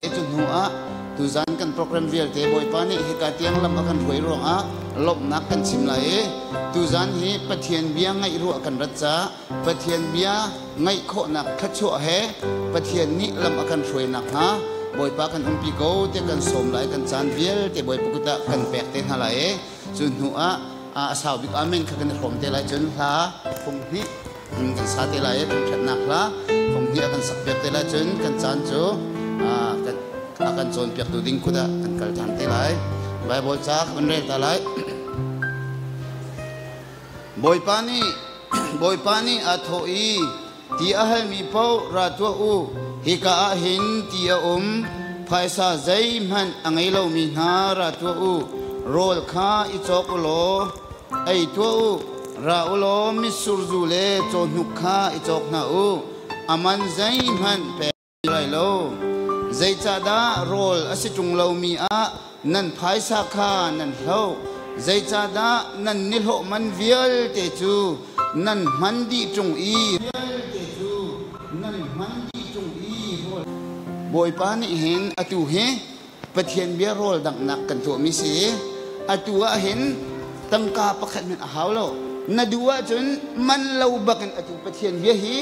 Cu hnu ah tuzan kan program vialte Bawipa nih hika tiang lam a kan hruai ruangah lawmhnak kan chim lai i tuzan hi Pathian bia ngaih ruah kan rat caah Pathian bia ngaih khawhnak thluachuah he Pathian nih lam a kan hruai nakhnga Bawipa kan umpi ko tiah kan sawm lai. Kan caan vialte Bawipa kut ah kan pek te hna lai i cu hnu ah a sau bik amen kha kan i hrawm te lai. Cun hla fung hnih kan sa te lai i thangṭhatnak hla fung hnih a kan sak piak te lai. Cun kan caan cu a kan cawnpiaktu ding kut ah kan kal ṭhan te lai. Bible ca kan rel ta lai. Bawipa nih Bawipa nih aa thawh i, ti a halmi paoh ra tuah u, hika ah hin ti a um. Phaisa zeihmanh a ngei lomi hna, ra tuah u, rawl kha i cawk u law ei tuah u. Ra u law mitsur zu le cawhnuk kha i cawk hna u, a man zeihmanh pek lai lo. Zeicahdah rawl a si ṭung lomi ah nan phaisa kha nan hloh? Zeicahdah nan nihlawh man vialte cu nan hman dih ṭung i vialte cu nan hman dih ṭung i rawl? Bawipa nih hin atu hi Pathian bia rawl danghnak kan tuahmi si. Atu ah hin tangka pakhat hmanh a hau lo. Na duh ahcun man lo bakin atu Pathian bia hi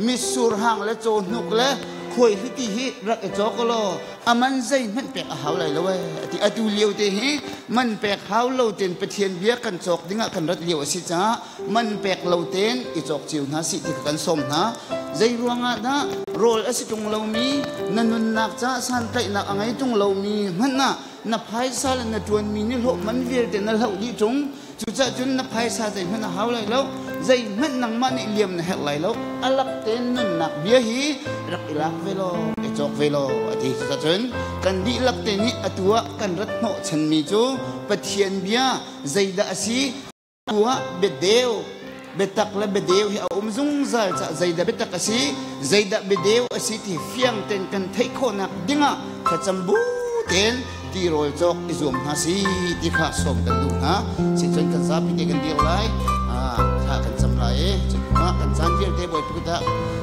mitsur hang le cawhnuk le khuaihliti hi rak i cawk law a man zeihmanh pek a hau lai lo ee ati. Atu lio te hi man pek hau lo ten Pathian bia kan cawk dingah kan rat lio a si caah man pek lo ten i cawk cio hna sih ti kan sawm hna. Zei ruangah dah rawl a si ṭung lomi na nunnak caah santlaihnak a ngei ṭung lomi hmanh ah na phaisa le na ṭuanmi ni hlawh man vialte na hloh dih ṭung? Cucaah cun na phaisa zeihmanh a hau lai lo, zeihmanh nangmah nih liam na herh lai lo. A lak tein nunnak bia hi rak i lak ve law i cawk ve law a ti. Cucaah cun kan dihlak te nih atu ah kan rat hnawh chanmi cu Pathian bia zeidah a si? Tu ah biadeu, biatak le biadeu hi a um zungzal caah zeidah biatak a si, zeidah biadeu a si ti fiang tein kan theih khawhnak dingah thlacam bu tein tirawl cawk i zuam hna si ti kha sawm kan duh hna. Sicun kan zapi te kan dir lai, thla kan cam lai i cun hnu ah kan caan vialte Bawipa kut ah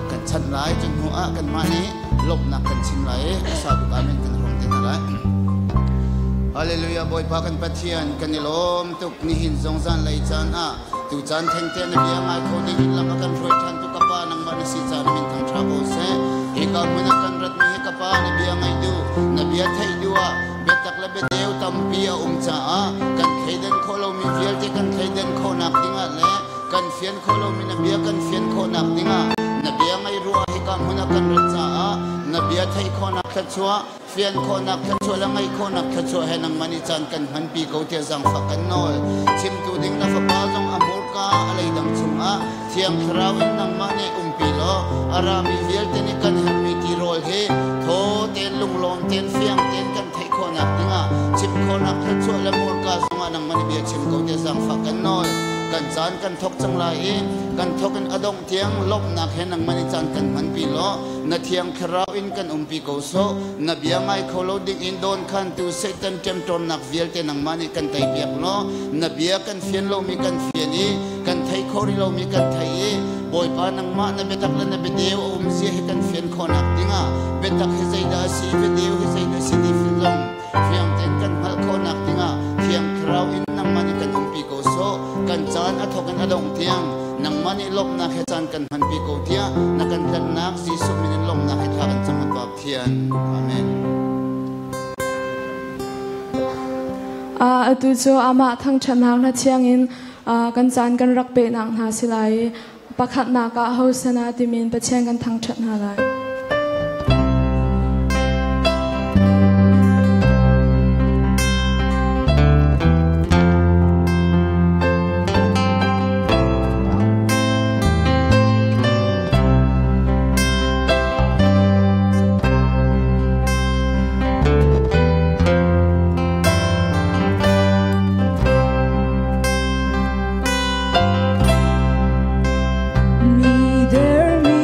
kan chanh lai. Cun hnu ah kanmah nih lawmhnak kan chim lai i a sau bik amen kan hrawm te hna lai. Hallelujah. Bawipa kan Pathian, kan i lawm tuk. Nihin zong zanlei caan ah tu caan thengte na bia ngai kho ding in lam a kan hruai ṭhan tu ka Pa nangmah na si caan min thang ṭha ko seh. Hika hmun ah kan ratmi hi ka Pa, na bia ngaih duh, na bia theih duh ah biatak le biadeu tampi a um caah kan thleidan khawh lomi vialte kan thleidan khawhnak dingah le kan fian khawh lomi na bia kan fian khawhnak dingah na bia ngaih ruah hika hmun ah kan rat caah na bia theih khawhnak thluachuah, fian khawhnak thluachuah le ngaih khawhnak thluachuah he nangmah nih caan kan hmanpi ko tiah zaangfah kan nawl. Chimtu ding na fapa zong a hmurka a leidang chungah Thiang Thlarau in nangmah nih umpi law a rami vialte nih kan herhmi tirawl hi thaw tein, lunglawm tein, fiang tein kan theih khawhnak dingah chim khawhnak thluachuah le hmurka zongah nangmah nih bia chim ko tiah zaangfah kan nawl. Kan caan kan thawk cang lai i kan thawk in a dongh tiang lawmhnak he nangmah nih caan kan hmanpi law na Thiang Thlarau in kan umpi ko sawh. Na bia ngai kho lo ding in dawnkhantu Satan ṭemṭawnnak vialte nangmah nih kan teipiak law na bia kan fian lomi kan fian i kan theih khawh rih lomi kan theih i Bawipa, nangmah na biatak le na biadeu a um zia hi kan fian khawhnak dingah, biatak hi zeidah a si, biadeu hi zeidah a si ti zong fiang tein kan hngalh khawhnak dingah Thiang Thlarau in nangmah nih kan umpi ko sawh. Kan caan a thawk in a dongh tiang nangmah nih lawmhnak he caan kan hmanpi ko tiah na kan tlanhnak Jesuh min in lawmhnak he thla kan cam, Pa Pathian. Amen. Atu cu amah thangṭhatnak hla thiang in kan caan kan rak pehnak hna si lai i pakhatnak ah Hosanna timi in Pathian kan thangṭhat hna lai. Mi dermi.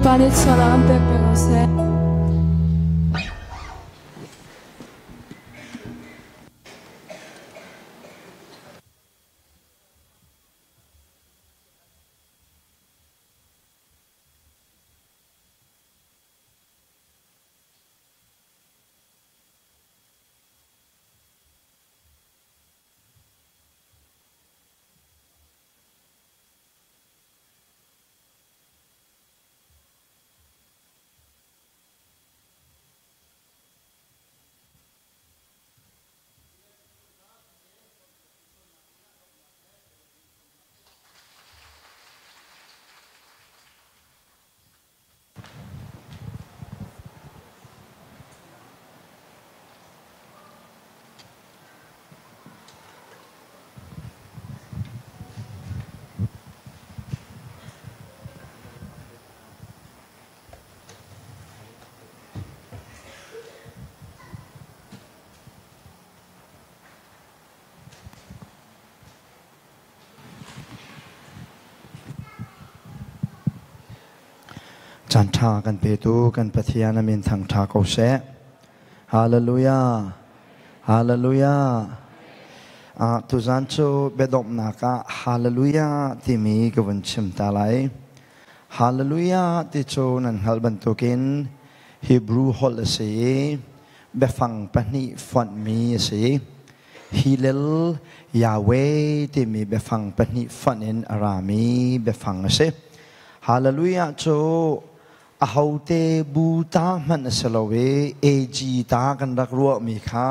Bawipa nih sual ah kan pek piak ko seh. Caan ṭha kan petu kan Pathian a min thangṭha ko seh. Hallelujah. Hallelujah. Ah, tuzan cu biadomhnak ah Hallelujah timi ka vun chim ta lai. Hallelujah ti cu nan hngalh bantukin Hebrew holh a si i biafang pahnih fonhmi a si. Hillel Yahweh timi biafang pahnih fonh in a rami biafang a si. Hallelujah cu ahote bu ta hmanh a si lo i AG ta kan rak ruahmi kha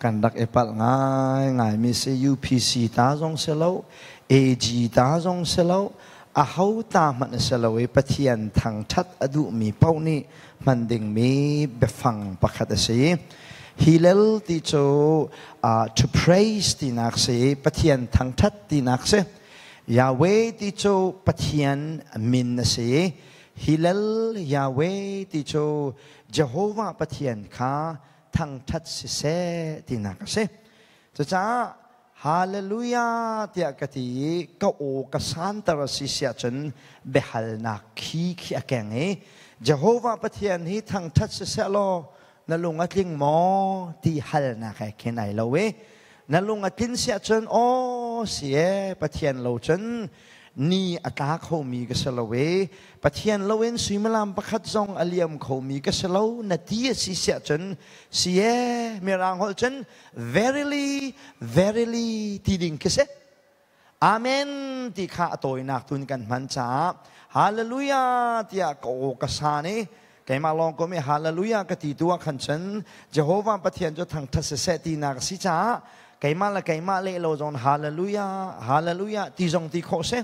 kan rak i palh ngaingaimi si. UPC ta zong si lo, AG ta zong si lo, aho ta hmanh a si lo i Pathian thangṭhat a duhmi paoh nih hman dingmi biafang pakhat a si. Hillel ti cu to praise tinak si, Pathian thangṭhat tinak si. Yahweh ti cu Pathian min a si. Hillel Yahweh ti cu Jehovah Pathian kha thangṭhat siseh tinak a si. Cucaah Hallelujah tiah ka ti i ka aw ka santer a si siah cun biahalnak khi khi a keng i Jehovah Pathian hi thangṭhat siseh law na lung a tling maw ti halnak he khin ai lo i na lung a tlin siah cun aw si e Pathian lo cun ni a tla khomi ka si lo i Pathian loin suimilam pakhat zong a liam khomi ka si lo na ti a si siah cun si e mirang holh cun verily verily ti ding khi si. Amen ti kha a tawinak tun kan hman caah hallelujah tiah ka aw ka san i keimah lawng kom i hallelujah ka ti tu ah khan cun Jehovah Pathian cu thangthat siseh tinak a si caah keimah le keimah leh lo zong hallelujah hallelujah ti zong ti khawh si.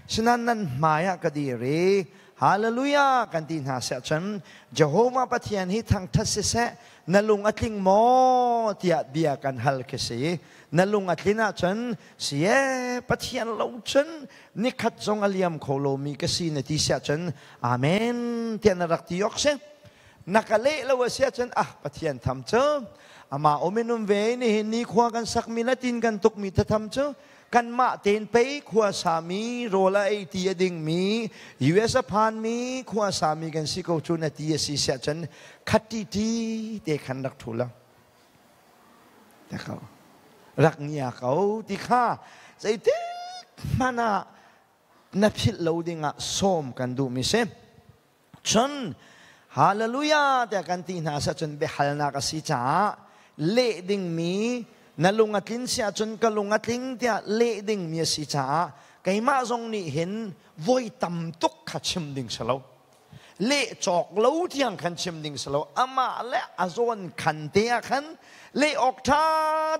Sinan nan hmai ah ka dir i hallelujah kan ti hna seh cun Jehovah Pathian hi thangthat siseh na lung a tling maw tiah bia kan hal khi si. Na lung a tlin ahcun si e Pathian lo cun nikhat zong a liam kho lomi ka si na ti siah cun amen tiah na rak ti awk si. Na ka leh lo a si ahcun ah Pathian tham cu amah um in um ve nihin ni khua kan sakmi le tin kan tukmi thatham cu kanmah tein pei khua sami rawl a ei ti a dingmi US a phanmi khua sami kan si ko cu na ti a si siah cun khatti ti te khan rak thu lo te ko rak ngia ko ti kha zeitik hmanh ah na philh lo dingah sawm kan duhmi si. Cun Hallelujah tiah kan ti hna cun biahalnak a si caah leh dingmi na lung a tlin si ahcun ka lung a tling tiah leh dingmi a si caah keimah zong nih hin voi tam tuk kha chim ding si lo. Leh cawk lo tiang khan chim ding si lo. Amah le a zawn khan te ah khan leh awk ṭha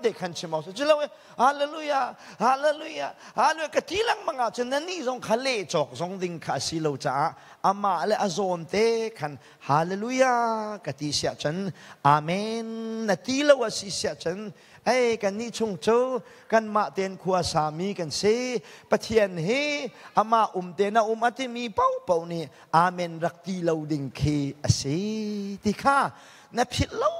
te khan chim awk si. Cu lo Hallelujah, hallelujah, hallelujah ka ti lengmang ahcun nannih zong kha leh cawk zong ding kha a si lo caah amah le a zawn te khan hallelujah ka ti siah cun amen na ti lo a si siah cun ei kannih chung cu kanmah tein khua sami kan si. Pathian hi amah um te na um a timi paohpaoh nih amen rak ti lo ding khi a si ti kha na philh lo.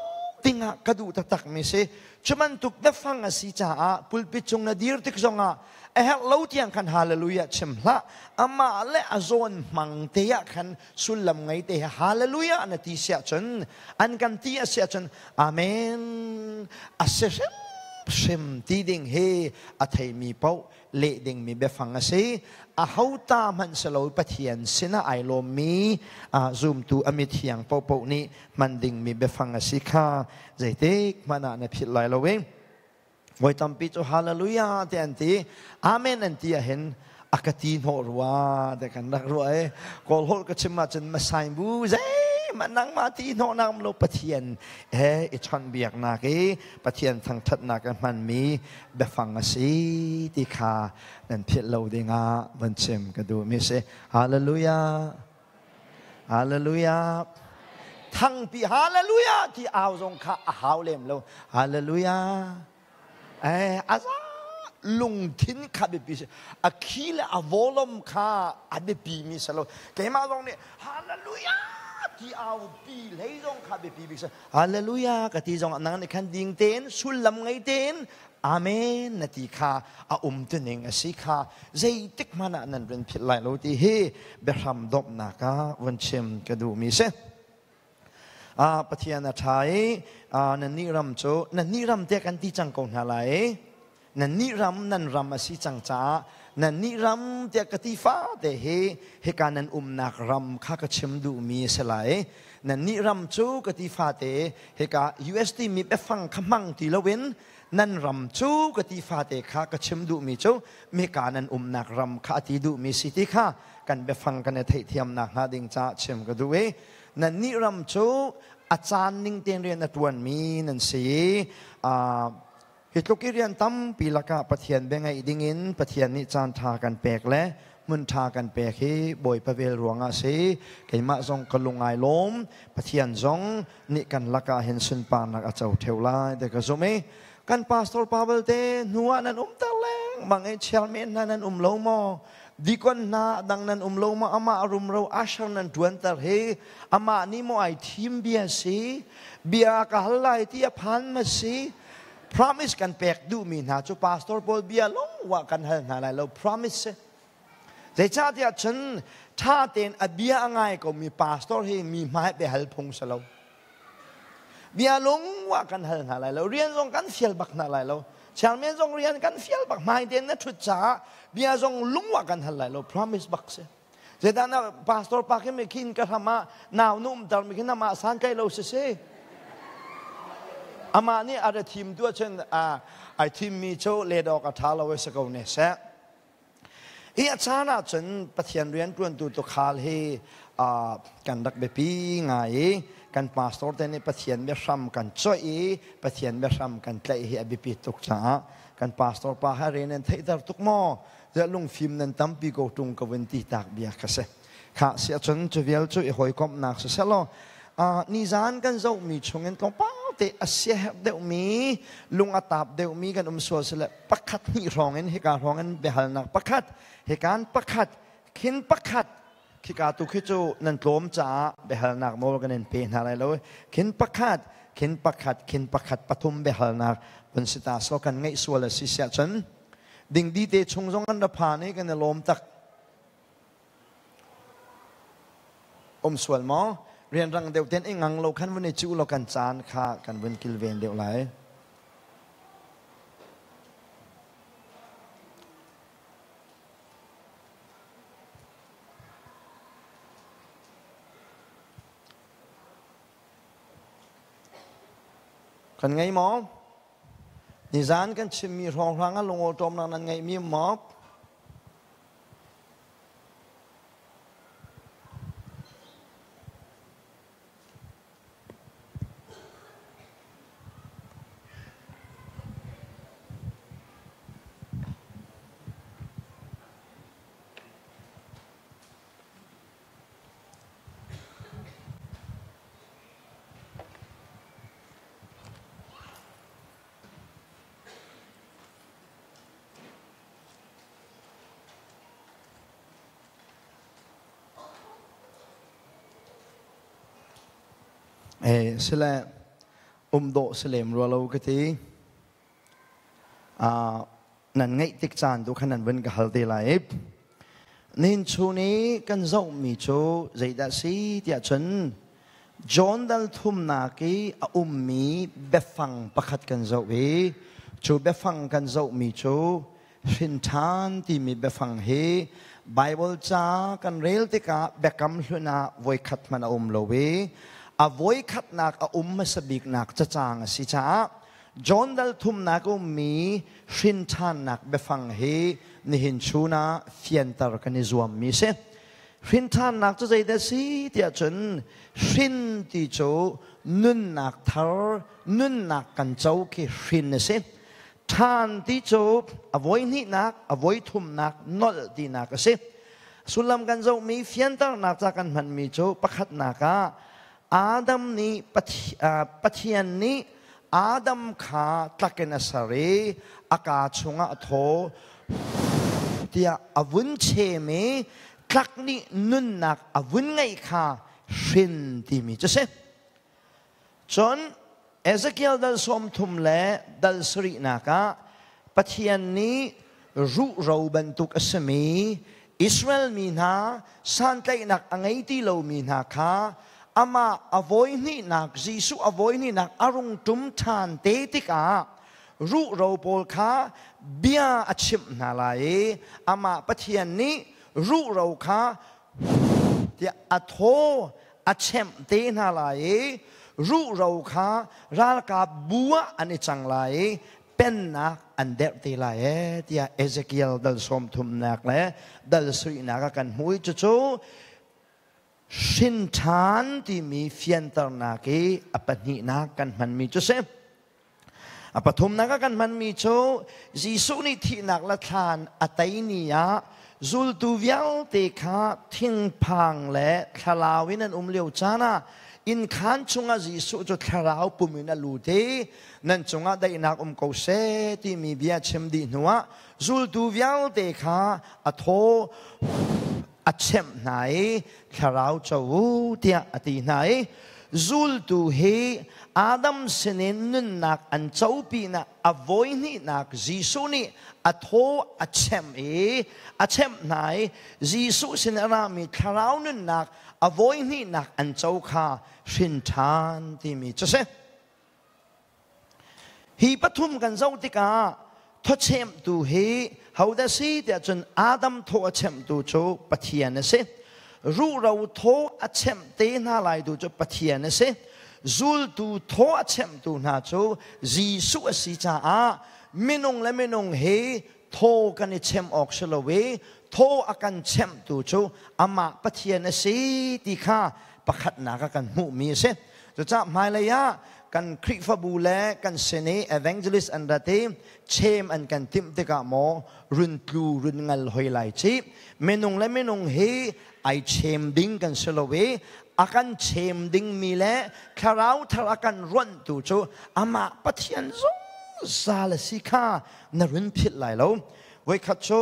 tingah ka duh taktak mi si. Cu bantuk biafang a si caah pulpit cung na dir tik zongah a herh lo tiang khan hallelujah chim hlah. Amah le a zawn hmang te ah khan sullam ngei te he hallelujah na ti siah cun an kan ti a si ahcun amen a si hrimhrim ti ding hi a theimi paoh leh dingmi biafang a si. Aho ta hmanh si lo Pathian sinah ai lawmmi zumtu a mithiang paohpaoh nih hman dingmi biafang a si kha zeitik hmanh ah na philh lai lo i voi tampi cu hallelujah te an ti amen an ti ahhin a ka ti hnawh rua te kan rak ruah i kawl holh ka chim ahcun masain bu zeihmanh nangmah ti hnawh nak lo Pathian he i chawnhbiaknak i Pathian thangṭhatnak a hmanmi biafang a si ti kha nan philh lo dingah van chim ka duhmi si. Hallelujah! Hallelujah! Thangpi hallelujah ti au zong kha a hau lem lo. Hallelujah! Eh, aza lungthin kha biapi si. A khi le a volume kha a biapi mi si lo. Keimah zong nih hallelujah ti au pi hlei zong kha biapi bik si. Hallelujah ka ti zong nang nih khan ding tein sullam ngei tein amen na ti kha a um tuning a si kha zeitik hmanh ah nan rin philh lai lo ti hi biahram domhnak ah vun chim ka duhmi si. Pathian a ṭha i nan nih ram cu nan nih ram te kan ti cang ko hna lai i nan nih ram nan ram a si cang caah nan nih ram tiah ka ti fate hi hika nan umnak ram kha ka chim duhmi a si lai. Nan nih ram cu ka ti fate hika USD mi biafang kha hmang ti loin nan ram cu ka ti fate kha ka chim duhmi cu mika nan umnak ram kha a ti duhmi si ti kha kan biafang kan i theihthiamnak hnga ding caah chim ka duh i nan nih ram cu a caan ning tein rian a ṭuanmi nan si i Hi tluk i rian tampi lakah Pathian bia ngaih dingin Pathian nih caan ṭha kan pek le hmun ṭha kan pek hi Bawipa vel ruangah a si. Keimah zong ka lung ai lawm. Pathian zong nih kan lakah hin sunparnak a co ṭheo lai ti ka zumh i kan pastor pa belte hnu ah nan umter lengmang i chairman hna nan um lo maw? Dikon hna dang nan um lo maw? Amah rumro usher nan ṭuanter hi amah nih maw ai thim bia si? Bia ka hal lai ti a phan ma si? Promise kan pek duhmi hna cu pastor pawl bia lawng wa kan hal hna lai lo promise si. Zeicahtiah cun ṭha tein a bia a ngai komi pastor hi mi hmai pe hal phung si lo. Bia lung wa kan hal hna lai lo. Rian zong kan fial bak hna lai lo. Chairman zong rian kan fial bak hmai tein na ṭhut caah bia zong lung wa kan hal lai lo. Promise bak si. Zeidah na pastor pa khi mi khin ka hram ah nau nu umter mi khin amah san kai lo si si. Amah nih a ra thim tu ahcun ai thim mi cu let awk a ṭha lo i si ko ne seh. Hi a caan ahcun Pathian rianṭuantu tukhal hi kan rak biapi ngai i kan pastor te nih Pathian biahram kan coih i Pathian biahram kan tlaih hi a biapi tuk caah kan pastor pa ha rian nan theihter tuk maw? Ziah lungfim nan tampi ko ṭung ka vun ti tak bia kha si. Kha si ahcun cu vial cu i hawikomhnak siseh law nizan kan zohmi chungin tlawmpal te a siaherh deuhmi lung a tap deuhmi kan um sual sile pakhat hnih hrawng in hika hrawng in biahalnak pakhat hikan pakhat khin pakhat khika tu khi cu nan tlawm caah biahalnak nawl kan in pe hna lai lo khin pakhat khin pakhat khin pakhat pathum biahalnak vun si ta so kan ngeih sual a si siah cun Dingdi te chung zong an ra phan i kan i lawm tak. Um sual maw? Rianrang deuh ten i ngang lo khan vun i cu lo kan caan kha kan vun kilven deuh lai. Kan ngei maw? Nizan kan chimmi hrawnghrang ah lungawṭawmnak nan ngeihmi maw? Sile Um dawh si lem rua lo ka ti. Nan ngaih tik caan tu khan nan vun ka hal te lai. Nihin chun i kan zohmi cu zeidah si tiah cun John dal thumnak i a ummi biafang pakhat kan zoh i cu biafang kan zohmi cu hrinṭhan timi biafang hi Bible ca kan rel tikah biakam hlun ah voikhat hmanh a um lo i a voikhatnak a um hmasa biknak cacang a si caah John dal thumnak ummi hrinṭhannak biafang hi nihin chun ah fianter kan i zuammi si. Hrinṭhannak cu zeidah si tiah cun hrin ti cu nunnak thar, nunnak kan co khi hrin a si. Ṭhan ti cu a voihnihnak, a voithumnak nolh tinak a si. Sullam kan zohmi fianternak ca kan hmanmi cu pakhatnak ah Adam nih Pathian nih Adam kha tlakin a ser i a kaa chungah a thaw tiah a vun chem i tlak nih nunnak a vun ngeih kha hrin timi cu si. Cun Ezekiel dal 30 le dal sarihnak ah Pathian nih ruhro bantuk a simi Israel mi hna santlaihnak a ngei ti lomi hna kha amah a voihnihnak Jesuh a voihnihnak a rung ṭum ṭhan te tikah ruhro pawl kha bia a chimh hna lai i amah Pathian nih ruhro kha tiah a thaw a chemh te hna lai i ruhro kha ralkap bu ah an i cang lai i pennak an derh te lai ee tiah Ezekiel dal 30nak le dal 7nak ah kan hmu i cucu hrin ṭhan timi fianternak i a pahnihnak kan hmanmi cu si. A pathumnak ah kan hmanmi cu Jesuh nih thihnak le thlan a tei ni ah zultu vialte kha thingphang le thlalau in an um lio caan ah innkhaan chungah Jesuh cu thlarau pum in a lut i nan cungah daihnak um ko seh timi bia chim dih hnuah zultu vialte kha a thaw a chemh hna i thlarau co u tiah a ti hna i zultu hi Adam sinin nunnak an co pinah a voihnihnak Jesuh nih a thaw a chemh i a chemh hna i Jesuh sin a rami thlarau nunnak a voihnihnak an co kha hrin ṭhan timi cu si. Hi pathum kan zoh tikah thawchemtu hi hodah si tiah cun Adam thaw a chemtu cu Pathian a si. Ruhro thaw a chemh te hna lai tu cu Pathian a si. Zultu thaw a chemtu hna cu Jesuh a si caah minung le minung hi thaw kan i chem awk si lo i thaw a kan chemtu cu amah Pathian a si ti kha pakhatnak ah kan hmuhmi a si. Cucaah hmailei ah kan Khrihfabu le kan sin i evangelist an rat i chem an kan timh tikah maw run tlu run ngal hoi lai ci minung le minung hi ai chem ding kan si lo i a kan chem dingmi le thlarau thar a kan ruanhtu cu amah Pathian zungzal a si kha na run philh lai lo. Voikhat cu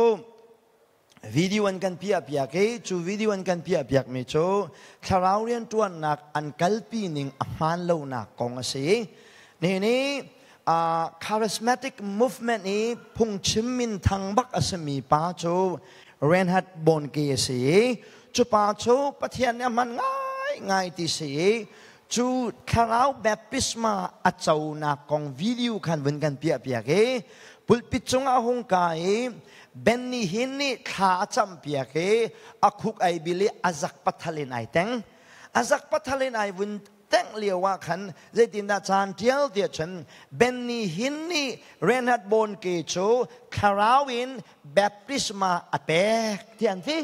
video an kan piah piak i cu video an kan piah piak mi cu thlarau rianṭuannak an kalpi ning a hmaan lonak kong a si. Nihin i charismatic movement i phungchim minthang bak a simi pa cu Reinhard Bonnke a si i cu pa cu Pathian nih a hman ngaingai ti si i cu thlarau baptisma a conak kong video khan vun kan piah piak i pulpit cungah a hung ka i Benny Hinn nih thla a campiak i a khuk ai bil i a zak pathal in ai teng. A zak pathal in ai vun tengh lio ah khan zeitindah caan ṭial tiah cun Benny Hinn nih Reinhard Bonnke cu thlarau in baptisma a pek ti an ti.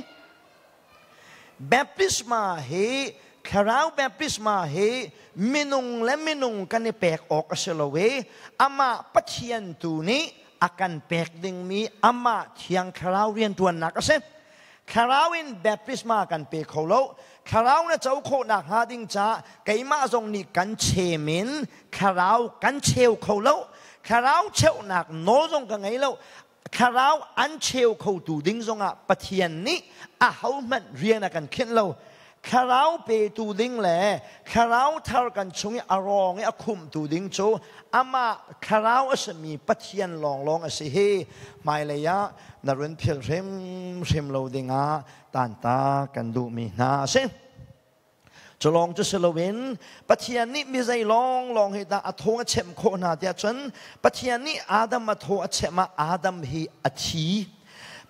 Baptisma hi thlarau baptisma hi minung le minung kan i pek awk a si lo i amah Pathian tu nih a kan pek dingmi amah Thiang Thlarau rianṭuannak a si. Thlarau in baptisma kan pe kho lo. Thlarau na co khawhnak hnga ding caah keimah zong nih kan chem in thlarau kan cheu kho lo. Thlarau cheuhnak nawl zong ka ngei lo. Thlarau an cheu khotu ding zongah Pathian nih ahohmanh rian a kan khinh lo. Thlarau petu ding le thlarau thar kan chung i a rawng i a khumhtu ding cu amah thlarau a simi Pathian lawnglawng a si hi hmailei ah na run philh hrimhrim lo dingah tanta kan duhmi hna a si. Cu lawng cu si loin Pathian nih mi zei lawnglawng hi dah a thaw a chem khawh hna tiah cun Pathian nih Adam a thaw a chem ah Adam hi a thi.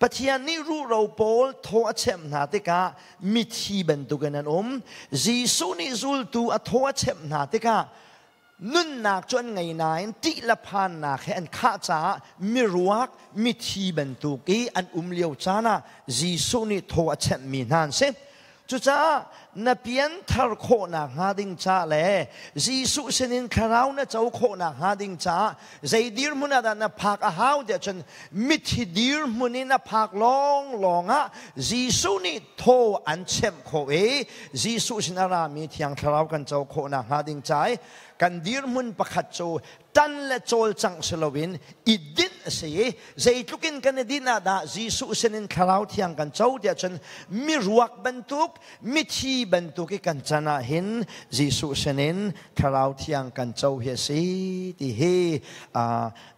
Pathian nih ruhro pawl thaw a chem hna tikah mithi bantukin an um. Jesuh nih zultu a thaw a chem hna tikah nunnak cu an ngei nain ṭih le phannak he an khah caah miruak mithi bantuk i an um lio caan ah Jesuh nih thaw a chemhmi hna an si. Cucaah na pianthar khawhnak hnga ding ca le Jesuh sinin thlarau na co khawhnak hnga ding caah zei dirhmun ah dah na phak a hau tiah cun mithi dirhmun in a phak lawnglawng ah Jesuh nih thaw an chemh khawh i Jesuh sin a rami Thiang Thlarau kan co khawhnak hnga ding ca i kan dirhmun pakhat cu tan le cawlcangh si loin i dinh a si i zeitluk in kan i dinh ah dah Jesuh sinin Thlarau Thiang kan co tiah cun miruak bantuk mithi bantuk i kan can ah hin Jesuh sinin Thlarau Thiang kan co hi a si ti hi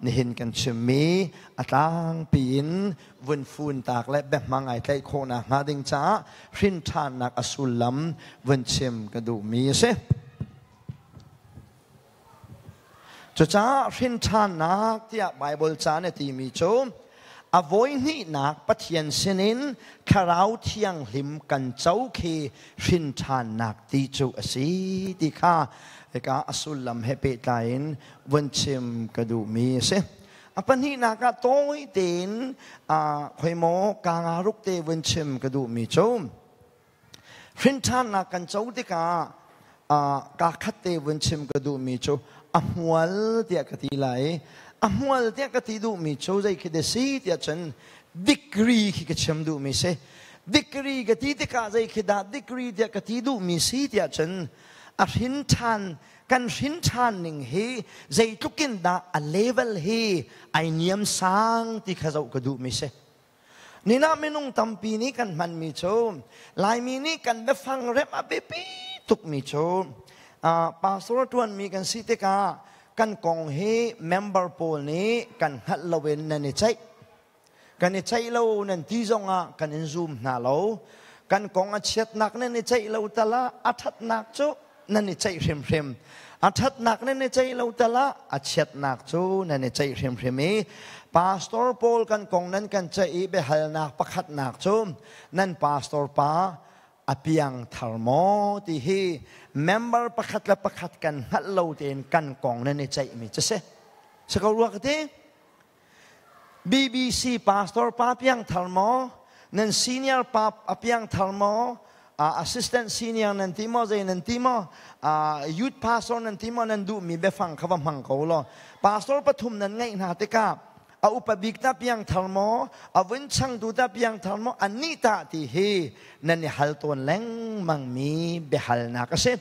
nihin kan chimmi a tlangpi in vun fun tak le biahmang ai tlaih khawhnak hnga ding caah hrin ṭhannak a sullam vun chim ka duhmi a si. Cucaah hrinṭhannak tiah Baibal ca nih a timi cu a voihnihnak Pathian sinin Thlarau Thianghlim kan co khi hrinṭhannak ti cu a si ti kha hika a sullam he pehtlai in vun chim ka duhmi a si. A pahnihnak ah tawi tein khoimaw ka nga ruk te vun chim ka duhmi cu Hrinṭhannak kan co tikah kaa khat te vun chim ka duhmi cu a hmual tiah ka ti lai. A hmual tiah ka ti duhmi cu zei khi dah si tiah cun degree khi ka chim duhmi si. Degree ka ti tikah zei khi dah degree tiah ka ti duhmi si tiah cun a hrinṭhan kan hrinṭhan ning hi zeitluk in dah a level hi ai niam sang ti kha zoh ka duhmi si. Ninah minung tampi nih kan hmanmi cu Laimi nih kan biafang remh a biapi tukmi cu pastor ṭuanmi kan si tikah kan kong hi member pawl nih kan hngalh loin nan i ceih. Kan i ceih lo nan ti zongah kan in zum hna lo. Kan kong a chiatnak nan i ceih lo tal ah a ṭhatnak cu nan i ceih hrimhrim. A ṭhatnak nan i ceih lo tal ah a chiatnak cu nan i ceih hrimhrim i pastor pawl kan kong nan kan ceih i biahalnak pakhatnak cu nan pastor pa a piang thar maw ti hi member pakhat le pakhat kan hngalh lo tein kan kong nan i ceihmi cu si. Si ko rua ka ti? BBC pastor pa piang thar maw? Nan senior pa a piang thar maw? Assistant senior nan ti maw zei nan ti maw? Youth pastor nan ti maw nan duhmi biafang kha va hmang ko law. Pastor pathum nan ngeih hna tikah a upa bik ta piang thar maw? A vun changtu ta piang thar maw? Annih tah ti hi nan i hal tawn lengmang mi biahalnak a si.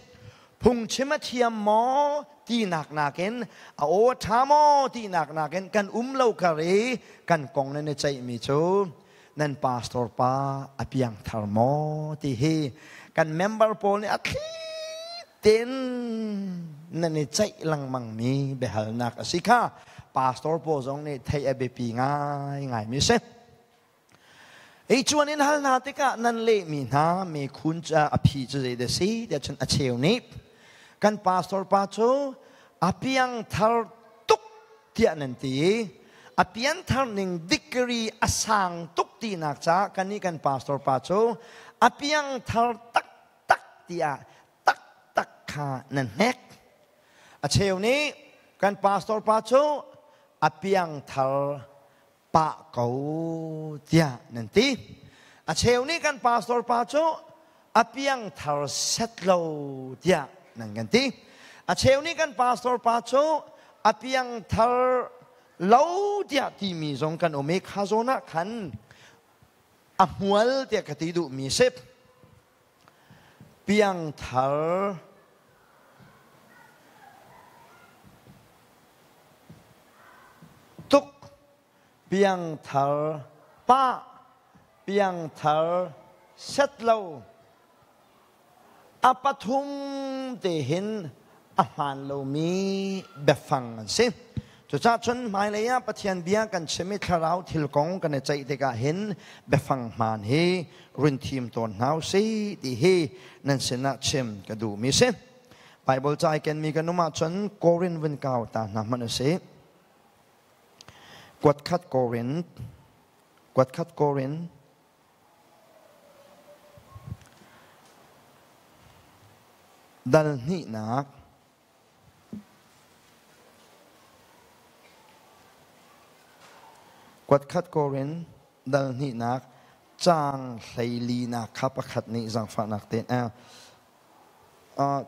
Phungchim a thiam maw tinak nakin a aw a ṭha maw tinak nakin kan um lo kar i kan kong nan i ceihmi cu nan pastor pa a piangthar maw ti hi kan member pawl nih a thli tein nan i ceih lengmangmi biahalnak a si kha pastor pawl zong nih theih a biapi ngaingaimi a si. Ei cuan in hal hna tikah nan lehmi hna mekhun cu a phi cu zei dah si tiah cun a cheu nih kan pastor pa cu a piangthar tuk tiah nan ti i a pianthar ning degree a sang tuk tinak caah kannih kan pastor pa cu a piangthar taktak tiah taktak kha nan hnek. A cheu nih kan pastor pa cu a piangthar pah ko tiah nan ti. A cheu nih kan pastor pa cu a piangthar set lo tiah nan kan ti. A cheu nih kan pastor pa cu a piangthar lo tiah timi zong kan um i kha zawn ah khan a hmual tiah ka ti duhmi si. Piangthar tuk, piangthar pah, piangthar set lo. A pathum te hin a hmaan lomi biafang an si. Cucaah cun hmailei ah Pathian bia kan chim i thlarau thil kong kan i ceih tikah hin biafang hmaan hi run thim tawn hna usih ti hi nan sinah chim ka duhmi si. Bible ca ai kenmi kan um ahcun Korin vun kau ta hna hmanh usih. Kuat khat Korin, kuat khat Korin, Dal hnihnak Kuatkhat Korin dal hnihnak caang hleilinak kha pakhat nih zaangfahnak tein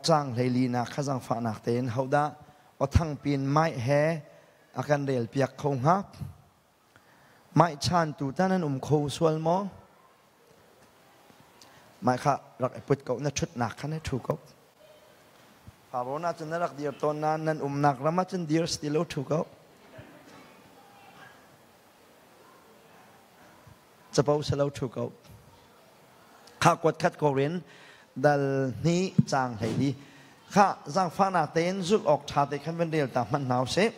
caang hleilinak kha zaangfahnak tein hodah aw thangpi in mic he a kan relpiak kho hnga? Maichantu ta nan um kho sual maw? Mah kha rak i put ko, na ṭhutnak kha na ṭhu ko. Farrawn ahcun na rak dir tawn nain nan umnak ram ahcun dir si ti lo ṭhu ko. Capo si lo ṭhu ko. Kha kuat khat ko rin dal hnih caang 14. Kha zaangfahnak tein zulh awk ṭha te khan van rel ta hmanh hna usih.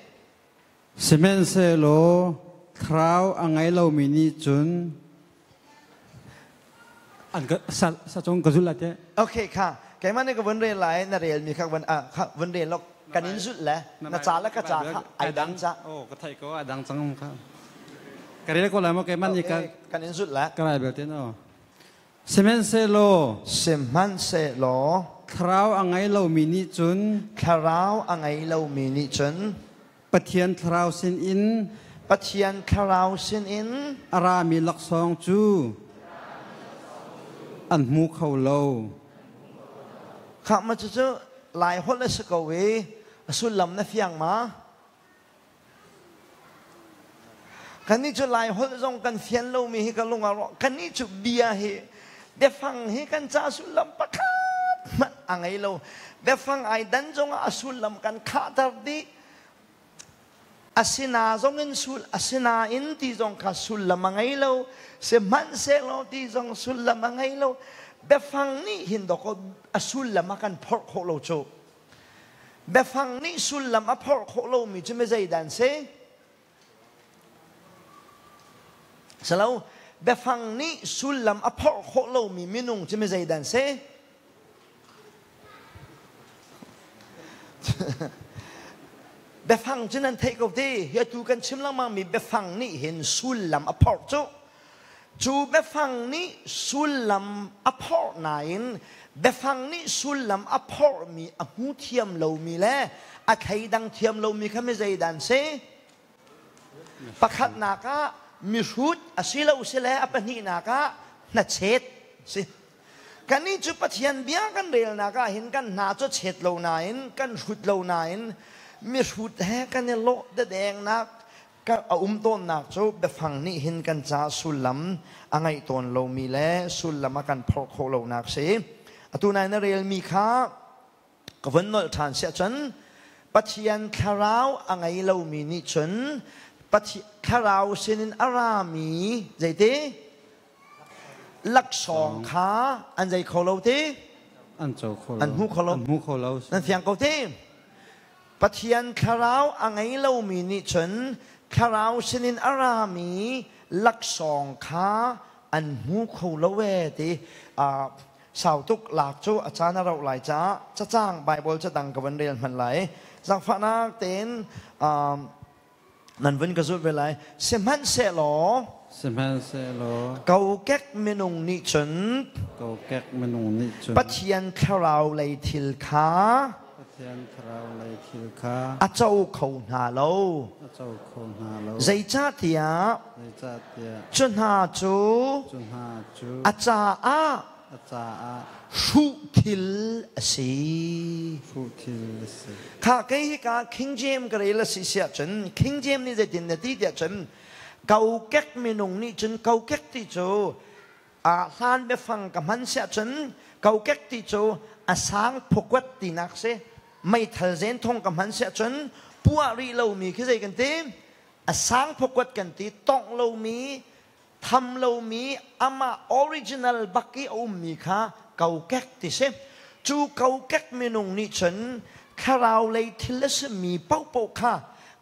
Sihmanhsehlaw thlarau a ngei lomi nih cun an ka sa sa cung ka zulh lai teh. Okay kha keimah nih ka vun rel lai na rel mi kha vun ah kha vun rel law kan in zulh le na ca le ka ca kha ai dang ca. Oh ka theih ko ai dang cang kha. Ka rel ko lai maw keimah nih ka kan in zulh le. Ka rai belte no. Sihmanhsehlaw Sihmanhsehlaw thlarau a ngei lomi nih cun thlarau a ngei lomi nih cun Pathian thlarau sinin Pathian thlarau sinin a rami laksawng cu an hmu kho lo. Khah ma cucu Lai holh a si ko i a sullam na fiang ma? Kannih cu Lai holh zong kan fian lomi hi ka lung a rawk. Kannih cu bia hi biafang hi kan ca sullam pakhat hmanh a ngei lo. Biafang ai dan zongah a sullam kan khahter dih. Asina zong in sul asinain ti zong kha sullam a ngei lo. Sihmanhsehlaw ti zong sullam a ngei lo. Biafang nih hin dawkaw a sullam a kan phorh khawh lo cu. Biafang nih sullam a phorh khawh lomi cu mi zeidah an si? Salo, biafang nih sullam a phorh khawh lomi minung cu mi zeidah an si? Biafang cu nan theih ko ti. Hi atu kan chim lengmangmi biafang nih hin sullam a phorh cu. Cu biafang nih sullam a phorh nain biafang nih sullam a phorhmi a hmu thiam lomi le a thleidang thiam lomi kha mi zeidah an si? Pakhatnak ah mihrut a si lo si le a pahnihnak ah hnachet si. Kannih cu Pathian bia kan relnak ah hin kan hna cu chet lo nain kan hrut lo nain mihrut he kan i lawh dadengnak a um tawnnak cu biafang nih hin kan ca sullam a ngeih tawn lomi le sullam a kan phorh khawh lonak si. Atu nai na relmi kha ka vun nolh ṭhan siah cun Pathian thlarau a ngei lomi nih cun Pathian thlarau sinin a rami zeiti laksawng kha an zei kho lo ti an co kho lo an hmu kho lo an hmu kho lo nan fiang ko ti Pathian thlarau a ngei lomi nih cun thlarau sinin a rami laksawng kha an hmu kho lo ee ti sau tuk lak cu a caan a rauh lai caah cacang Bible cadang ka van rel hman lai. Zaangfahnak tein nan vun ka zulh ve lai. Sihmanhsehlaw Sihmanhsehlaw kokek minung nih cun kokek minung nih cun Pathian thlarau lei thil kha Pathian thlarau lei thil kha a co kho hna lo. A co kho hna lo. Zeicahtiah Zeicahtiah cu hna cu cu hna cu a caah a caah hruh thil a si. Hruh thil a si. Kha kei hika King James ka rel a si siah cun King James nih zeitin na ti tiah cun kokek minung nih cun kokek ti cu a hlan biafang ka hman siah cun kokek ti cu a sang phukwat tinak si meithal zen thong ka hman siah cun puah rih lomi khi zei kan ti a sang phukwat kan ti tongh lomi tham lomi amah original bak i a ummi kha kokek ti si. Cu kokek minung nih cun thlarau lei thil a simi paohpaoh kha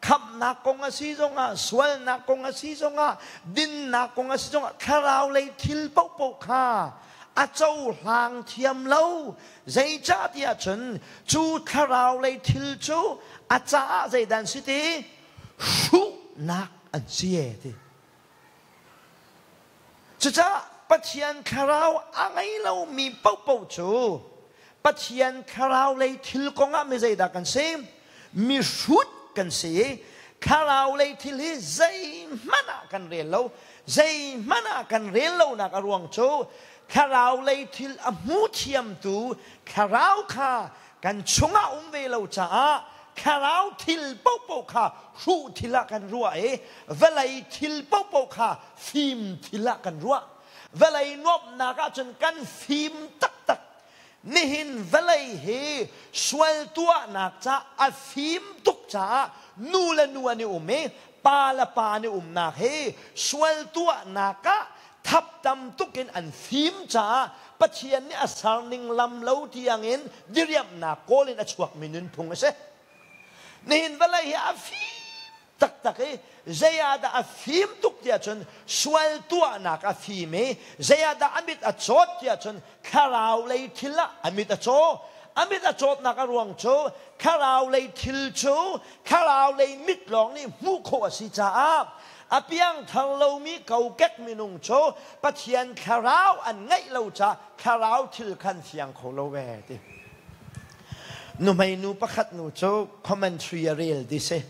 khamhnak kong a si zongah, sualnak kong a si zongah, dinnak kong a si zongah, thlarau lei thil paohpaoh kha a cohlang thiam lo. Zeicahtiah cun cu thlarau lei thil cu a caah zeidah an si ti? Hruhnak an si e ti. Cucaah Pathian thlarau a ngei lomi paohpaoh cu Pathian thlarau lei thil kongah mi zeidah kan si? Mihrut kan si i thlarau lei thil hi zeihmanh ah kan rel lo. Zeihmanh ah kan rel lonak a ruang cu thlarau lei thil a hmu thiamtu thlarau kha kan chungah um ve lo caah thlarau thil paohpaoh kha hruh thil ah kan ruah i vawlei thil paohpaoh kha fim thil ah kan ruah. Vawlei nuamhnak ahcun kan fim taktak. Nihin vawlei hi sual tuahnak ca a fim tuk caah nu le nu an i um i pa le pa an i umnak hi sual tuahnak ah thap tam tuk in an fim caah Pathian nih a serning lam lo tiangin diriamhnak kawl in a chuakmi nunphung a si. Nihin vawlei hi a fim taktak i zei ah dah a fim tuk tiah cun sual tuahnak a fim i zei ah dah a mit a cawt tiah cun thlarau lei thil ah a mit a caw. A mit a cawtnak a ruang cu thlarau lei thil cu thlarau lei mit lawng nih hmuh khawh a si caah a piangthar lomi kokek minung cu Pathian thlarau an ngeih lo caah thlarau thil khan fiang kho lo ve ti. Nuhmei nu pakhat nu cu commentary a rel ti si.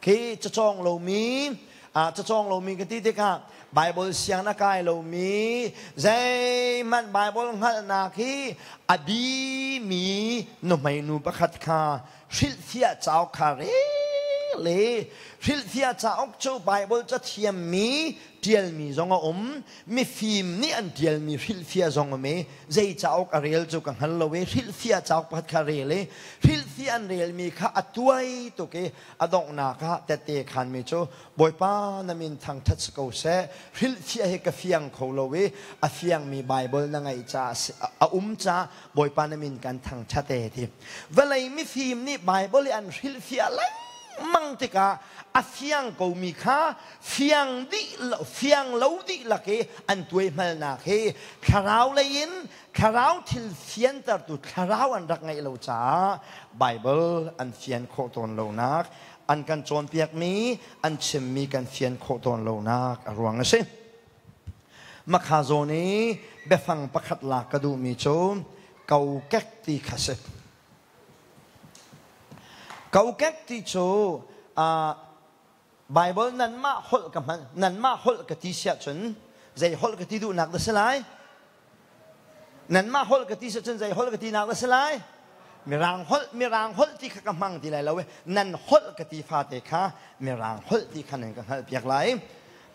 Khi cacawng lomi cacawng lomi ka ti tikah Bible siang na kai lomi zeihmanh Bible hngalhnak hi a bimi nuhmei nu pakhat kha hrilhfiah cauk kha rel i hrilhfiah cauk cu Bible cathiammi ṭialmi zong a um, mifim nih an ṭialmi hrilhfiah zong um i zei cauk a rel cu ka hngal lo i hrilhfiah cauk pakhat kha rel i hrilhfiah an relmi kha a tuai tuk i a donghnak ah tette khanmi cu Bawipa na min thangṭhat si ko seh, hrilhfiah hi ka fiang kho lo i a fiangmi Bible na ngeih caah a um caah Bawipa na min kan thangṭhat e ti. Vawlei mifim nih Bible i an hrilhfiah lengmang tikah a fiang komi kha fiang dih lo, fiang lo dihlak i an tuaihmalnak hi thlarau lei in thlarau thil fiantertu thlarau an rak ngeih lo caah Bible an fian khawh tawn lonak, an kan cawnpiakmi, an chimmi kan fian khawh tawn lonak a ruang a si. Makha zawn i biafang pakhat lak ka duhmi cu kokek ti kha si. Kokek ti cu Bible nanmah holh ka hman, nanmah holh ka ti siah cun zei holh ka ti duhnak dah si lai? Nanmah holh ka ti siah cun zei holh ka tinak dah si lai? Mirang holh, Mirang holh ti kha ka hmang ti lai lo i nan holh ka ti fate kha Mirang holh ti kha nan ka hngalhpiak lai.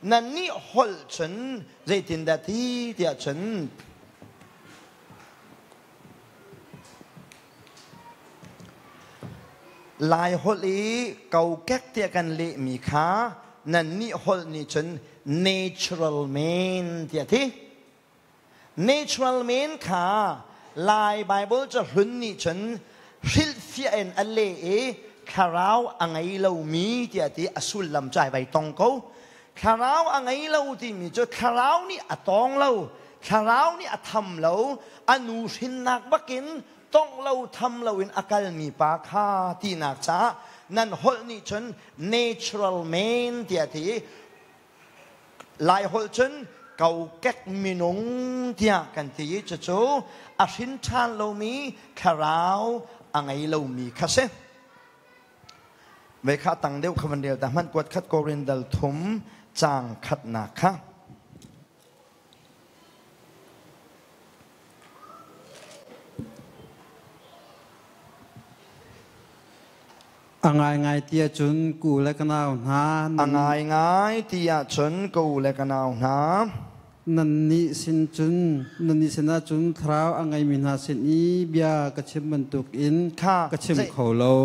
Nannih holh cun zeitindah ti tiah cun Lai holh i kokek tiah kan lehmi kha nannih holh nih cun natural man tiah ti. Natural man kha Lai Bible cahlun nih cun hrilhfiah in a leh i thlarau a ngei lomi tiah ti a sullam cu ai vai tong ko. Thlarau a ngei lo timi cu thlarau nih a tawng lo, thlarau nih a tham lo, a nu hrinnak bakin tongh lo tham loin a kalmi pa kha tinak caah nan holh nih cun natural man tiah ti. Lai holh cun kokek minung tiah kan ti i cucu a hrin ṭhan lomi thlarau a ngei lomi kha si. Vei kha tang deuh kha van rel ta hmanh kuat khat Korin dal thum caang khatnak kha. A ngaingai ti ahcun ku le ka nau hna. A ngaingai ti ahcun ka u le ka nau hna. Nannih sin cun nannih sinah cun thlarau a ngeimi hna sin i bia ka chim bantukin ka chim kho lo.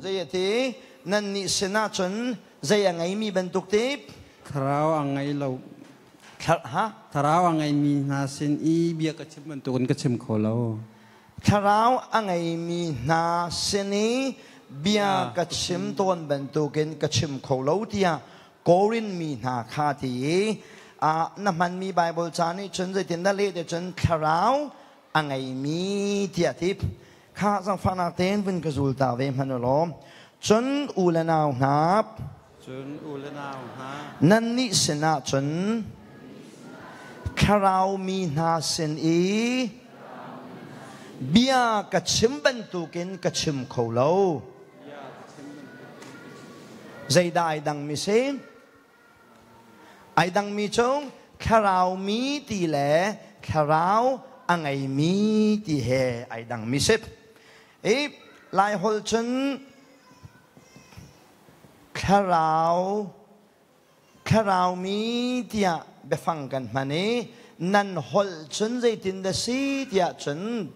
Zei a ti? Nannih sinah cun zei a ngeimi bantuk ti? Thlarau a ngei lo. Ha? Thlarau a ngeimi hna sin i bia ka chim bantukin ka chim kho lo. Thlarau a ngeimi hna sin i bia ka chim tawn bantukin ka chim kho lo tiah Korin mi hna kha ti i na hmanmi Baibal ca nih cun zeitindah leh te cun thlarau a ngeimi tiah ti kha zangfahnak tein vun ka zul ta ve hmanh u law. Cun u le nau hna, cun u le nau hna, nannih sinah cun thlarau mi hna sin i bia ka chim bantukin ka chim kho lo. Zeidah ai dangmi si? Ai dangmi cu thlarau mi ti le thlarau a ngeimi ti he ai dangmi si. I Laiholh cun thlarau thlaraumi tiah biafang kan hman i nan holh cun zeitin dah si tiah cun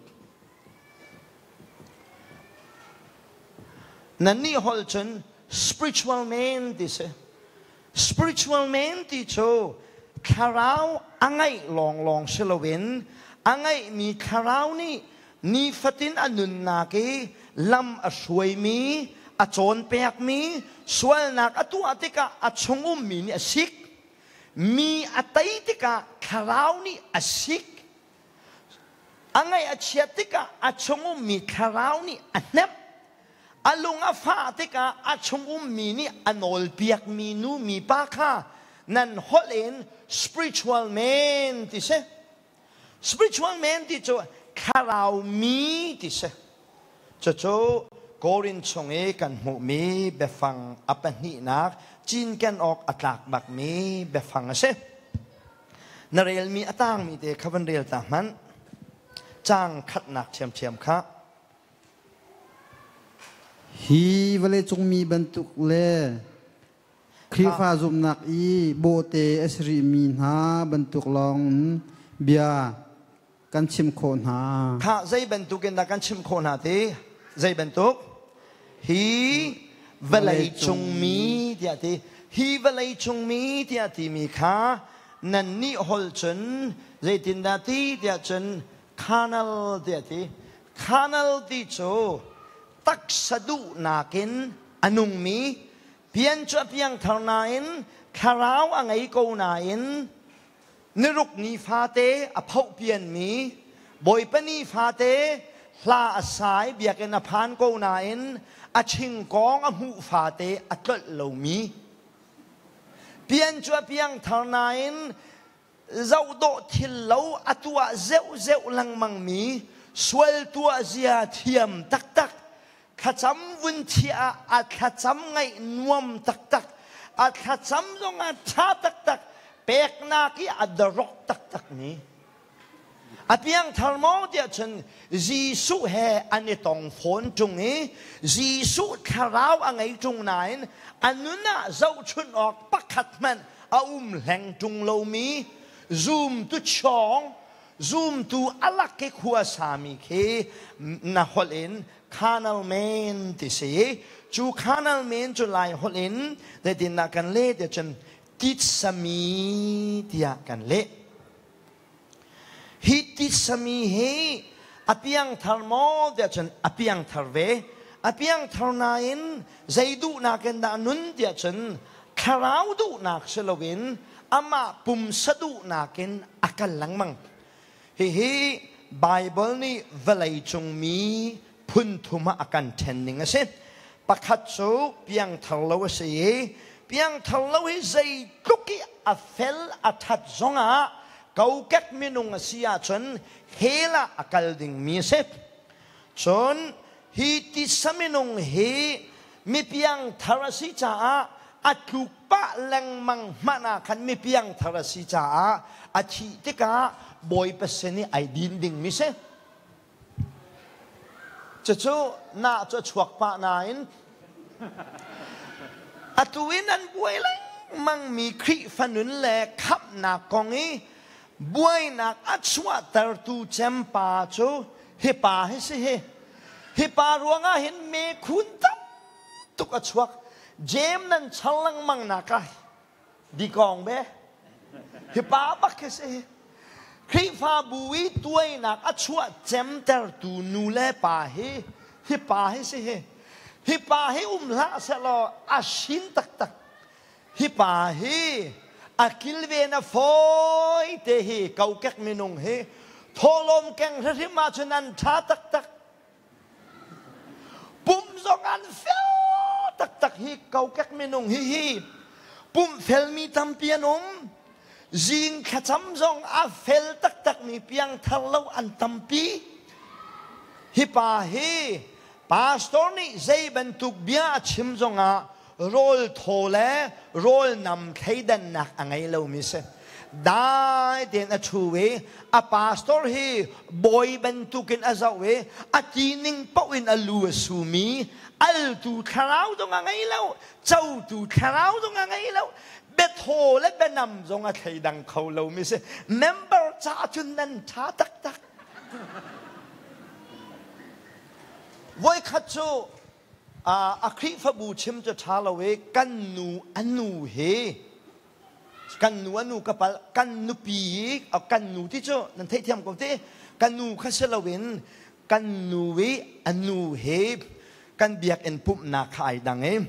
nannih holh cun spiritual man ti si. Spiritual man ti cu thlarau a ngeih lawnglawng si loin a ngeihmi thlarau nih nifatin a nunnak i lam a hruaimi, a cawnpiakmi, sualnak a tuah tikah a chung ummi nih a sik, mi a tei tikah thlarau nih a sik, a ngaih a chiat tikah a chung ummi thlarau nih a hnemh, a lung a fah tikah a chung ummi nih a nawlpiakmi nu mi pa kha nan holh in spiritual man ti si. Spiritual man ti cu thlarau mi ti si. Cucu Korin chung i kan hmuhmi biafang a pahnihnak cinken awk a tlak bakmi biafang a si. Na relmi a tangmi te kha van rel ta hmanh. Caang khatnak ṭhiamṭhiam kha. Hi vawleicung mi bantuk le Khrihfa zumhnak i bawhte a si rihmi hna bantuk lawng in bia kan chim khawh hna. Kha zei bantuk in dah kan chim khawh hna ti? Zei bantuk? Hi vawlei cung mi tiah ti. Hi vawlei cung mi tiah timi kha nannih holh cun zeitindah ti tiah cun carnal tiah ti. Carnal ti cu taksa duhnak in a nungmi, pian cu a piangthar nain thlarau a ngei ko nain niruk ni fate a phoh pianmi, Bawipa ni fate hla a sai biakinn a phan ko nain a chingkawng a hmuh fate a tlolh lomi, pian cu a piangthar nain zohdawh thil lo a tuah zeuh lengmang mi, sual tuah zia thiam taktak, thlacam vun thiah ah a thlacam ngaih nuam taktak, a thlacam zong ah ṭha taktak, peknak i a darok taktak mi. A piangthar maw tiah cun Jesuh he an i tong fawn ṭung i Jesuh thlarau a ngei ṭung nain a nun ah zohchunh awk pakhat hmanh a um hleng ṭung lomi zumtu chawng, zumtu a lak i khua sami khi na holh in carnal man ti si. Cu carnal man cu Lai holh in zeitindah kan leh tiah cun titsami tiah kan leh. Hi titsami hi a piangthar maw tiah cun a piangthar ve. A piangthar nain zei duhnak in dah nun tiah cun thlarau duhnak si loin amah pumsa duhnak in a kal lengmang. Hihi Baibal nih vawleicung mi phun thum ah a kan ṭhen ning a si. Pakhat cu piangthar lo a si i piangthar lo hi zeitluk i a fel a ṭhat zongah kokek minung a si ahcun hell ah a kal dingmi a si. Cun hi tisa minung hi mi piangthar a si caah a tluk pah lengmang hmanh ah khan mi piangthar a si caah a thih tikah Bawipa sin i ai din dingmi si. Cucu nah cu a chuak pah nain atu in an buai lengmangmi Khrihfa nun le khamhnak kong i buainak a chuahtertu cem pa cu hi pa hi si hi. Hi pa ruangah hin mekhun tam tuk a chuak. Jeim nan char lengmang nak ah dikawng be. Hi pa bak hi si. Khrihfabu i tuainak a chuah cemtertu nu le pa hi hi pa hi si hi. Hi pa hi um hlah sehlaw a sin taktak. Hi pa hi a kilven a fawi te hi kokek minung hi thawhlawm keng hrim ahcun an ṭha taktak. Pum zong an fel taktak hi kokek minung hi hi pum felmi tampi an um. Zing thlacam zong a fel taktakmi piangthar lo an tampi. Hi pa hi pastor nih zei bantuk bia a chim zongah rawl thaw le rawl nam thleidannak a ngei lomi si. Dai tein a ṭhu i a pastor hi bawi bantukin a zoh i a tining paoh in a lu a sumi, altu thlarau zong a ngei lo, cotu thlarau zong a ngei lo, biathaw le bianam zong a thleidang kho lomi si. Member caah cun nan ṭha taktak. Voikhat cu a Khrihfabu chim cu ṭha lo i kan nu a nu hi kan nu a nu ka pal kan nupi i kan nu ti cu nan theihthiam ko ti kan nu kha si loin kan nu i a nu hi kan biakinn pumhnak kha ai dang i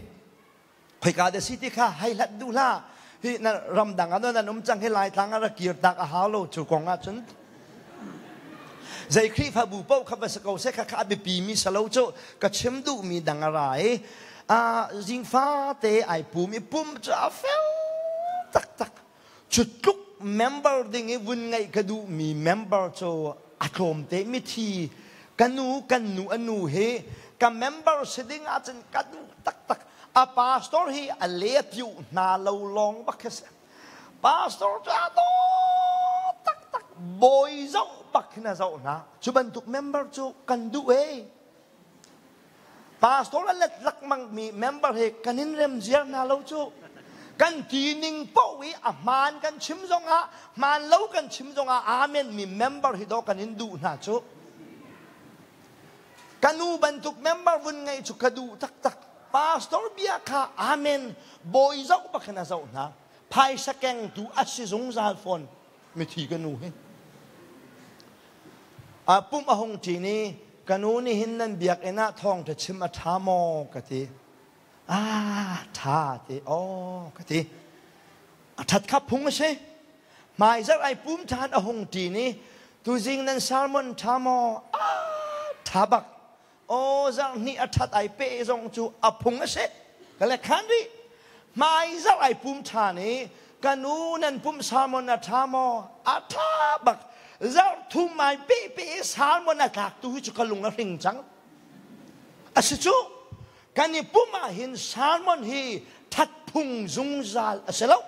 khoika dah si ti kha hei hlat duh hlah hi na ramdang ah nan um cang hi Laitlang ah rak kir tak a hau lo cu kong ah cun zei Khrihfabu paoh kha va si ko seh kha kha a biapi mi si lo cu ka chim duhmi dang a ra i a zingfa te ai pum i pum cu a fel taktak cu tluk member ding i vun ngaih ka duhmi member cu a tlawm te mithi ka nu kan nu a nu hi ka member si ding ahcun ka duh taktak a pastor hi a let yu hna lo lawng bak khi si pastor cu a daw taktak bawi zoh bak hin a zoh hna cu bantuk member cu kan duh e Pastor a let lakmang mi member he kan in rem ziar hna lo cu. Kan ti ning paoh i a hmaan kan chim zongah hmaan lo kan chim zongah amen mi member hi do kan in duh hna cu. Ka nu bantuk member vun ngeih cu ka duh taktak. Pastor bia kha amen bawi zoh bak in a zoh hna. Phaisa kengtu a si zungzal fawn. Mithi ka nu hi. A pumh a hung ṭin i ka nu nih hin nan biakinn ah thawngṭha chim a ṭha maw ka ti. Ah, ṭha ti. Aw ka ti. A ṭhat kha phung a si. Hmaizarh ai pum ṭhan a hung ṭin i tuzing nan sermon ṭha maw? Ah, ṭha bak. Aw zarh hnih a ṭhat ai pe zong cu a phung a si. Ka le khan rih. Hmaizarh ai pum ṭhan i ka nu nan pum salmon a ṭha maw? A ṭha bak. Zarh thum ai pe pe i salmon a tlak tu hi cu ka lung a hring cang. A si cu kan i pum ah hin salmon hi ṭhat phung zungzal a si lo.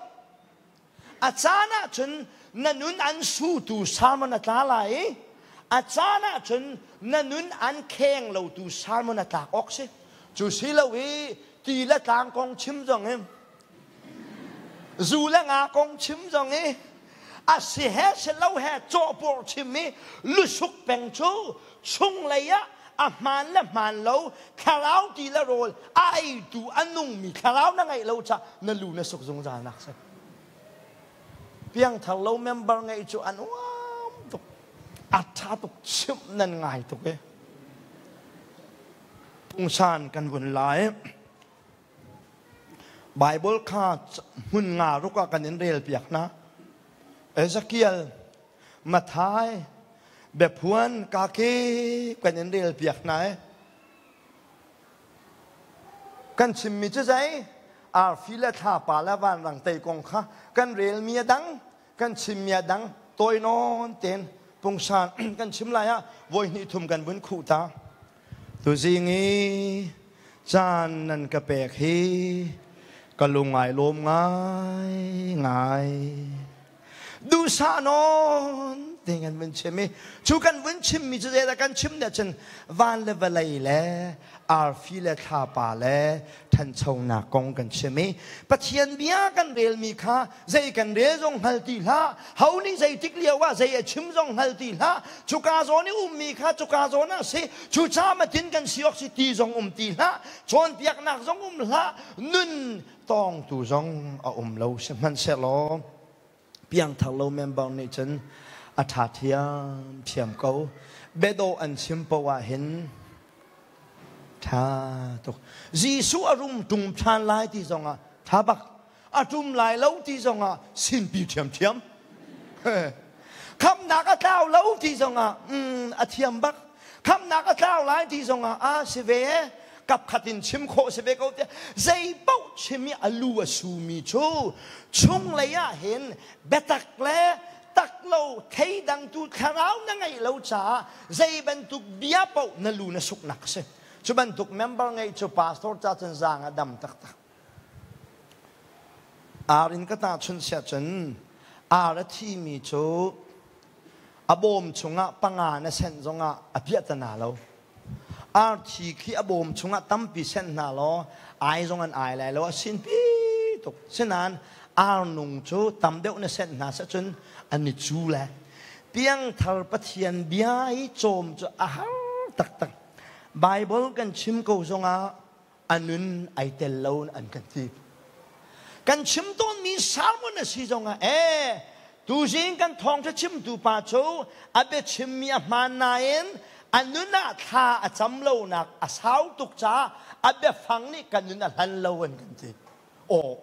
A caan ahcun na nun an sutu salmon a tla lai i a caan ahcun na nun an kheng lotu salmon a tlak awk si. Cu si lo i ti le tlang kong chim zong hi zu le nga kong chim zong hi a si he si lo he cawhpawr chim i lusuk peng cu chunglei ah a hmaan le hmaan lo thlarau ti le rawl a eitu a nungmi thlarau na ngeih lo ca na lu na suk zungzal nak si piangthar lo member ngeih cu an uam tuk a ṭha tuk chimh nan ngai tuk e pungsan kan vun lai Bible kha hmun nga ruk ah kan in rel piak hna Ezekiel Mathai Biaphuan kake kan in rel piak hna e Kan chimmi cu zei? Arfi le thlapa le vanrang tei kong kha kan relmi a dang, kan chimmi a dang, tawi nawn tein pungsan kan chim lai ah voi hnih thum kan vun khuh ta. Tuzing i caan nan ka pek hi ka lung ai lawm ngai ngai. Duhsah nawn te kan vun chim i cu kan vun chimmi cu zeidah kan chim nih cun van le vawlei le arfi le thlapa le ṭhanchonak kong kan chim i Pathian bia kan relmi kha zei kan rel zong hngal ti hlah ho nih zeitik lio ah zei a chim zong hngal ti hlah cuka zawn i ummi kha cuka zawn ah si cu ca matin kan si awk si ti zong um ti hlah cawnpiaknak zong um hlah nun tawngtu zong a um lo sihmanhsehlaw piangthar lo member nih cun A ṭha ṭhiamṭhiam ko. Biadawh an chim paoh ah hin ṭha tuk. Jesuh a rum ṭung ṭhan lai ti zongah ṭha bak. A ṭum lai lo ti zongah sinpi ṭhiamṭhiam. Khamnak a tlau lo ti zongah a thiam bak. Khamnak a tlau lai ti zongah a si ve. Kapkhat in chim khawh si ve ko tiah zei paoh chim i a lu a sumi cu chunglei ah hin biatak le tak lo theidangtu thlarau na ngeih lo caah zei bantuk bia paoh na lu na suknak a si. Cu bantuk member ngeih cu pastor ca cun zaang a dam taktak. Ar in ka tahchunh siah cun ar a thimi cu a bawm chungah panga na senh zongah a piahtana lo. Ar thi khi a bawm chungah tampi senh hna law ai zong an ai lai lo, a sinpi tuk. Sinain ar nung cu tam deuh na senh hna seh cun an i cu le. Piangthar Pathian bia i cawm cu a har taktak. Bible kan chim ko zongah a nun ai tel lo an kan ti. Kan chim tawnmi sermon a si zongah ee tuzing kan thawngṭha chimtu pa cu a biachimmi a hmaan nain a nun ah thla a cam lonak a sau tuk caah a biafang nih kan nun a hlan lo an kan ti. Aw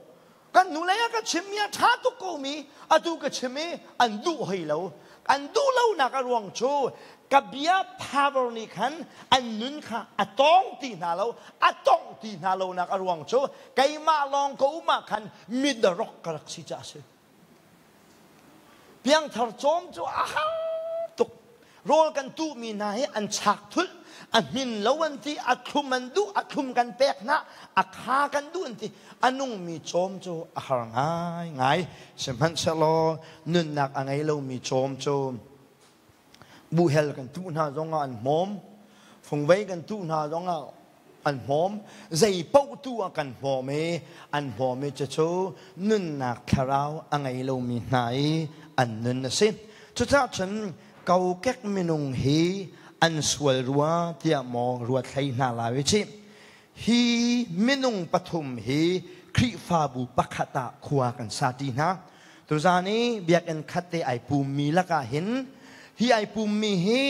kan nu lei ah ka chimmi a ṭha tuk komi atu ka chim i an duh hoi lo. An duh lonak a ruang cu ka bia power nih khan an nun kha a tawng ti hna lo, a tongh ti hna lonak a ruang cu keimah lawng ka um ah khan midarok ka rak si caah a si. Piangthar cawm cu a har tuk. Rawl kan tuhmi hna hi an chak thulh, a hmin lo an ti, a thlum an duh, a thlum kan pek hna, a kha kan duh an ti. A nungmi cawm cu a har ngaingai. Sihmanhsehlaw nunnak a ngei lomi cawm cu buhel kan tuh hna zongah an hmawm, fungvei kan tuh hna zongah an hmawm, zei paoh tu ah kan hmawm i an hmawm i cucu nunnak thlarau a ngei lomi hna i an nun a si. Cucaah cun kokek minung hi an sual rua tiah maw ruat hlei hna lai u cih. Hi minung pathum hi Khrihfabu pakhat ah khua kan sa ṭi hna. Tuzaan i biakinn khat te ai pummi lakah hin hi ai pummi hi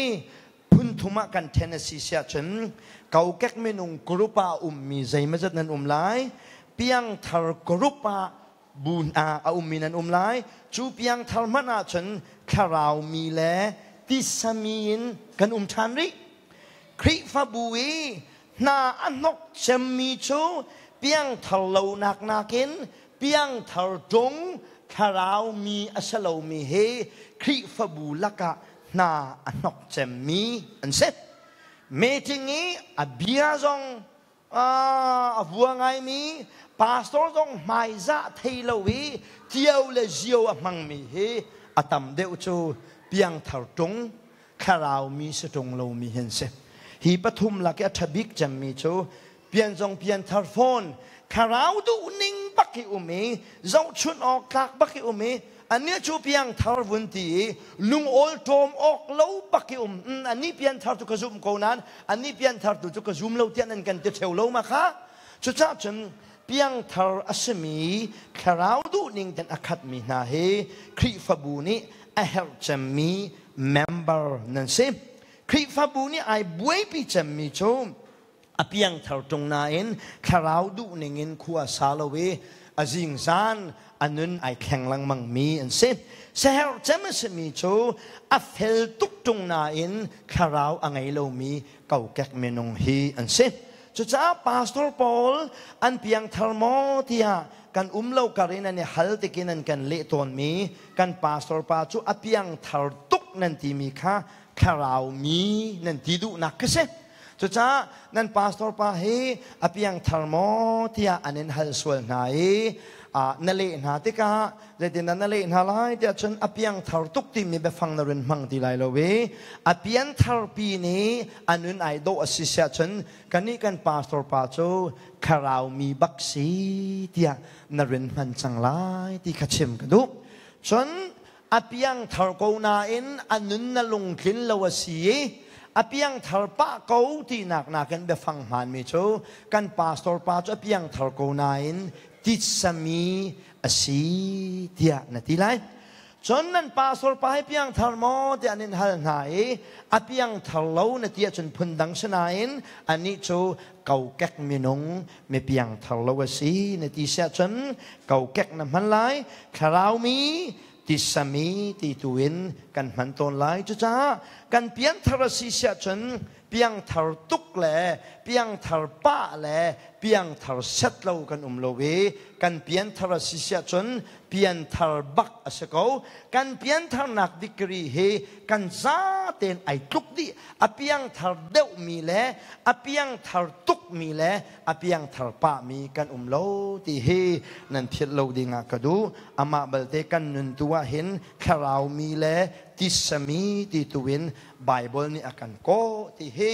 phun thum ah kan ṭhen a si siah cun kokek minung group ah a ummi zeimawzat nan um lai, piangthar group ah bu hna a ummi nan um lai. Cu piangthar hmanh ah cun thlarau mi le tisa mi in kan um ṭhan rih. Khrihfabu i hna a hnok cemmi cu piangthar lonak nakin piangthar ṭung thlarau mi a si lomi hi Khrihfabu lakah hna a hnok cemmi an si. Meeting i a bia zong a vua ngaimi, pastor zong hmaizah thei lo i tio le zio a hmangmi hi a tam deuh cu piangthar ṭung, thlarau mi si ṭung lomi hi an si. Hi pathum lak i a ṭha bik cemmi cu pian zong pianthar fawn, thlarau duh ning bak i um i zohchunh awk tlak bak i um i anih cu piangthar vun ti i lungawl ṭawm awk lo bak i um. Anih pianthar cu ka zumh ko nain anih pianthar tu cu ka zum lo tiah nan kan ti ṭheo lo ma kha. Cucaah cun piangthar a simi thlarau duhning ten a khatmi hna hi Khrihfabu nih a herh cemmi member nan si. Khrihfabu nih ai buaipi cemmi cu a piangthar ṭung nain thlarau duhning in khua sa lo i a zingzan a nun ai thleng lengmang mi an si. Seherh cem a simi cu a fel tuk ṭung nain thlarau a ngei lomi kokek minung hi an si. Cucaah pastor pawl an piangthar maw tiah kan um lo kar in an i hal tikin an kan leh tawnmi kan pastor pa cu a piangthar tuk nan timi kha thlarau mi nan ti duhnak ka si. Cucaah nan pastor pa hi a piangthar maw tiah an in hal sual hna i na leh hna tikah zeitindah na leh hna lai tiah cun a piangthar tuk timi biafang na run hmang ti lai lo i a pianthar pi nih a nun ai dawh a si siah cun kannih kan pastor pa cu thlarau mi bak si tiah na run hman cang lai ti kha chim ka duh. Cun a piangthar ko nain a nun na lungtlin lo a si i a piangthar pah ko tinak nakin biafang hmaanmi cu kan pastor pa cu a piangthar ko nain titsami a si tiah na ti lai. Cun nan pastor pa hi piangthar maw tiah an in hal hna i a piangthar lo na ti ahcun phundang si nain anih cu kokek minung mi piangthar lo a si na ti si ahcun kokek na hman lai thlarau mi tisami ti tu in kan hman tawn lai. Cucaah kan piangthar a si si ahcun piangthar tuk le piangthar pah le piangthar set lo kan um lo i kan pianthar a si si ahcun pianthar bak a si ko. Kan piantharnak degree hi kan zatein ai tluk dih. A piangthar deuhmi le a piangthar tukmi le a piangthar pahmi kan um lo ti hi nan philh lo ding ah ka duh. Amah balte kan nun tu ah hin thlarau mi le tisami ti tu in Bible nih a kan kawh ti hi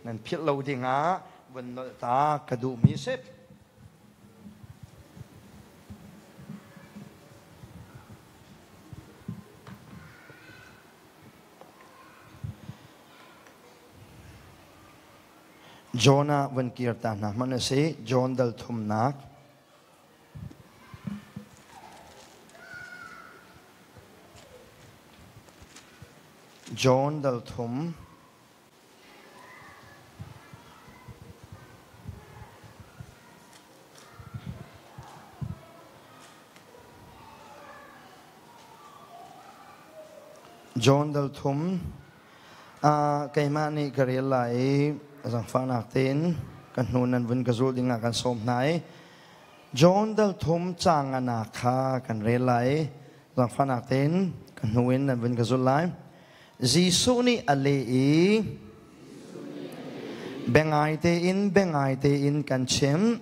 nan philh lo ding ah vun nolh ta ka duhmi si. Jonah vun kir ta hna hmanh a si. John dal thumnak. John dal thum. John dal thum keimah nih ka rel lai i zangfahnak tein ka hnu nan vun ka zul dingah kan sawm hna i John dal thum caang anak kha kan rel lai i zangfahnak tein ka hnu in nan vun ka zul lai. Jesuh nih a leh i biangai tein biangai tein kan chimh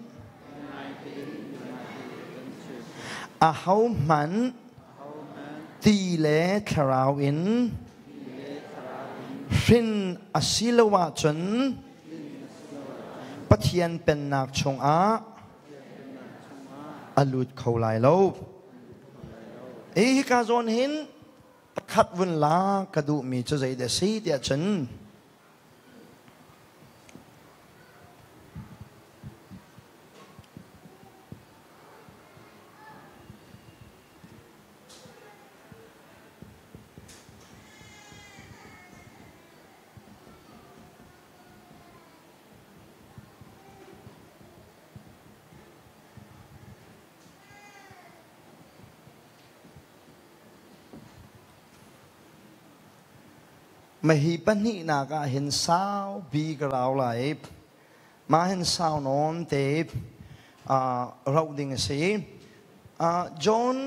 ahohmanh ti le thlarau in hrin a si lo ahcun Pathian pennak chungah a lut kho lai lo. Hi hika zawn hin Pakhat vun la ka duhmi cu zeidah a si tiah cun Mahi pahnihnak ah hin saupi ka rau lai. Mah hin sau nawn te rauh ding a si. John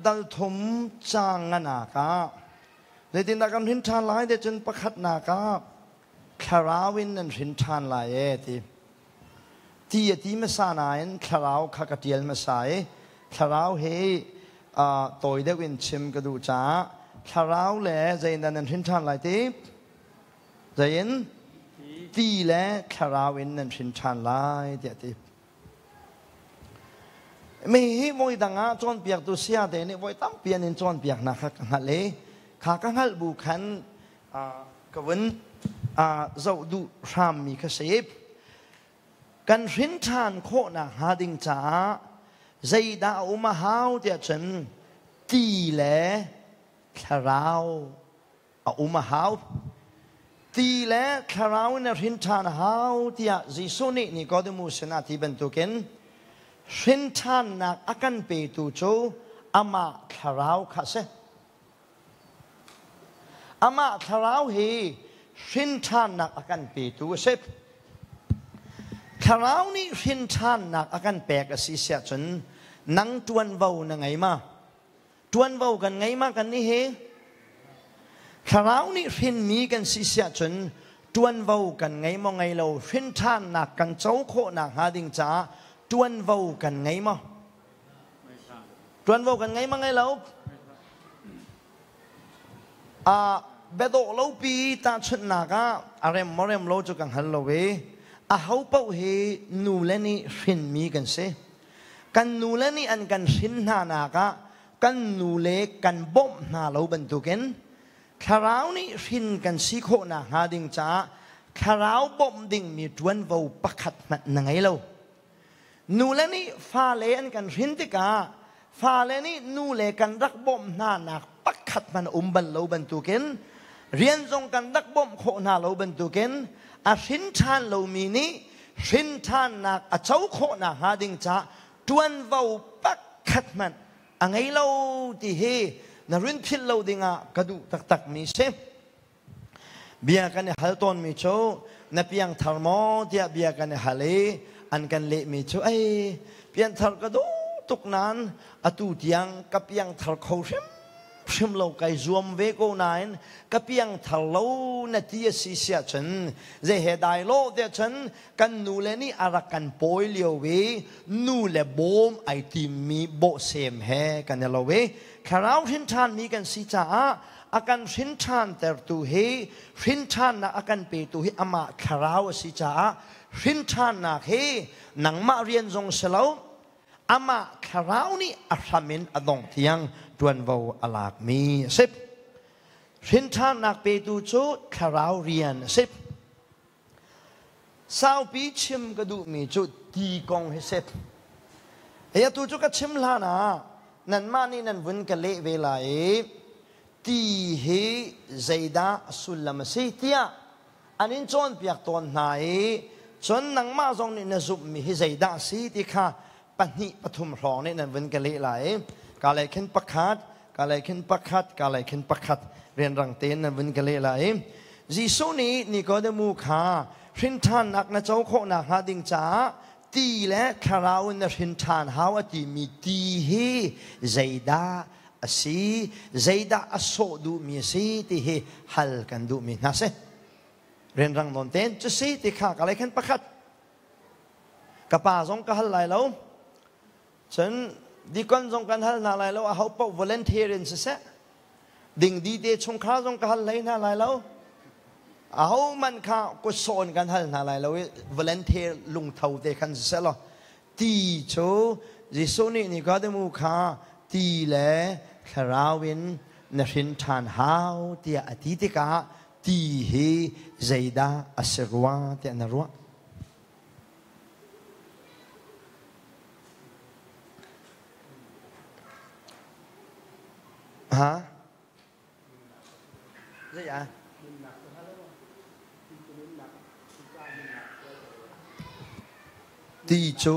dal thum caang nganak ah zeitindah kan hrin ṭhan lai te cun pakhatnak ah thlarau in nan hrin ṭhan lai e ti. Ti a ti hmasa nain thlarau kha ka ṭial hmasa i thlarau hi tawi deuh in chim ka duh caah thlarau le zeiin dah nan hrin ṭhan lai ti? Zeiin? Ti le thlarau in nan hrin ṭhan lai tiah a ti. Mi hi voi dang ah cawnpiaktu saya te nih voi tampi an in cawnpiaknak kha ka hngalh i kha ka hngalh bu khan ka vun zoh duh hrammi kha si. Kan hrin ṭhan khawhnak hnga ding caah zeidah a um a hau tiah cun ti le thlarau a um a hau. Ti le thlarau in a hrin ṭhan a hau tiah Jesuh nih Nicodemus sinah ti bantukin hrin ṭhannak a kan petu cu amah thlarau kha a si. Amah thlarau hi hrinṭhannak a kan petu a si. Thlarau nih hrinṭhannak a kan pek a si siahcun nang ṭuanvo na ngei ma? Ṭuanvo kan ngei ma kan nih hi? Thlarau nih hrinmi kan si siahcun ṭuanvo kan ngei maw ngei lo? Hrinṭhannak kan co khawhnak hnga ding caah ṭuanvo kan ngei maw? Ṭuanvo kan ngei ma ngei lo? Ah, biadawh lopi tahchunhnak ah a rem maw rem lo cu ka hngal lo i aho paoh hi nule nih hrinmi kan si. Kan nule nih an kan hrin hna nak ah kan nule kan bawmh hna lo bantukin thlarau nih hrin kan si khawh nakhnga ding caah thlarau bawmh dingmi ṭuanvo pakhat hmanh na ngei lo. Nule nih fale an kan hrin tikah Fale nih nu le kan rak bawmh hna nak pakhat hmanh um bal lo bantukin rian zong kan rak bawmh khawh hna lo bantukin a hrin ṭhan lomi nih hrin ṭhannak a co khawh nakhnga ding ca ṭuanvo pakhat hmanh a ngei lo ti hi na rin philh lo dingah ka duh taktakmi si. Bia kan i hal tawnmi cu na piangthar maw tiah bia kan i hal i an kan lehmi cu ei pianthar ka duh tuk nain atu tiang ka piangthar kho hrimhrim lo kai zuam ve ko nain ka piangthar lo na ti a si siah cun zei he dai lo tiah cun kan nu le nih a rak kan pawi lio i nu le bawm ai timmi bawhsem he kan i lo i thlarau hrin ṭhanmi kan si caah a kan hrin ṭhantertu hi hrin ṭhannak a kan petu hi amah thlarau a si caah hrin ṭhannak hi nangmah rian zong si lo amah thlarau nih a hram in a dong tiang ṭuanvo a lakmi a si. Hrin ṭhannak petu cu thlarau rian a si. Saupi chim ka duhmi cu ti kong hi si. Hei atu cu ka chim hlan ah nanmah nih nan vun ka leh ve lai i ti hi zeidah a sullam a si tiah an in cawnpiak tawn hna i cun nangmah zong nih na zumhmi hi zeidah a si ti kha pahnih pathum hrawng nih nan vun ka leh lai i ka lei khin pakhat ka lei khin pakhat ka lei khin pakhat rianrang tein nan vun ka leh lai i Jesuh nih Nikodemu kha hrinṭhannak na co khawh nakhnga ding caah ti le thlarau in na hrinṭhan hau a timi ti hi zeidah a si zeidah a sawh duhmi a si ti hi hal kan duhmi hna si rianrang nawn tein cu si ti kha ka lei khan pakhat Ka pa zong ka hal lai lo. Cun dikon zong kan hal hna lai lo. Aho paoh volunteer in siseh. Dingdi te chungkhar zong ka hal hlei hna lai lo. Aho man kha kutsawn kan hal hna lai lo i volunteer lungtho te khan siseh law ti cu Jesuh nih Nikodemu kha ti le thlarau in na hrin ṭhan hau tiah a ti tikah ti hi zeidah a si rua tiah na ruah? Ha? Zei ah? Ti cu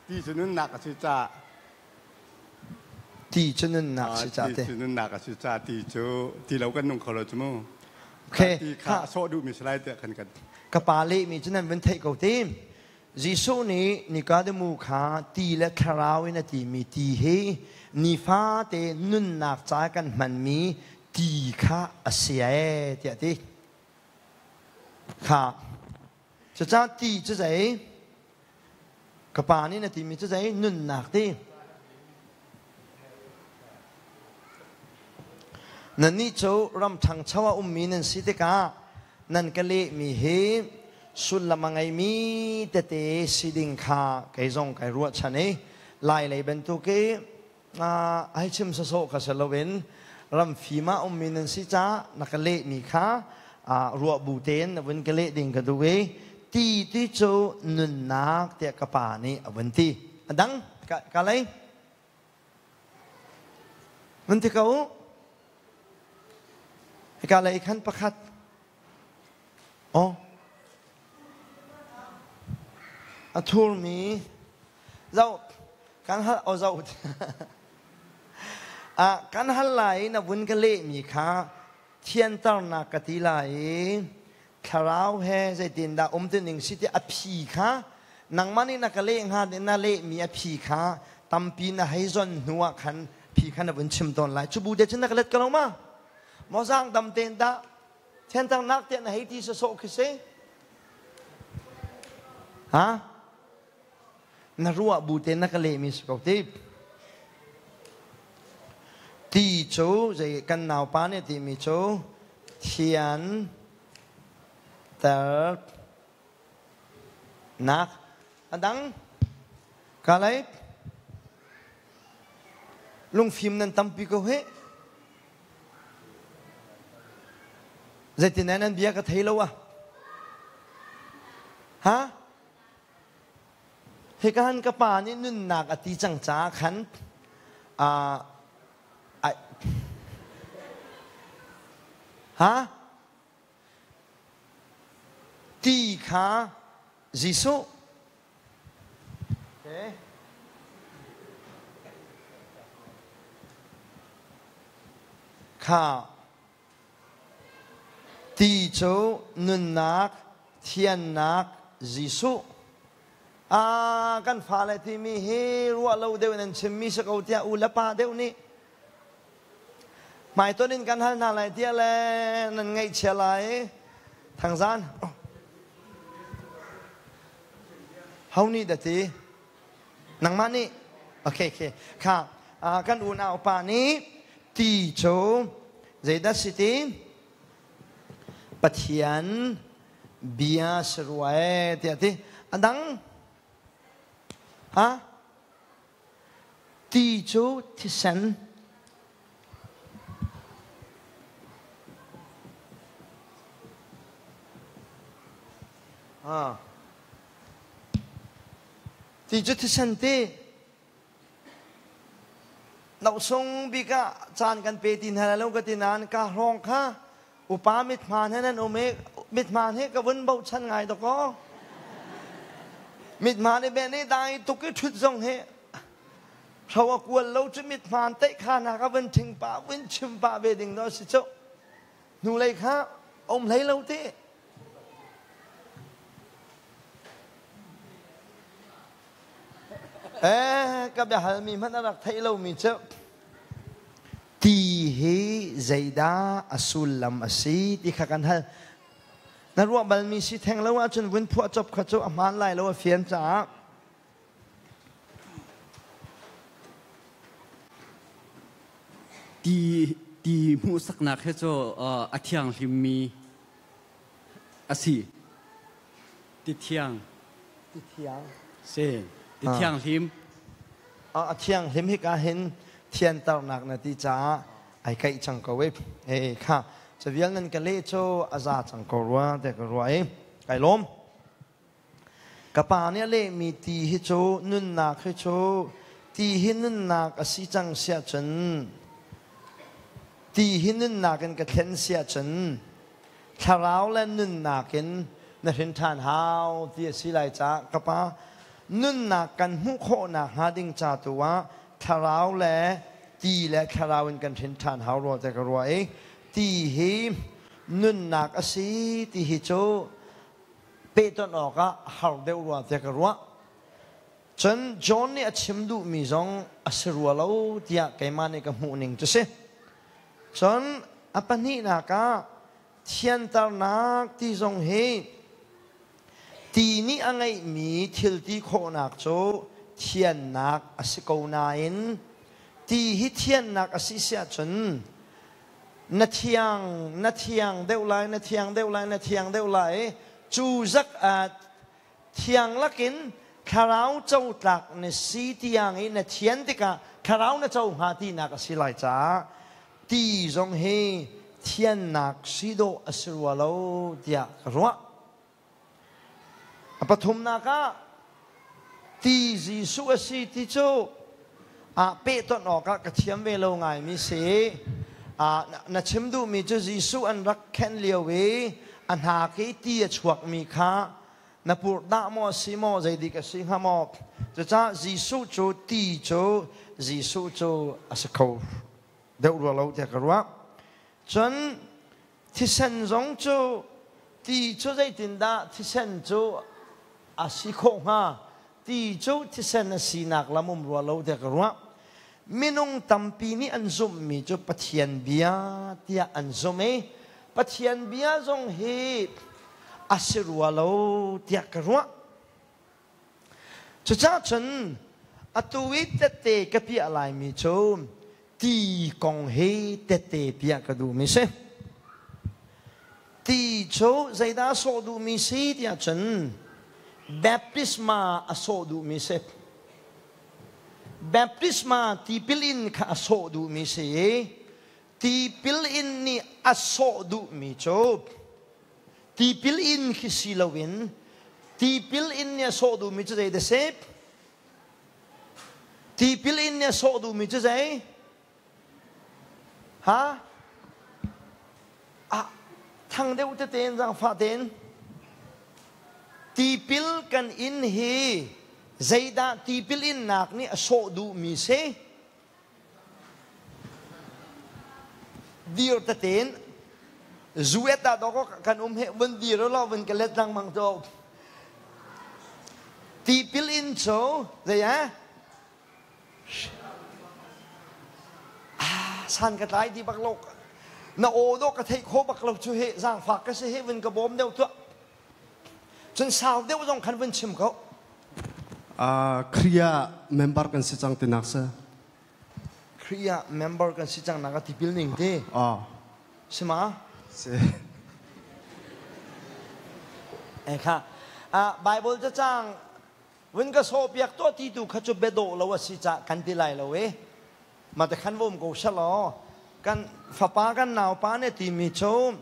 Ti cu nunnak a si ca. Ti cu nunnak si ca te. Ti cu nunnak a si ca ti cu ti lo kan nung kho lo cu mu. Okay. Ti kha a sawh duhmi si lai tiah kan kan. Ka pa lehmi cu nan vun theih ko te. Jesuh nih Nikodemu kha ti le thlarau in a timi ti hi nifate nunnak ca kan hmanmi ti kha a si ee tiah ti. Kha. Cucaah ti cu zei? Ka pa nih na timi cu zei nunnak ti. Nannih cu ram ṭhangcho a ummi nan si tikah nan ka lehmi hi sullam a ngeimi tete si ding kha kei zong kai ruahchan i Lailei bantuk i ai chim sawsawh kha si loin ram fim ah ummi nan si caah na ka lehmi kha ruah bu tein na vun ka leh ding ka duh i ti ti cu nunnak tiah ka pa nih a vun ti. A dang ka lei vun ti ko u. Hika lei khan pakhat. Oh. A thurmi zoh kan hal o zoh ah kan hal lai na vun ka lehmi kha thianternak ka ti lai i thlarau he zeitindah um ti ning si ti a phi kha nangmah nih na ka leh hnga na lehmi a phi kha tampi na hei zon hnu ah khan phi kha na vun chim tawn lai cu bu te cun na ka let ka lo ma maw zaang dam tein dah Thianternak tiah na hei ti sawsawh khi si. Ha? Na ruah bu te na ka lehmi si ko ti. Ti cu zei kan naupa nih timi cu thian ter nak a dang ka lei lungfim nan tampi ko hih Zeitin nan bia ka thei lo ah? Ha? Hika han ka pa nih nunnak a ti cang caah khan ha ti kha Jesuh okay. Kha Ti cu nunnak, thiannak, Jesuh. Ah, kan fale timi hi ruah lo deuh in an chimmi si ko tiah u le pa deuh nih hmaiton in kan hal hna lai tiah le nan ngaihchia lai. Thangzan. Ho nih dah ti? Nangmah nih? Okay, okay. Kha, kan unau pa nih ti cu zeidah si ti? Pathian bia si rua ee tiah ti. A dang? Ha? Ti cu thisen. Ha. Ti cu thisen ti. Nosung bik ah caan kan pe ti hna lo ka ti nain ka hrawng kha upa mithmaan he nan um i mithmaan he ka vun bochan ngai dakaw. Mithmaan i ben i dai tuk i ṭhut zong hi hro a kual lo cu mithmaan teih kha na ka vun ṭhing pah vun chim pah ve ding dawh si cu. Hnulei kha um hlei lo ti. Eh, ka biahalmi hmanh a rak theih lomi cu ti hi zeidah a sullam a si ti kha kan hal. Na ruah balmi si theng lo ahcun vun phuah cop kha cu a hmaan lai lo a fian caah. Ti ti hmuhsaknak hi cu a thianghlimmi a si. Ti thiang. Ti thiang. Si. Ti thianghlim. A thianghlim hika hin thianternak na ti caah ai kaih cang ko i e kha cavial nan ka leh cu a za cang ko rua te ka rua i kai lawm. Ka pa nih a lehmi ti hi cu nunnak hi cu ti hi nunnak a si cang siah cun ti hi nunnak in ka thlen siah cun thlarau le nunnak in na hrin ṭhan hau ti a si lai caah ka pa nunnak kan hmuh khawh nakhnga ding ca tu ah thlarau le ti le thlarau in kan hrin ṭhan hau rua te ka ruah i ti hi nunnak a si ti hi cu pehtonh awkah har deuh rua tiah ka ruah. Cun John nih a chim duhmi zong a si rua lo tiah keimah nih ka hmuh ning cu si. Cun a pahnihnak ah thianternak ti zong hi ti nih a ngeihmi thil ti khawhnak cu thiannak a si ko nain ti hi thiannak a si si ahcun na thiang na thiang deuh lai na thiang deuh lai na thiang deuh lai cu zak ah thiang lakin thlarau cotlak na si tiang i na thian tikah thlarau na co hnga tinak a si lai caah ti zong hi thiannak si dawh a si rua lo tiah ka ruah. A pathumnak ah ti Jesuh a si ti cu ah pehtonh awkah ka thiam ve lo ngaimi si. Na chim duhmi cu Jesuh an rak khenh lio i a hnak i ti a chuakmi kha na purhdah maw a si maw zeidik a si hnga maw? Cucaah Jesuh cu ti cu Jesuh cu a si kho deuh rua lo tiah ka ruah. Cun Thisen zong cu ti cu zeitindah thisen cu a si khawh hnga? Ti cu thisen a sinak lam um rua lo tiah ka ruah. Minung tampi nih an zumhmi cu Pathian bia tiah an zumh i Pathian bia zong hi a si rua lo tiah ka ruah. Cucaah cun atu i tette ka piah laimi cu ti kong hi tette piah ka duhmi si. Ti cu zeidah a sawh duhmi si tiah cun baptisma a sawh duhmi si. Baptisma tipil in kha a sawh duhmi si i tipil in nih a sawh duhmi cu Tipil in khi si loin tipil in nih a sawh duhmi cu zei dah si? Tipil in nih a sawh duhmi cu zei? Ha? Ah, thang deuh tete in zaangfah tein. Tipil kan in hi zeidah tipil innak nih a sawh duhmi si? Dir tete in zuet ah dawk kan um he vun dir law vun ka let lengmang to. Tipil in cu zei ah? San ka tlai ti bak lo. Na aw dawh ka theih khawh bak lo cu he zaangfak ka si he vun ka bawm deuh tuah. Cun sau deuh zong khan vun chim ko. Khrih member kan si cang tinak si. Khrih member kan si cang nak a tipil ning ti. Si ma? Si. Eh kha. Bible cacang vun ka sawhpiak tuah ti tu kha cu biadawh lo a si cah kan ti lai lo e ma te khan vom ko selaw kan fapa kan naupa ne timi cu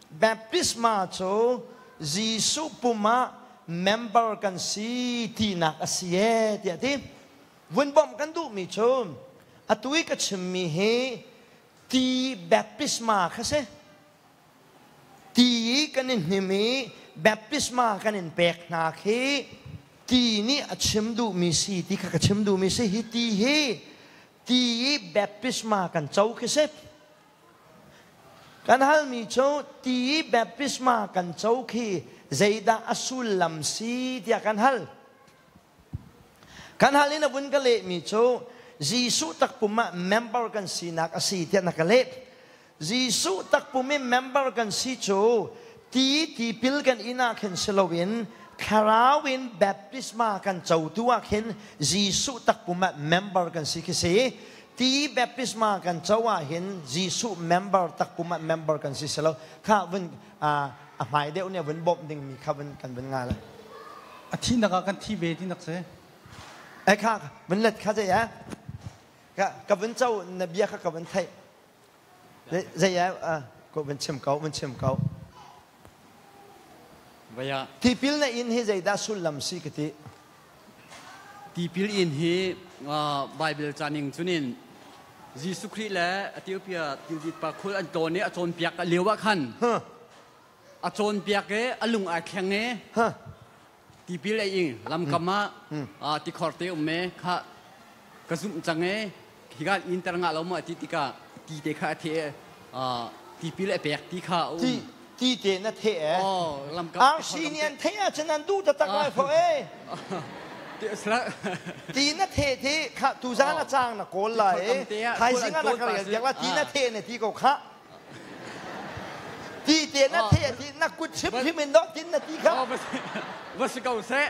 baptisma cu Jesuh pum ah member kan si tinak a si e tiah ti vun bawmh kan duhmi cu atu i ka chimmi hi ti baptisma kha si Ti i kan i hnim i baptisma kan in pek hna khi ti nih a chim duhmi si ti kha ka chim duhmi si. Hi ti hi ti i baptisma kan co khi si. Kan halmi cu ti i baptisma kan co khi zeidah a sullam si tiah kan hal. Kan hal in a vun ka lehmi cu Jesuh takpum ah member kan sinak a si tiah na ka leh. Jesuh takpum i member kan si cu ti tipil kan in ah khin si loin thlarau in baptisma kan cotu ah khin Jesuh takpum ah member kan si khi si. Ti baptisma kan co ah hin Jesuh member takpum ah member kan si si lo. Kha vun a hmai deuh nih a vun bawmh dingmi kha vun kan vun nga lai. A thihnak ah kan thi ve ti nak si. Ai kha vun let kha zei ah ka ka vun co na bia kha ka vun theih. Zei ah ko vun chim ko vun chim ko. Vaya. Tipil na in hi zeidah sullam si ka ti. Tipil in hi Bible caning cunin Jesuh Khrih le Ethiopia tildit pa khul an tawn i a cawnpiak a lio ah khan a cawnpiak i a lung ai thleng i tipil a ing lamkam ah tikhor te um e kha ka zumh cang e hikan in ter nga lo ma ti tikah ti te kha a the tipil a pek ti kha um Ti te na the e RC nih an theih ahcun an duh taktak lai fo e ti na the ti kha tuzan a cang na kawl lai e thaizing ah na ka rel piak la ti na the na ti ko kha ti te na the ti na kut chim hrim in dok tin na ti kha va si ko seh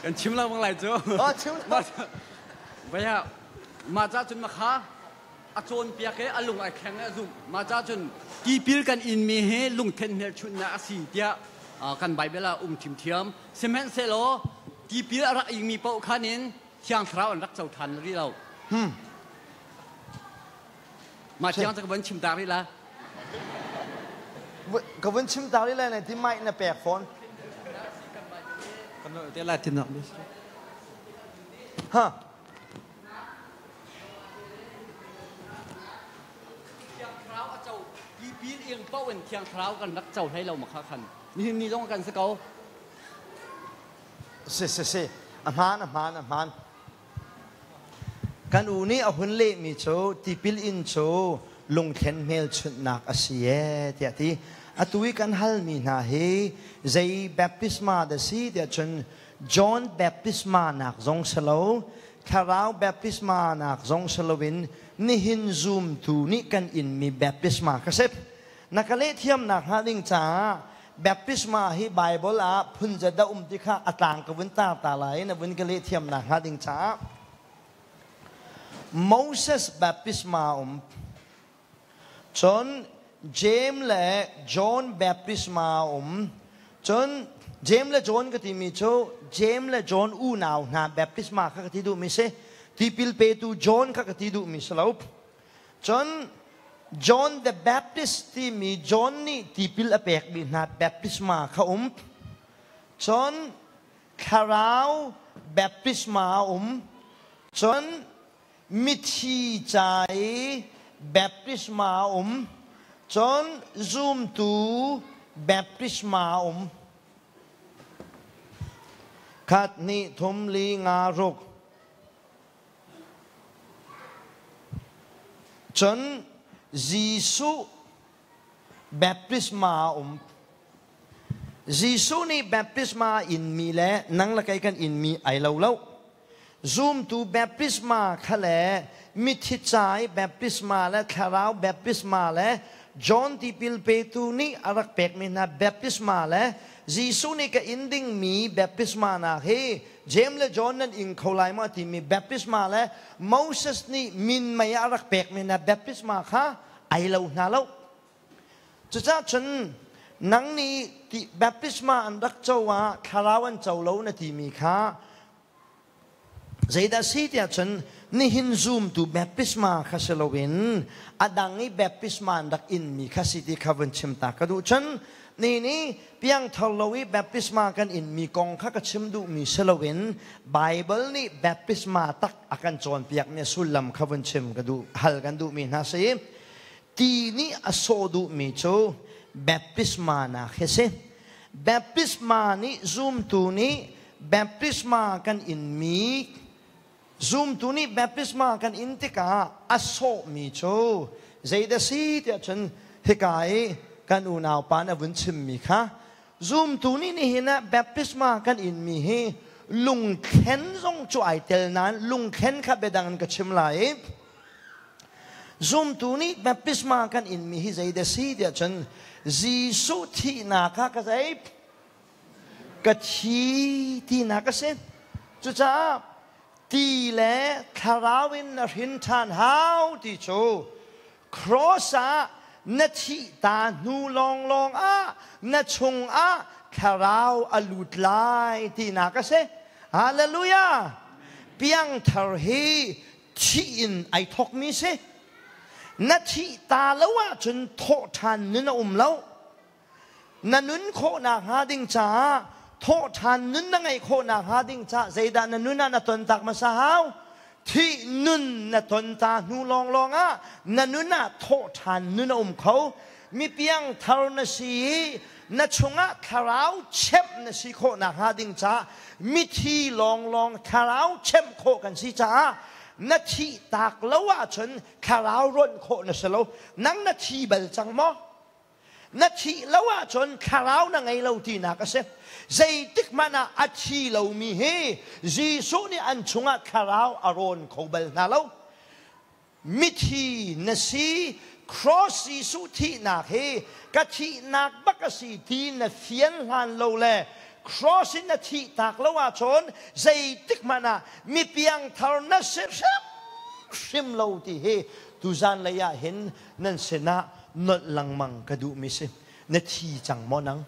kan chim lo bang lai cu chim lo vaya ma cha cun ma kha a cawnpiak i a lung ai thleng i a zumh. Mah ca cun tipil kan inmi hi lungthen hmelchunhnak a si tiah kan Baibal ah um ṭhimṭhiam. Sihmanhsehlaw tipil a rak ingmi paoh khan in Thiang Thlarau an rak co ṭhan rih lo. Mah tiang cu ka von chim ta rih la. Ka vun chim ta rih lai na ti mic na pek fawn. Kan te lai tinak Ha. Thiang Thlarau a co tipil ing paoh in Thiang Thlarau kan rak co hlei lo ma kha khan nihin ni zong kan si ko. Si si si a hmaan a hmaan a hmaan. Kan u nih a hun lehmi cu tipil in cu lungthlen hmelchunhnak a si ee tiah ti. Atu i kan halmi hna hi zei baptisma dah si tiah cun John baptisma nak zong si lo, thlarau baptisma nak zong si loin nihin zumtu nih kan inmi baptisma ka si. Na ka leh thiamnak hnga ding caah baptisma hi Bible ah phun zat um ti kha a tlang ka vun tar ta lai na vun ka leh thiamnak hnga ding caah Moses baptisma um Cun Jeim le John baptisma a um. Cun Jeim le John ka timi cu Jeim le John unau hna baptisma kha ka ti duhmi si. Tipil petu John kha ka ti duhmi si lo. Cun John the Baptist timi John nih tipil a pekmi hna baptisma kha um. Cun thlarau baptisma a um. Cun mithi ca i baptisma a um. Cun zumtu baptisma a um. Khat hnih thum li nga ruk. Cun Jesuh baptisma a um. Jesuh nih baptisma a inmi le nang le kei kan inmi ai lo lo. Zumtu baptisma kha le mithi ca i baptisma le thlarau baptisma le John tipil petu nih a rak pekmi hna baptisma le Jesuh nih ka in dingmi baptisma nak hi James le John nan ing kho lai maw timi baptisma le Moses nih minmei ah a rak pekmi hna baptisma kha ai lo hna lo. Cucaah cun nang nih ti baptisma an rak co ah thlarau an co lo na timi kha zeidah si tiah cun nihin zumtu baptisma kha si loin a dang i baptisma an rak inmi kha si ti kha vun chim ta ka duh. Cun ni nih piangthar lo i baptisma kan inmi kong kha ka chim duhmi si loin Bible nih baptisma tak a kan cawnpiakmi a sullam kha vun chim ka duh, hal kan duhmi hna si. Ti nih a sawh duhmi cu baptisma nak hi si. Baptisma nih zumtu nih baptisma kan inmi, zumtu nih baptisma kan in tikah a sawhmi cu zeidah si tiah cun hika i kan unau pa nih a vun chimmi kha zumtu nih nihin ah baptisma kan inmi hi lungthlen zong cu ai tel nain lungthlen kha biadang in ka chim lai i zumtu nih baptisma kan inmi hi zeidah si tiah cun Jesuh thihnak kha ka zei ka thi tinak a si. Cucaah ti le thlarau in na hrin ṭhan hau ti cu cross ah na thih ta hnu lawnglawng ah na chungah thlarau a lut lai tinak a si. Hallelujah! Piangthar hi thih in ai thawkmi si. Na thih ta lo ahcun thawh ṭhan nun a um lo. Na nun khawhnak hnga ding caah, thawhṭhan nun na ngeih khawhnak hnga ding caah zeidah na nun ah na ton tak hmasa hau? Thih nun na ton ta hnu lawnglawng ah na nun ah thawhṭhan nun a um kho. Mi piangthar na si i na chungah thlarau chemh na si khawhnak hnga ding caah mithi lawnglawng thlarau chemh khawh kan si caah na thih tak lo ahcun thlarau rawnh khawh na si lo. Nang na thi bal cang maw? Na thih lo ahcun thlarau na ngei lo tinak a si. Zeitik hmanh ah a thi lomi hi Jesuh nih an chungah thlarau a rawn kho bal hna lo. Mithi na si, cross Jesuh thihnak hi ka thihnak bak a si ti na fian hlan lo le cross in na thih tak lo ahcun zeitik hmanh ah mi piangthar na si hrimhrim lo ti hi tuzan lei ah hin nan sinah nolh lengmang ka duhmi si. Na thi cang maw nang?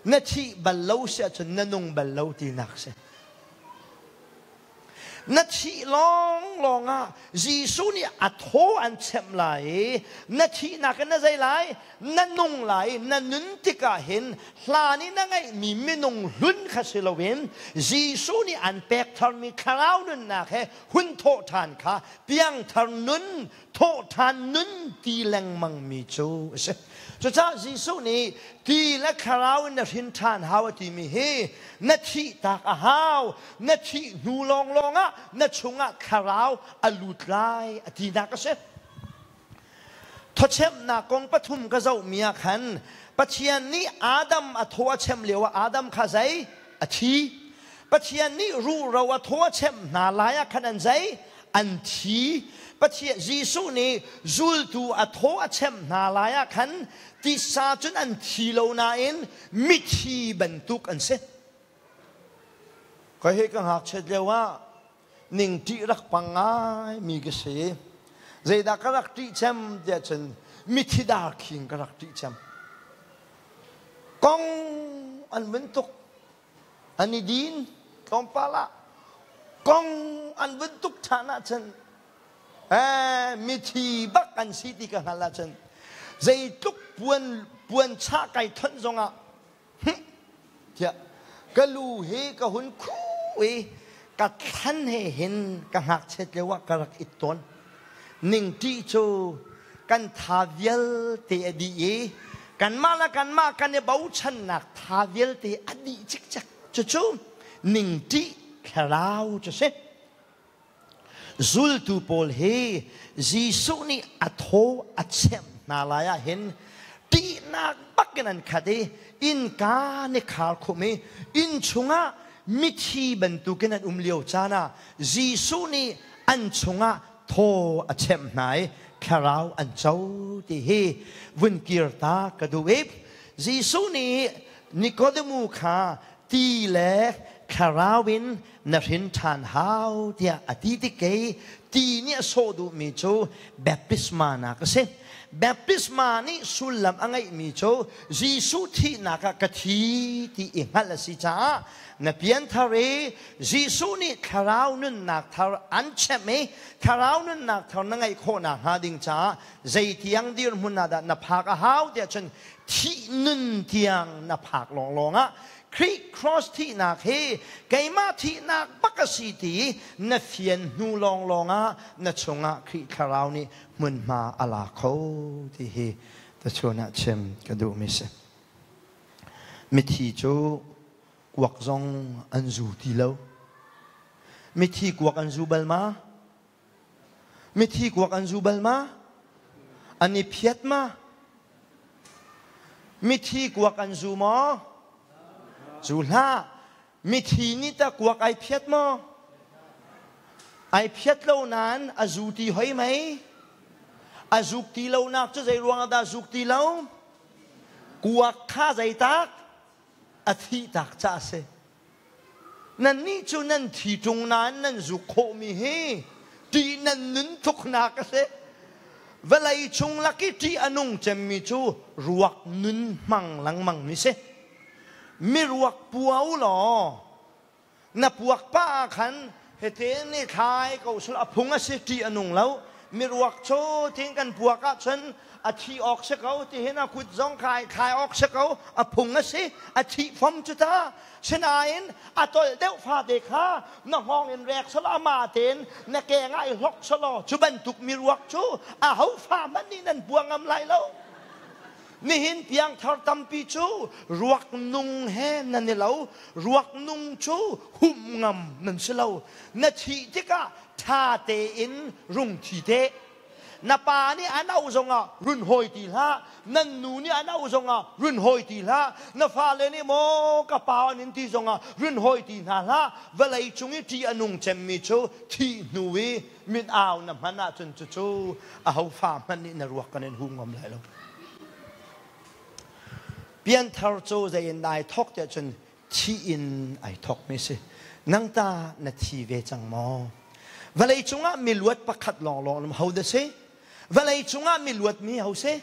Na thih bal lo si ahcun na nung bal lo tinak si. Na thih lawnglawng ah Jesuh nih a thaw an chemh lai i na thihnak in na zei lai? Na nung lai. Na nun tikah hin hlan i na ngeihmi minung hlun kha si loin Jesuh nih an pek tharmi thlarau nunnak he hun thawh ṭhan kha piangthar nun, thawhṭhan nun ti lengmang mi cu a si. Cucaah Jesuh nih ti le thlarau in na hrin ṭhan hau a timi hi na thihtak a hau, na thih hnu lawnglawng ah na chungah thlarau a lut lai a tinak a si. Thawchemnak kong pathum ka zohmi ah khan Pathian nih Adam a thaw a chem lio ah Adam kha zei? A thi. Pathian nih ruhro a thaw a chemh hna lai ah khan an zei? An thi. Pathian Jesuh nih zultu a thaw a chemh hna lai ah khan tisa cun an thi lo nain mithi bantuk an si. Ka hi ka ngakchiat lio ah ning ṭih rak pang ngai mi ka si. Zeidah ka rak ṭih cem tiah cun mithi dar khing ka rak ṭih cem. Kong an vun tuk. An i din tlawmpal ah kong an vun tuk ṭhan ahcun mithi bak an si ti ka hngalh ahcun zeitluk puan puan chah kai thonh zongah tiah ka lu hi ka hun khu. i ka thlan he hin ka ngakchiat lio ah ka rak it tawn. Ningṭih cu kan tha vialte a dih i kanmah le kanmah kan i bochannak tha vialte a dih cikcek. Cucu ningṭih thlarau cu si. Zultu pawl hi Jesuh nih a thaw a chemh hna lai ah hin ṭihnak bakin an khat i innka ni khar khum i inn chungah mithi bantukin an um lio caan ah Jesuh nih an chungah thaw a chemh hna i thlarau an co ti hi vun kir ta ka duh i Jesuh nih Nikodemu kha ti le thlarau in na hrin ṭhan hau tiah a ti tik kei ti nih a sawh duhmi cu baptisma nak a si. Baptisma nih sullam a ngeihmi cu Jesuh thihnak ah ka thi ti i hngalh a si caah na pianthar i Jesuh nih thlarau nunnak thar an chemh i thlarau nunnak thar na ngeih khawh nakhnga ding caah zeitiang dirhmun ah dah na phak a hau tiah cun thih nun tiang na phak lawnglawng ah Khrih cross thihnak hi keimah thihnak bak a si ti na fian hnu lawnglawng ah na chungah Khrih thlarau nih hmunhma a la kho ti hi tachun ah chim ka duhmi si. Mithi cu kuak zong an zu ti lo. Mithi kuak an zu bal ma? Mithi kuak an zu bal ma? An i phiat ma? Mithi kuak an zu maw? Zu hlah. Mithi nih ta kuak ai phiat maw? Ai phiat lo nain a zu ti hoi mei? A zuk ti lo nak cu zei ruang ah dah zuk ti lo? Kuak kha zeitak? A thih tak ca a si. Nannih cu nan thi ṭung nain nan zuk khawhmi hi ṭih nan nun tuknak a si. Vawlei chung lak i ṭih a nung cemmi cu ruak nun hmang lengmangmi si. Miruak pua u law na puak pah ah khan hete nih thlai ko sul a phung a si ṭih a nung lo. Miruak cu tin kan puak ahcun a thi awk si ko tihin a kut zong khai thlai awk si ko a phung a si a thih fom cu ta sinain a tolh deuh fate kha na hngawng in rek solo ama tein na ke ah i hlok solo cu bantuk miruak cu a ho fa hmanh nih nan buang ngam lai lo nihin piangthar tampi cu ruak nung he nan i lo ruak nung cu humh ngam nan si lo na thih tikah ṭha tein rung thi te na pa nih an auh zongah run hawi ti hlah nan nu nih an auh zongah run hawi ti hlah na fale nih maw ka pa an in ti zongah run hawi ti hna hlah vawlei cung i ṭih a nung cemmi cu thih hnu i min au na hman ahcun cucu aho fa hmanh nih na ruak kan in hu ngam lai lo pianthar cu zei in ai thawk tiah cun thi in ai thawkmi si nang ta na thi ve cang maw vawlei cungah mi luat pakhat lawnglawng um ho dah si vawlei cungah mi luat mi ho si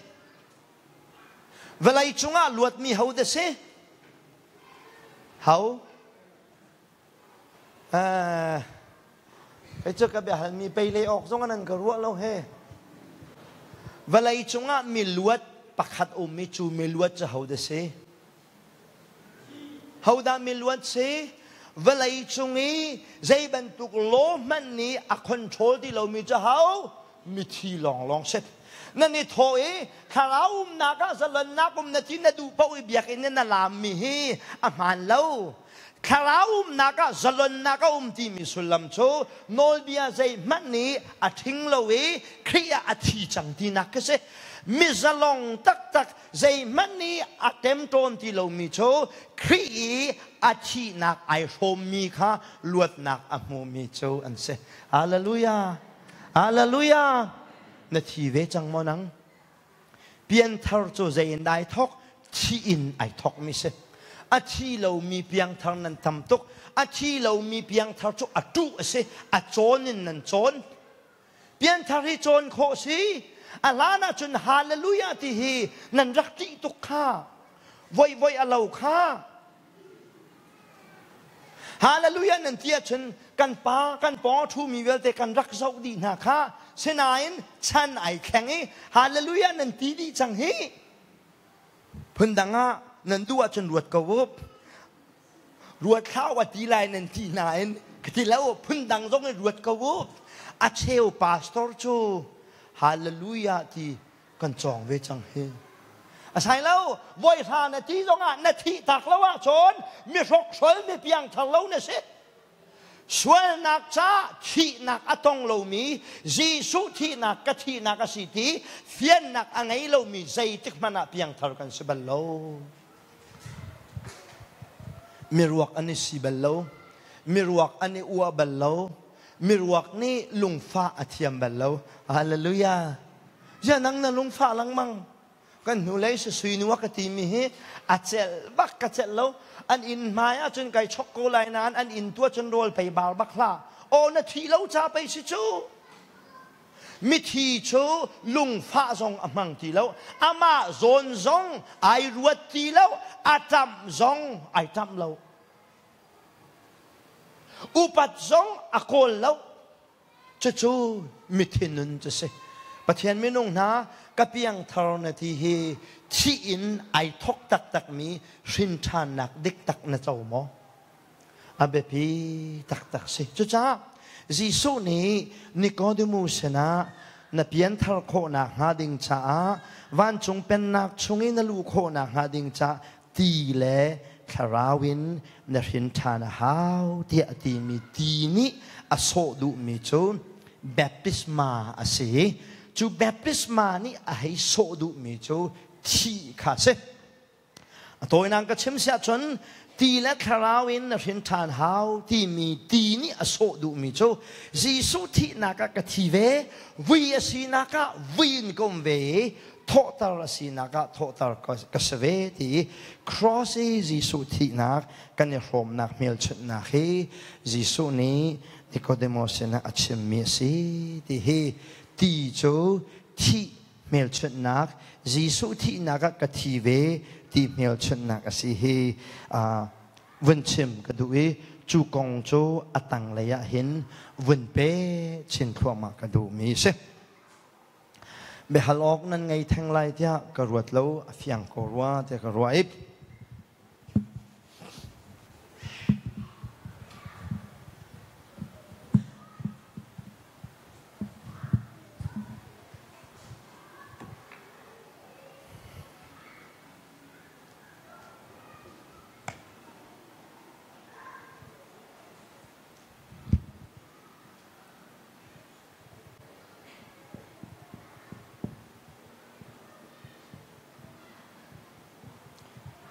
vawlei cungah luat mi ho dah si ho Kei cu ka biahalmi pei lei awk zong an ka ruah lo he. Vawlei cungah mi luat pakhat um i cu mi luat cu ho dah si? Hodah mi luat si? Vawlei cung i zei bantuk law hmanh nih a control ti lomi cu ho? Mithi lawnglawng si. Nan i thawh i thlarau umnak ah zalonnak um na ti na duh paoh i biakinn in na laammi hi a hmaan lo. Thlarau umnak ah zalonnak a um timi sullam cu nawlbia zeihmanh nih a ṭhing lo i Khrih ah a thi cang tinak khi si. Mi zalong taktak zeihmanh nih a ṭemṭawn ti lomi cu Khrih i a thihnak ai hrawmmi kha luatnak a hmumi cu an si. Hallelujah! Hallelujah! Na thi ve cang maw nang? Pianthar cu zei in ai thawk? Thi in ai thawkmi si. A thi lomi piangthar nan tam tuk. A thi lomi piangthar cu a ṭuh a si. A cawn in nan cawn. Pianthar hi cawn khawh si. A hlan ahcun hallelujah ti hi nan rak ṭih tuk kha. Voi voi a lo kha. Hallelujah nan ti ahcun kan pa kan pawng a ṭhumi vialte kan rak zoh dih hna kha. Sinain chan ai thleng i hallelujah nan ti dih cang hi. Phundang ah nan duh ahcun ruat ko u. Ruat hlah a ti lai nan ti nain ka ti lo phundang zong in ruat ko u. A cheu pastor cu hallelujah ti kan cawng ve cang hi. A sai lo, voi hra na ti zongah na thih tak lo ahcun mi hrokhrol mi piangthar lo na si. Sualnak ca thihnak a tong lomi Jesuh thihnak ka thihnak a si ti fiannak a ngei lomi zeitik hmanh ah piangthar kan si bal lo. Miruak an i si bal lo. Miruak an i uah bal lo. Miruak nih lungfah a thiam bal lo. Hallelujah. Zia nang na lungfah lengmang. Kan hnulei sui nu a ka timi hi a celh bak ka celh lo. An inn hmai ahcun kai chok ko lai nain an inn tu ahcun rawl pei bar bak hlah. Aw na thi lo ca pei si cu. Mithi cu lungfah zong a hmang ti lo. Amah zawn zong ai ruat ti lo. A ṭamh zong ai ṭamh lo. Upat zong a kawl lo. Cucu mithi nun cu si. Pathian minung hna ka piangthar na ti hi thih in ai thok taktakmi hrin ṭhannak dik tak na co maw? A biapi taktak si. Cucaah Jesuh nih Nicodemus sinah na pianthar khawhnak hnga ding caah vancung pennak chung i na luh khawhnak hnga ding caah ti le thlarau in na hrin ṭhan a hau tiah a timi ti nih a sawh duhmi cu baptisma a si. Cu baptisma nih a hei sawh duhmi cu thih kha a si. A tawinak ka chim siah cun ti le thlarau in na hrin ṭhan hau timi ti nih a sawh duhmi cu Jesuh thihnak ah ka thi ve, vui a sinak ah vui in ka um ve i thawhter a sinak ah thawhter ka si ve ti i cross i Jesuh thihnak kan i hrawmnak hmelchunhnak hi Jesuh nih Nicodemus sinah a chimmi a si ti hi ti cu thih hmelchunhnak Jesuh thihnak ah ka thi ve ti hmelchunhnak a si hi vun chim ka duh i cu kong cu a tanglei ah hin vun pe chin thluahmah ka duhmi si. Biahal awk nan ngei theng lai tiah ka ruat lo a fiang ko rua tiah ka ruah i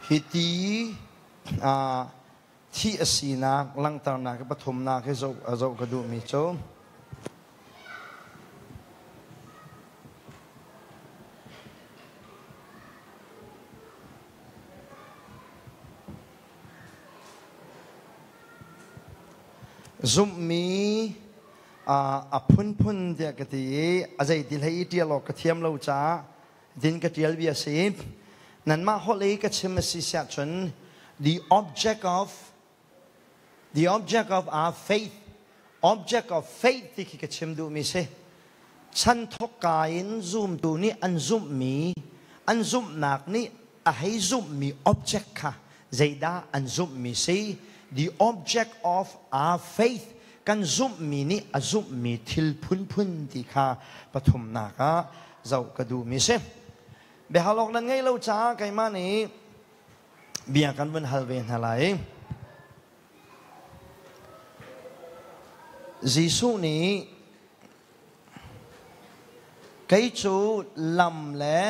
Hiti Thih a sinak langhternak i pathumnak hi zoh ka duhmi cu zumhmi a phunphun tiah ka ti i a zeiti hlei i ṭial awk ka thiam lo caah din ka ṭial bia si. Nanmah holh i ka chim a si siah cun the object of the object of our faith object of faith ti khi ka chim duhmi si. Chan thawkka in zumtu nih an zumhmi an zumhnak nih a hei zumhmi object kha zeidah an zumhmi si the object of our faith kan zumhmi nih a zumhmi thil phunphun ti kha pathumnak ah zoh ka duhmi si. Biahal awk nan ngeih lo caah keimah nih bia kan vun hal ve hna lai. Jesuh nih kei cu lam le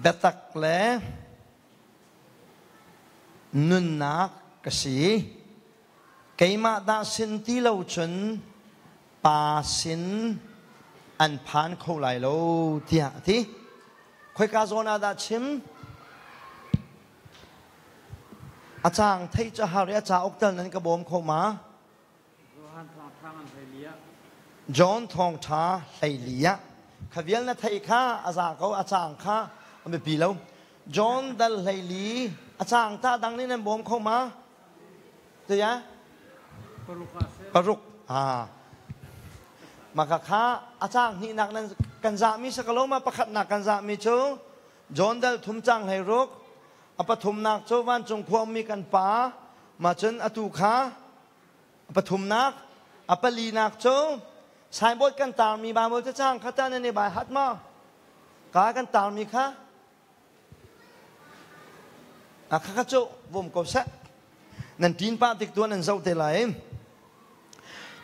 biatak le nunnak ka si. Keimah dah sin ti lo cun pa sin an phan kho lai lo tiah a ti. Khoika zawn ah dah chim? A caang theih cu har i a cauk tal nan ka bawm kho ma? John thawngṭha hleili ah kha vial na theih kha a za ko a caang kha a biapi lo. John dal 14 a caang ta dang nih nan bawm kho ma? Tiah? Paruk. Ah. Maka kha a caang hnihnak nan kan zahmi sa ka lo ma pakhatnak kan zahmi cu John dal thum caang 16. A pathumnak cu vancung khua ummi kan Pa. Mah cun atu kha a pathumnak, a palinak cu signboard kan tarmi Bible cacang kha ta nan i bai hat maw? Ka kan tarmi kha a kha kha cu vum ko seh. Nan ṭin pah tik tuan nan zoh te lai.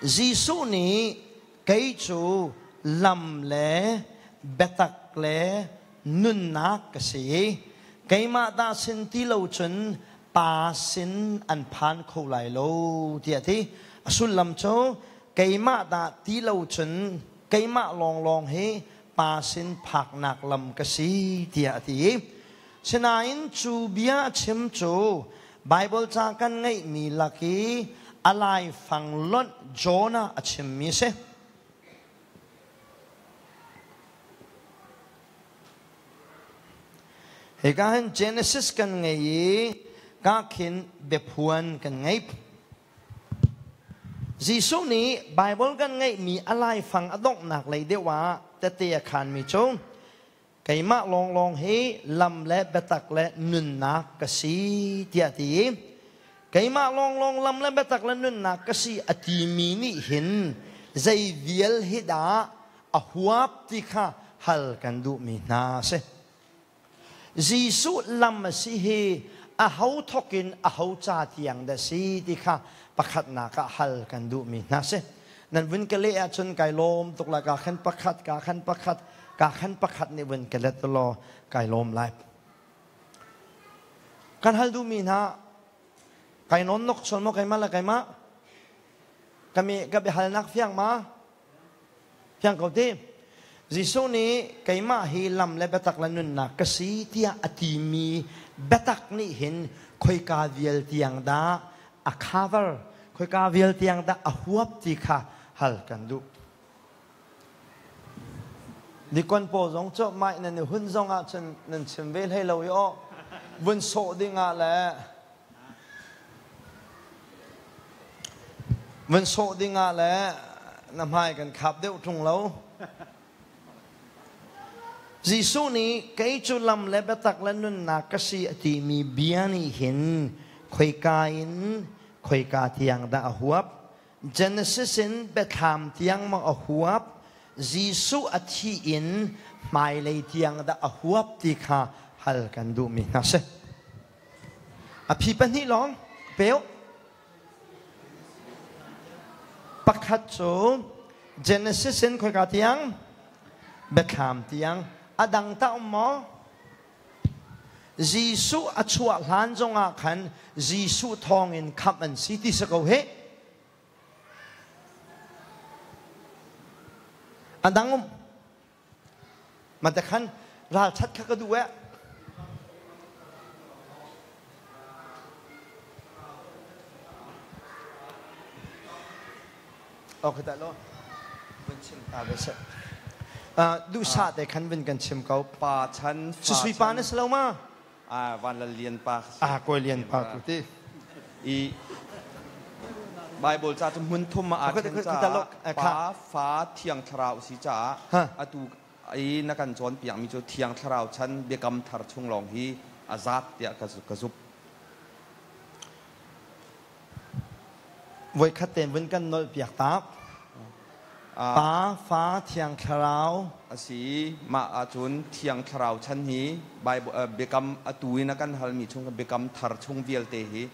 Jesuh nih kei cu lam le biatak le nunnak ka si. Keimah dah sin ti lo cun Pa sin an phan kho lai lo tiah a ti. A sullam cu keimah dah ti lo cun keimah lawnglawng hi Pa sin phaknak lam ka si tiah a ti. Sinain cu bia a chim cu Baibal ca kan ngeihmi lak i a laifang lonh Jonah a chimmi a si. Hika hin Genesis kan ngei i ka khin biaphuan kan ngei. Jesuh nih Baibal kan ngeihmi a laifang a donghnak lei deuh ah tete a khaanmi cu keimah lawnglawng hi lam le biatak le nunnak ka si tiah a ti i keimah lawnglawng lam le biatak le nunnak ka si a timi nih hin zei vial hi dah a huap ti kha hal kan duhmi hna a si. Jesuh lam a si hi a ho thawk in a ho ca tiang dah si ti kha pakhatnak ah hal kan duhmi hna si. Nan vun ka leh ahcun kai lawm tuk lai ka khan pakhat ka khan pakhat ka khan pakhat nih vun ka let law kai lawm lai. Kan hal duhmi hna kai nawn nok sual maw keimah le keimah kami ka biahalnak fiang ma Fiang ko ti. Jesuh nih keimah hi lam le biatak le nunnak ka si tiah a timi biatak nih hin khoika vial tiang dah a cover, khoika vial tiang dah a huap ti kha hal kan duh. Dikon paw zong cu mai nan i hun zong ah cun nan chim ve hlei lo i aw vun sawh ding ah le Van sawh dingah le na hmai kan khap deuh ṭung lo. Jesuh nih kei cu lam le biatak le nunnak ka si a timi bia nih hin khoika in khoika tiang dah a huap? Genesis in Biathlam tiang maw a huap? Jesuh a thih in hmailei tiang dah a huap ti kha hal kan duhmi hna si. A phi pahnih lawng peu. Pakhat cu Genesis in khoika tiang? Biathlam tiang. A dang ta um maw? Jesuh a chuah hlan zongah khan Jesuh thawngin khamh an si ti si ko hih. A dang um. Mate khan ralṭhat kha ka duh eh. Ok ta lo. Vun chim ta ve seh. Duhsah te khan vun kan chim ko. Pa chan fa Sui pa na si lo ma? Ah van lal lian pa. Ah kawi lian pa tu ti. I Bible ca cu hmun thum ah aa then caah Pa, Fa, Thiang Thlarau si caah atu i na kan cawnpiakmi cu Thiang Thlarau chan Biakam Thar chung lawng hi a zat tiah ka zumh. Voikhat tein vun kan nolhpiak ta. Pa, Fa, Thiang Thlarau. A si. Mah ahcun Thiang Thlarau chan hi Bible, biakam atu in a kan halmi chung Biakam Thar chung vialte hi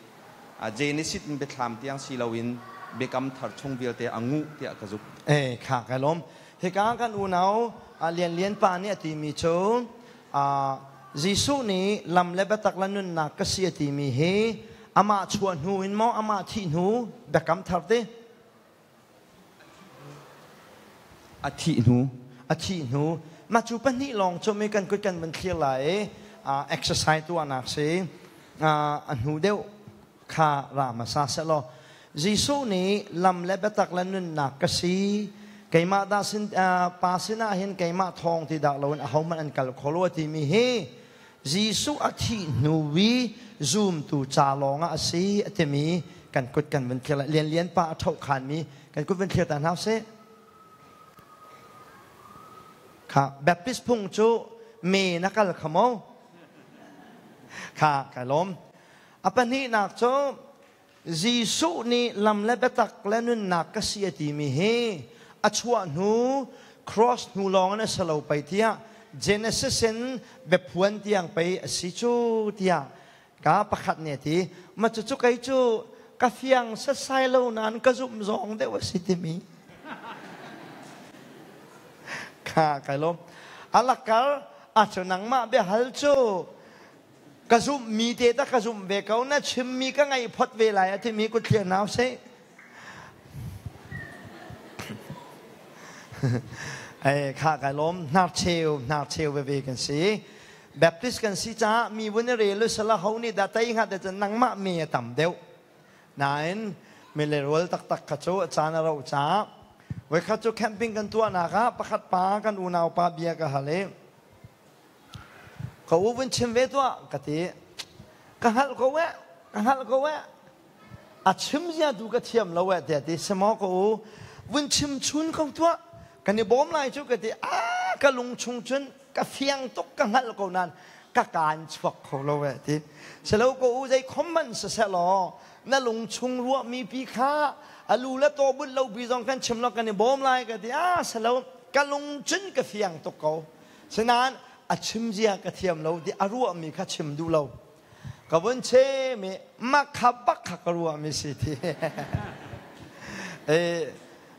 Genesis in Biathlam tiang si loin Biakam Thar chung vialte a nguh tiah ka zumh. Eh, kha ka lawm. Hika kan unau Lian Lian pa nih a timi cu Jesuh nih lam le biatak le nunnak ka si a timi hi amah chuah hnu in maw amah thih hnu Biakam Thar ti? A thih hnu. A thih hnu. Mah cu pahnih lawng cu mi kan kut kan van thlir lai i exercise tuahnak si. A hnu deuh kha ra hmasa sehlaw Jesuh nih lam le biatak le nunnak ka si. Keimah dah sin, pa sinah hin keimah thawng ti dah loin ahohmanh an kal kho lo a timi hi Jesuh a thih hnu i zumtu ca lawngah a si a timi kan kut kan vun thlir lai. Lianlian pa a ṭhoh khanmi kan kut vun thlir ta hna usih. Kha Baptist phung cu me na kal kha mo. Kha kai lawm. A pahnihnak cu Jesuh nih lam le biatak le nunnak ka si a timi hi a chuah hnu cross hnu lawng in a si lo pei tiah Genesis in biaphuan tiang pei a si cu tiah ka pakhat nih a ti. Ma cucu kei cu ka fiang setsai lo nain ka zumh zawng deuh a si timi kha kai lawm. Alakar a cu nangmah biahal cu ka zumhmi te ta ka zumh ve ko na chimmi ka ngaih phot ve lai a timi kut thliar nau seh. Ai kha kai lawm hnarcheu hnarcheu veve kan si. Baptist kan si caah mi vun i rel sala ho nih dah tei hnga te cun nangmah mi a tam deuh. Nain milerual taktak kha cu a caan a rauh caah voikhat cu camping kan tuahnak ah pakhat pa kan unau pa bia ka hal i Ka u vun chim ve tuah ka ti. Ka hngalh ko eh, ka hngalh ko eh. A chim zia tu ka thiam lo eh tiah ti. Semaw ka u vun chim chun ko tuah. Kan i bawm lai cu ka ti. Ah, ka lung chung cun ka fiang tuk ka hngalh ko nain ka kaan chuak kho lo eh ti. Selo ka u zei khom man siseh law na lung chung ruahmi pi kha a lu le taw but lo pi zong kan chim lo kan i bawm lai ka ti. Ah, selo ka lung cun ka fiang tuk ko. Sinain a chim zia ka thiam lo ti a ruahmi kha chim duh lo. Ka vun chem i mah kha bak kha ka ruahmi si ti. E,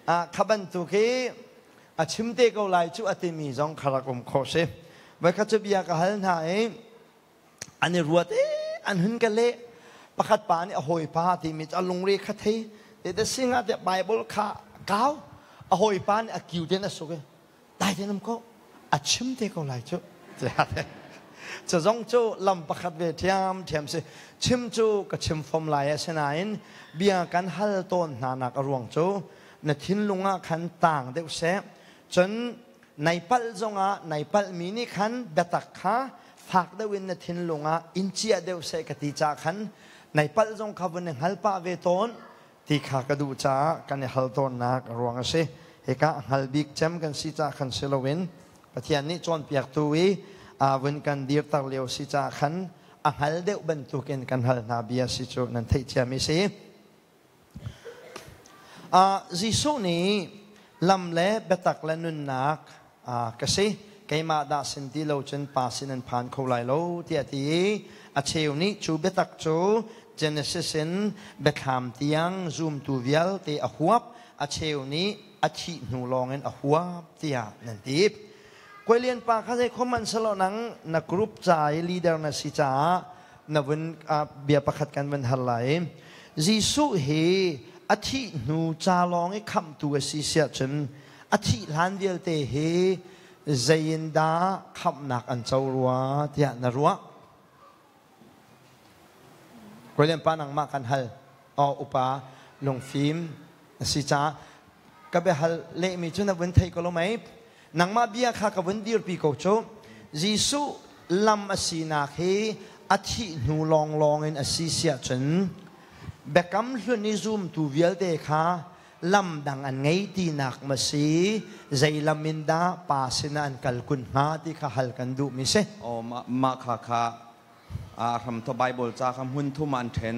a kha bantuk hi a chim te ko lai cu a timi zong kha rak um khawh si. Voikhat cu bia ka hal hna i an i ruat i an hun ka leh. Pakhat pa nih a hawipa timi cu a lungre kha thei. Te te singa te Bible kha kau. A hawipa nih a kiu ten a suk i dai te nam ko a chim te ko lai cu cu zong cu lam pakhat ve ṭhiam ṭhiam si chim cu ka chim fom lai asinain bia kan hal tawn hna nak a ruang cu na thinlung ah khan tang deuh seh cun nai palh zongah nai palh mi nih khan biatak kha fak deuh in na thinlung ah in ciah deuh seh ka ti ca khan nai palh zong kha vun i hngal pah ve tawn ti kha ka duh caah kan i hal tawnnak a ruang a si. Hika hngal bik cem kan si caah khan si loin Pathian nih cawnpiaktu i vun kan dirter lio si caah khan a hngal deuh bantukin kan hal hna bia si cu nan theih ciami si. Jesuh nih lam le biatak le nunnak ka si keimah dah sin ti lo cun pa sin an phan kho lai lo tiah ti i a cheu nih cu biatak cu Genesis in biathlam tiang zumtu vialte a huap a cheu nih a thih hnu lawngin a huap tiah nan ti. Kuailian pa kha zei khom selo nang na group ca i leader na si caah na vun bia pakhat kan vun hal lai. Jesuh hi a thih hnu ca lawng i khamhtu a si siah cun A thih hlan vialte hi zei in dah khamhnak an co rua tiah na ruah? William pa nangmah kan hal. Aw upa lungfim na si caah ka biahal lehmi cu na vun thei ko lo mei? Nangmah bia kha ka vun dirpi ko cu. Jesuh lam a sinak hi a thih hnu lawnglawng in a si siah cun biakam hlun i zumtu vialte kha lam dang an ngei tinak ma si zei lam in dah pa sinah an kal kun hnga ti kha hal kan duhmi si. Aw mah kha kha a hramthawk Bible ca kha hmun thum ah an ṭhen.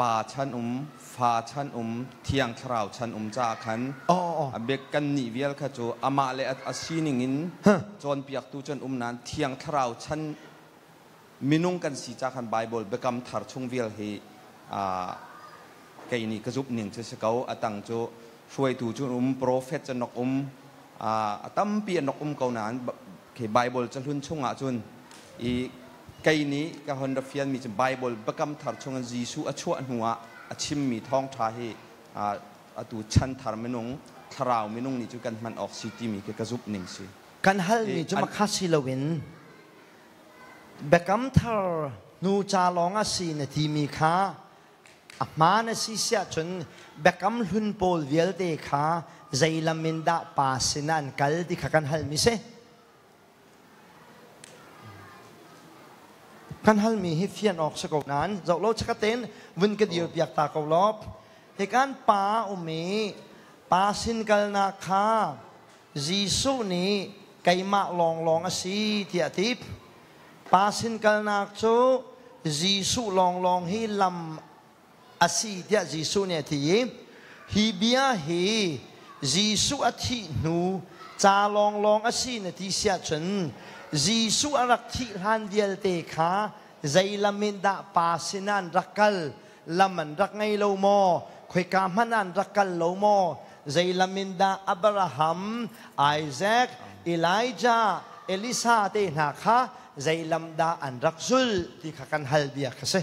Pa chan um, fa chan um, Thiang Thlarau chan um caah khan a bik kannih vial kha cu amah le a sining in cawnpiaktu cun um nain Thiang Thlarau chan minung kan si ca khan Bible biakam thar chung vial hi kei nih ka zumh ning cu si ko. A tang cu hruaitu cu um, prophet cu nok um, a tampi an nok um ko nain khi Bible cahlun chung ah cun i kei nih ka hon ra fianmi cu Bible biakam thar chung in Jesuh a chuah hnu ah a chimmi thawngṭha hi atu chan thar minung thlarau minung nih cu kan hman awk si timi khi ka zumh ning si. Kan halmi cu makha si loin Biakam thar hnu ca lawng a si na timi kha a hmaan a si siah cun biakam hlun pawl vialte kha zei lam in dah pa sinah an kal ti kha kan halmi si. Kan halmi hi fian awk si ko nain zoh lo chakaten vun ka dir piak ta ko law hikan pa um i pa sin kalnak kha Jesuh nih keimah lawnglawng a si tiah a ti. Pa sin kalnak cu Jesuh lawnglawng hi lam a si tiah Jesuh nih a ti i hi bia hi Jesuh a thih hnu ca lawnglawng a si na ti si ahcun Jesuh a rak thih hlan vialte kha zei lam in dah Pa sinah an rak kal lam an rak ngei lo maw khoika hmanh ah an rak kal lo maw zei lam in dah Abraham Isaac Elijah Elisa te hna kha zei lam dah an rak zulh ti kha kan hal bia kha si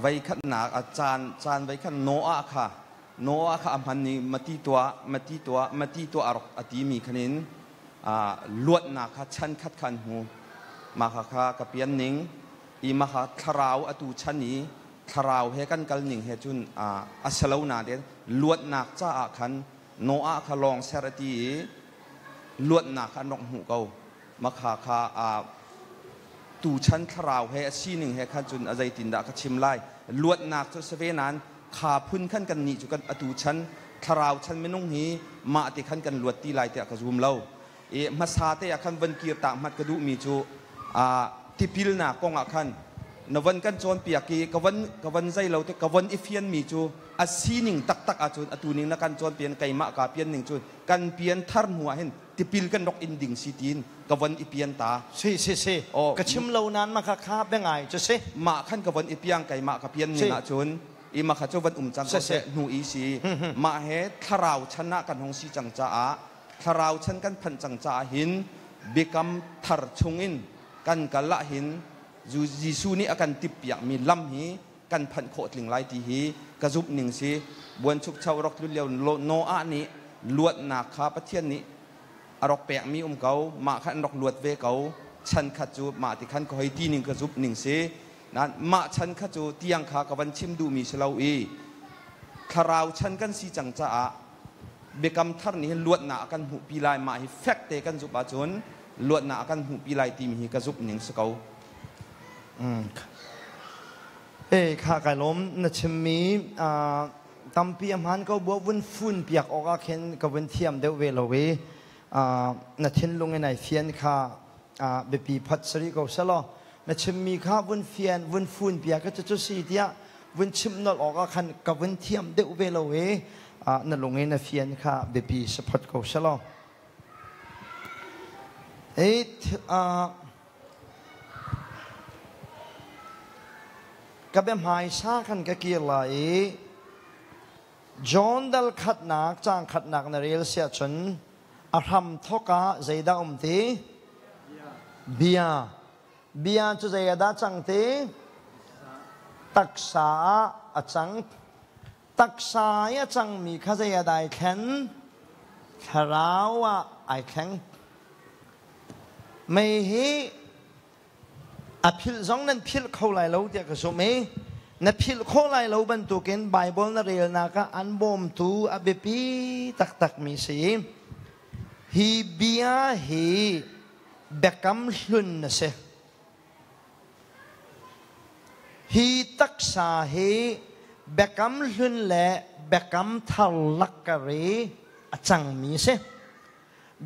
Vei khatnak a caan caan vei khat Noah kha Noah kha a hman i mati tuah mati tuah mati tuah a rak a timi khanin luatnak kha chan khat kha an hmu. Mah kha kha ka pian ning i mah kha thlarau atu chan i thlarau he kan kal ning he cun a si lo nain luatnak caah khan Noah kha lawng ser a ti i luatnak kha an rak hmuh ko. Makha kha tuchan thlarau he a sining he khan cun a zeitindah ka chim lai. Luatnak cu si ve nain kha phun khan kan nih cu kan atu chan thlarau chan minung hi mah ti khan kan luat ti lai tiah ka zum lo. I hmasa te ah khan van kir tak hmat ka duhmi cu tipilnak kong ah khan na van kan cawnpiak i ka van ka van zei lo te ka van i fianmi cu a sining taktak ahcun atu ning na kan cawnpian keimah ka pian ning cu kan pian thar hnu ah hin tipil kan rak in ding si tiin ka von i pian ta. Si si si. Oh. Ka chim lo nan ma kha kha bengai cu si. Mah khan ka von i piang keimah ka pian ning ahcun i ma kha cu van um cang ko seh hnu i si. Mah he thlarau chan ah kan hong si cang caah thlarau chan kan phanh cang caah hin biakam thar chungin kan kal ah hin Jesuh nih a kan tip piakmi lam hi kan phanh khawh tling lai ti hi ka zumh ning si. Buanchukcho rak tlun lio Noah nih luatnak kha Pathian nih a rak pekmi um ko, mah kha an rak luat ve ko. Chan khat cu mah ti khan ka hoi ti ning ka zumh ning si. Nain mah chan kha cu tiang kha ka van chim duhmi si lo i thlarau chan kan si cang caah biakam thar nih hin luatnak a kan hmuhpi lai, mah hi fek te kan zumh ahcun luatnak a kan hmuhpi lai timi hi ka zumh ning si ko. Hey, kha kai lawm na chimmi tampi a hmaan ko bua vun fun piak awk ah khin ka vun thiam deuh ve lo i na thinlung in ai fian kha biapi phat sari ko selaw na chimmi kha vun fian vun fun piak ka cu si tiah vun chim nolh awk ah khan ka vun thiam deuh ve lo i na lung in na fian kha biapi si phot ko selaw Hey, Ka biahmaisa khan ka kir lai i John dal khatnak caang khatnak na rel siah cun a hram thawk ah zeidah um ti? Bia. Bia cu zei ah dah cang ti? Taksa ah a cang. Taksa i a cangmi kha zei ah dah ai thlen? Thlarau ah ai thleng. Mei hi a philh zong nan philh kho lai lo tiah ka zumh i na philh khawh lai lo bantukin Baibal na relnak ah an bawmtu a biapi taktakmi si. Hi bia hi biakam hlun a si. Hi taksa hi biakam hlun le biakam thar lakkar i a cangmi a si.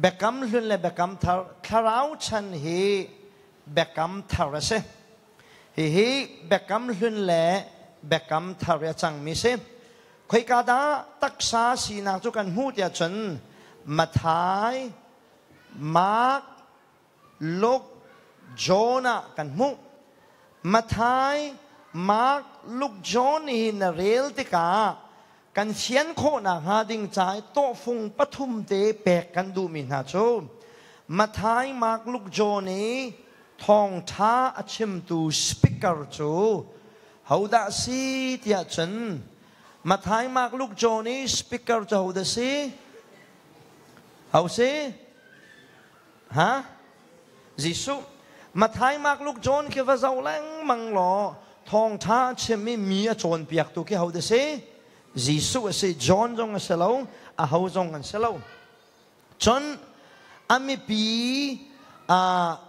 Biakam hlun le biakam thar thlarau chan hi biakam thar a si. Hihi biakam hlun le biakam thar i a cangmi a si. Khoika dah taksa sinak cu kan hmuh tiah cun Matthai, Mark, Luke, John ah kan hmuh. Matthai, Mark, Luke, John hi na rel tikah kan fian khawhnak hnga ding ca i tawhfung pathum te pek kan duhmi hna cu Matthai, Mark, Luke, John i thawngṭha a chimtu speaker cu hodah si tiah cun Matthai, Mark, Luke, John i speaker cu hodah si? Ho si? Ha? Jesuh. Matthai, Mark, Luke, John khi va zoh lengmang law thawngṭha a chim i mi a cawnpiaktu khi hodah si? Jesuh a si. John zong a si lo, aho zong an si lo. Cun a mipi a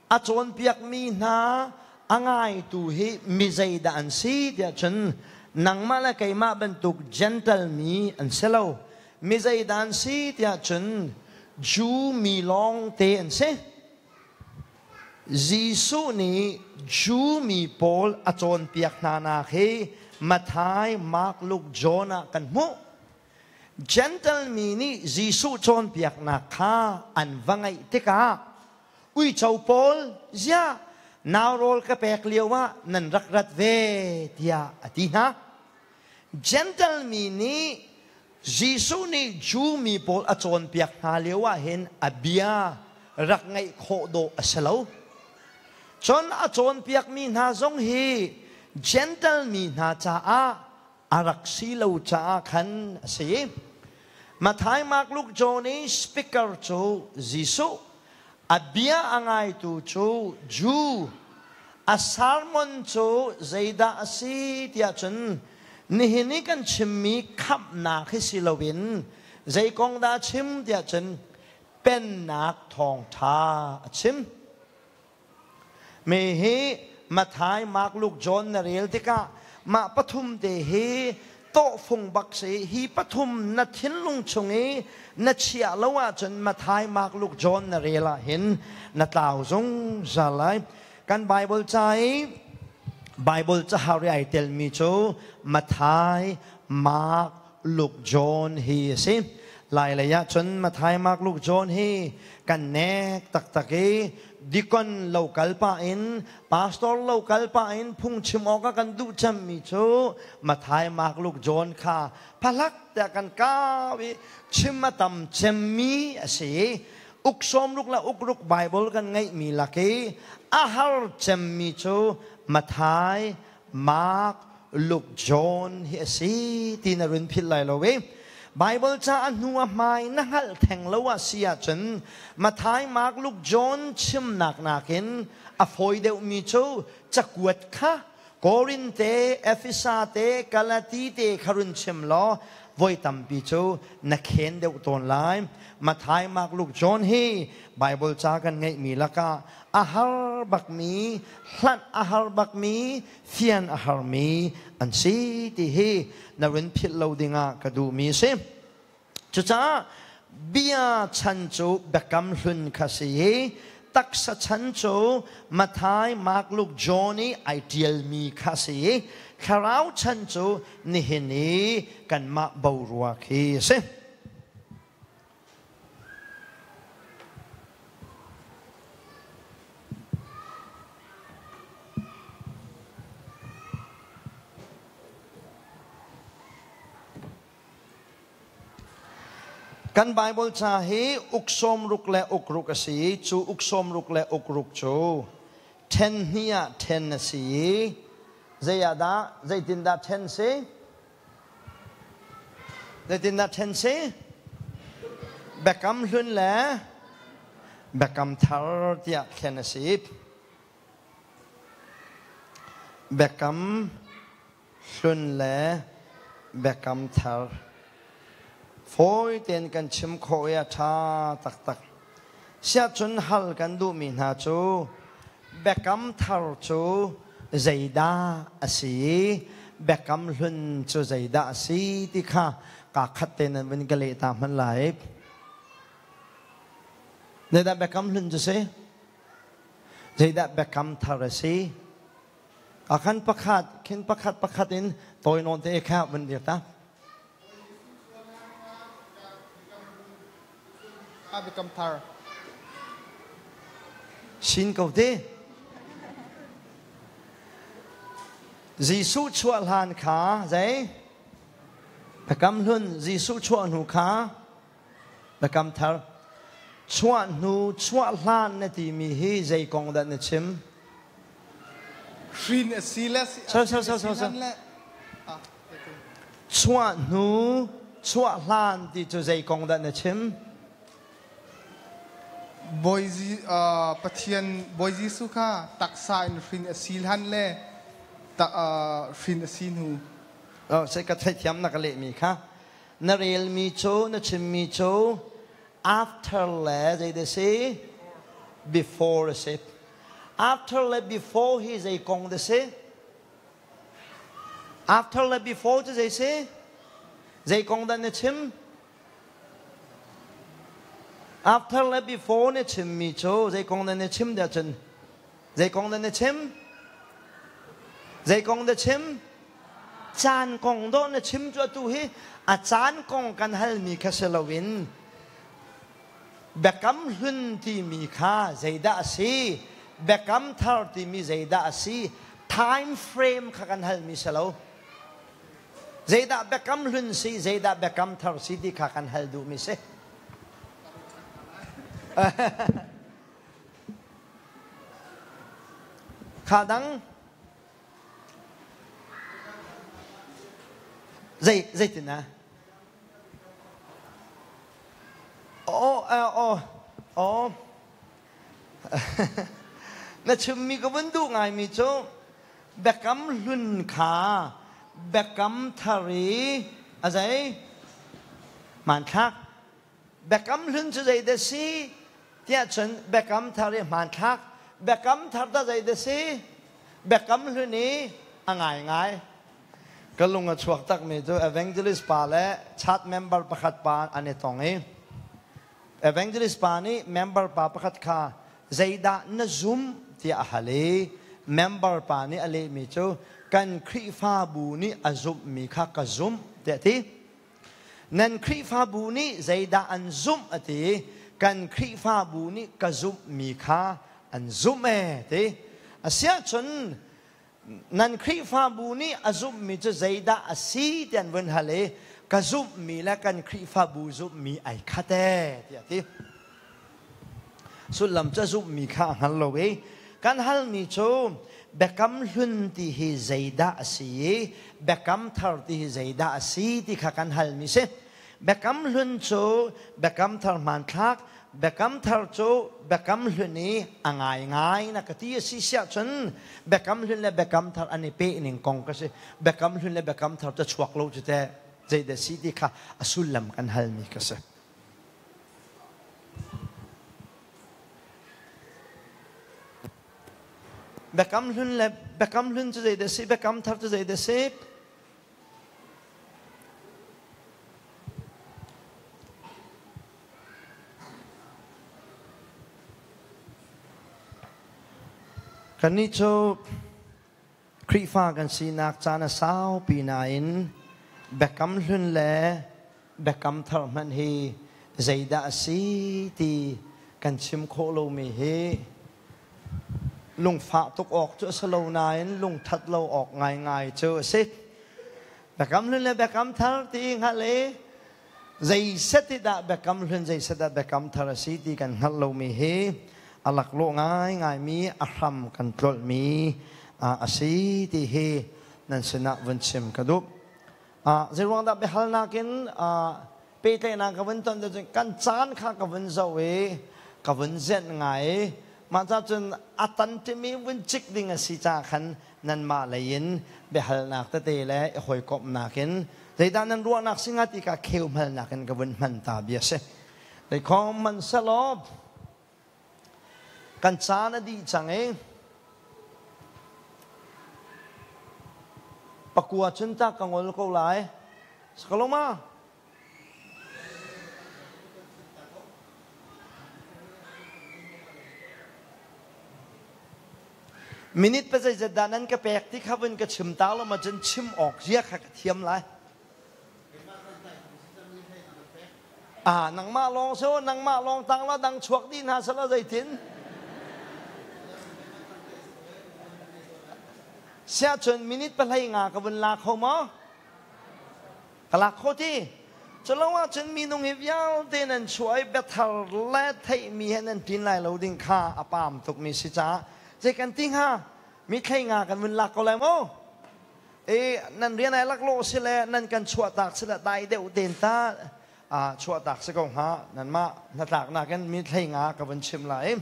cawnpiakmi hna a ngaitu hi mi zeidah an si tiah cun nangmah le keimah bantuk Gentle mi an si lo. Mi zeidah an si tiah cun Jew mi lawng te an si. Jesuh nih Jew mi pawl a cawnpiak hnanak hi Matthai, Mark, Luke, John ah kan hmuh. Gentle mi nih Jesuh cawnpiaknak kha an va ngaih tikah uico pawl ziah nau rawl ka pek lio ah nan rak rat ve tiah a ti hna. Gentle mi nih Jesuh nih Jew mi pawl a cawnpiak hna lio ah hin a bia rak ngaih khawh dawh a si lo. Cun a cawnpiakmi hna zong hi Gentle mi hna caah a rak si lo caah khan a si. Matthai, Mark, Luke, John i speaker cu Jesuh, a bia a ngaitu cu Jew, a sermon cu zeidah a si tiah cun nihin i kan chimmi khamhnak hi si loin zei kong dah a chim tiah cun pennak thawngṭha a chim. Mi hi Matthai, Mark, Luke, John na rel tikah mah pathum te hi tawhfung bak si. Hi pathum na thinlung chung i na chiah lo ahcun Matthai, Mark, Luke, John na rel ahhin na tlau zungzal lai. Kan Bible ca i Bible cahar i ai telmi cu Matthai, Mark, Luke, John hi a si. Lailei ah cun Matthai, Mark, Luke, John hi kan nek taktak i dikon lo kal pah in pastor lo kal pah in phungchim awk ah kan duh cemmi cu Matthai, Mark, Luke, John kha phalak tiah kan kau i chim a tam cemmi a si i uk sawmruk le ukruk Bible kan ngeihmi lak i a har cemmi cu Matthai, Mark, Luke, John hi a si ti na run philh lai lo i Bible ca a hnu a hmai na hngalh theng lo ah si ahcun Matthai, Mark, Luke, John chimnak nakin a fawi deuhmi cu cakuat kha Korin te, Efesa te, Galati te kha run chim law voi tampi cu na khen deuh tawn lai. Matthai, Mark, Luke, John hi Bible ca kan ngeihmi lakah a har bakmi, hlanh a har bakmi, fian a harmi an si ti hi na run philh lo dingah ka duhmi a si. Cucaah bia chan cu biakam hlun kha si i taksa chan cu Matthai, Mark, Luke, John i ai ṭialmi kha si i thlarau chan cu nihin i kanmah boruak hi a si. Kan Baibal ca hi uk sawmruk le uk ruk a si i cu uk sawmruk le uk ruk cu ṭhen hnih ah ṭhen a si i zei ah dah zeitindah ṭhen si? Zeitindah ṭhen si? Biakam hlun le biakam thar tiah thlen a si. Biakam hlun le biakam thar fawi tein kan chim khawh i a ṭha taktak. Siahcun hal kan duhmi hna cu biakam thar cu zeidah a si i biakam hlun cu zeidah a si ti kha kaa khat te nan vun ka leh ta hmanh lai. Zeidah biakam hlun cu si? Zeidah biakam thar a si? A khan pakhat khin pakhat pakhat in tawi nawn te kha vun dir ta. Biakam thar. Sin ko te. Jesuh chuah hlan kha zei? Biakam hlun Jesuh chuah hnu kha Biakam thar. Chuah hnu chuah hlan na timi hi zei kong dah na chim? Hrin a si le Sorry, sorry, sorry, sorry. Chuah hnu chuah hlan ti cu zei kong dah na chim? Bawi Pathian Bawi Jesuh kha taksa in hrin a si hlan le hrin a si hnu. Oh, sai ka theithiam na ka lehmi kha. Na relmi cu na chimmi cu after le zei dah si? Before a si. After le before hi zei kong dah si? After le before cu zei si? Zei kong dah na chim? After le before na chimmi cu zei kong dah na chim dah cun? Zei kong dah na chim? Zei kong dah chim? Caan kong dawh na chim cu atu hi a caan kong kan halmi kha si loin biakam hlun timi kha zeidah a si? Biakam thar timi zeidah a si? Time frame kha kan halmi si lo. Zeidah biakam hlun si, zeidah biakam thar si ti kha kan hal duhmi si. Kha dang zei zeitin ah? Oh, oh, oh. Na chimmi ka vun duh ngaimi cu biakam hlun kha biakam thar i a zei hmanthlak biakam hlun cu zei dah si tiah cun biakam thar i hmanthlak biakam thar dah zei dah si biakam hlun i a ngaingai ka lung a chuak takmi cu evangelist pa le chat member pakhat pa an i tong i Evangelist pa nih member pa pakhat kha zeidah na zumh tiah a hal i member pa nih a lehmi cu kan Khrihfabu nih a zumhmi kha ka zumh tiah a ti. Nan Khrihfabu nih zeidah an zumh a ti. Kan Khrihfabu nih ka zumhmi kha an zumh ee ti. Asiahcun nan Khrihfabu nih a zumhmi cu zeidah a si ti an vun hal i ka zumhmi le kan Khrihfabu zumhmi ai khat ee tiah a ti. Sullam cu a zumhmi kha a hngal lo i kan halmi cu biakam hlun ti hi zeidah a si i biakam thar ti hi zeidah a si ti kha kan halmi si. Biakam hlun cu biakam thar hmanthlak, biakam thar cu biakam hlun i a ngaingai na ka ti a si siah cun biakam hlun le biakam thar an i peh ning kong ka si. Biakam hlun le biakam thar cu chuak lo cu teh zeidah si ti kha a sullam kan halmi ka si. Biakam hlun le biakam hlun cu zeidah si, biakam thar cu zeidah si? Kannih cu Khrihfa kan sinak caan a saupi nain biakam hlun le biakam thar hmanh hi zeidah a si ti kan chim khawh lomi hi Lungfah tuk awk cu a si lo nain lungthat lo awk ngaingai cu a si. Biakam hlun le biakam thar ti i hngalh i zei set i dah biakam hlun zei set dah biakam thar a si ti kan hngalh lomi hi a laklawh ngaingaimi a hram kan tlolhmi a si ti hi nan sinah vun chim ka duh. Zeiruang dah biahalnak in pehtlaihnak ka vun ton cun kan caan kha ka vun zoh i ka vun zenh ngai i mah ca cun a tan timi vun cik ding a si ca khan nanmah lei in biahalnak tete le i hawikomhnak in zeidah nan ruahnak si hnga ti ka kheu hmalnak in ka vun hman ta bia si. Zeikhom man selaw kan caan a dih cang i pakua cun ta ka ngol ko lai. Sakaloma. Minute pa zeizat dah nan ka pek ti kha vun ka chim ta lo ma cun chim awk zia kha ka thiam lai. Ah, nangmah lawng so nangmah lawng tang la dang chuak dih hna sala zeitin? Siahcun minute pahlei nga ka vun la kho maw? Ka lak kho ti. Culo ahcun minung hi vialte nan chuah i biathar le theihmi he nan ṭin lai lo ding kha a paam tukmi si caah zei kan ti hnga? Mi thlei nga kan vun lak ko lai maw? E nan rian ai laklawh si le nan kan chuahtak si le dai deuh tein ta chuahtak si ko hnga nanmah hnatlaknak in mi thlei nga ka vun chim lai.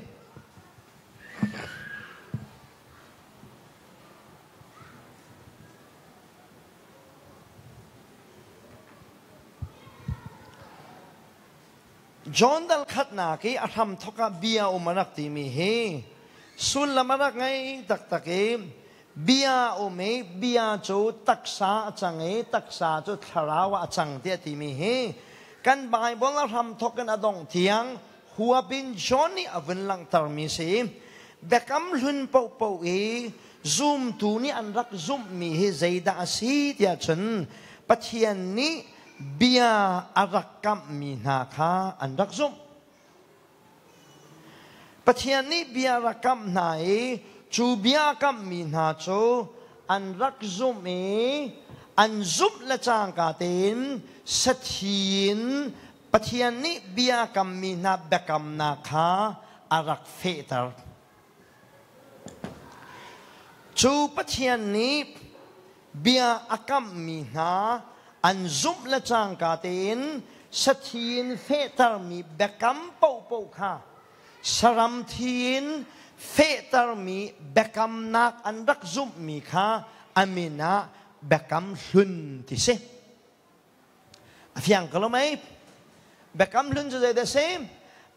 John dal khatnak i a hramthawk ah bia um a rak timi hi sullam a rak ngei taktak i bia um i bia cu taksa a cang i taksa cu thlarau ah a cang tiah timi hi kan Bible a hramthawk in a dongh tiang huap in John nih a vun langhtermi si. Biakam hlun paohpaoh i zumtu nih an rak zumhmi hi zeidah a si tiah cun Pathian nih bia a rak kamhmi hna kha an rak zumh. Pathian nih bia a rak kamh hna i cu bia a kamhmi hna cu an rak zumh i an zumh le cangka tein sathi in Pathian nih bia kammi hna biakamnak kha a rak fehter. Cu Pathian nih bia a kammi hna an zumh le cangka tein sathi in fehtermi biakam paohpaoh kha saram thi in fehtermi biakamnak an rak zumhmi kha a min ah biakam hlun ti si. A fiang ko lo mei? Biakam hlun cu zeidah a si?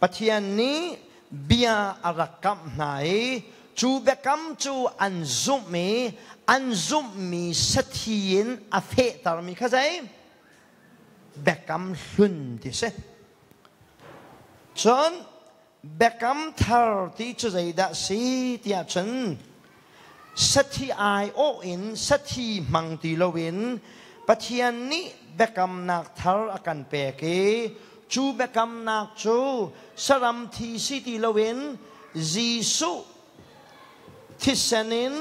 Pathian nih bia a rak kamh hna i cu biakam cu an zumh i an zumhmi sathi in a fehtermi kha zei? Biakam hlun ti si. Cun Biakam thar ti cu zeidah si tiah cun sathi aiawh in sathi hmang ti loin Pathian nih biakamnak thar a kan pek i cu biakamnak cu saram thi si ti loin Jesuh thisen in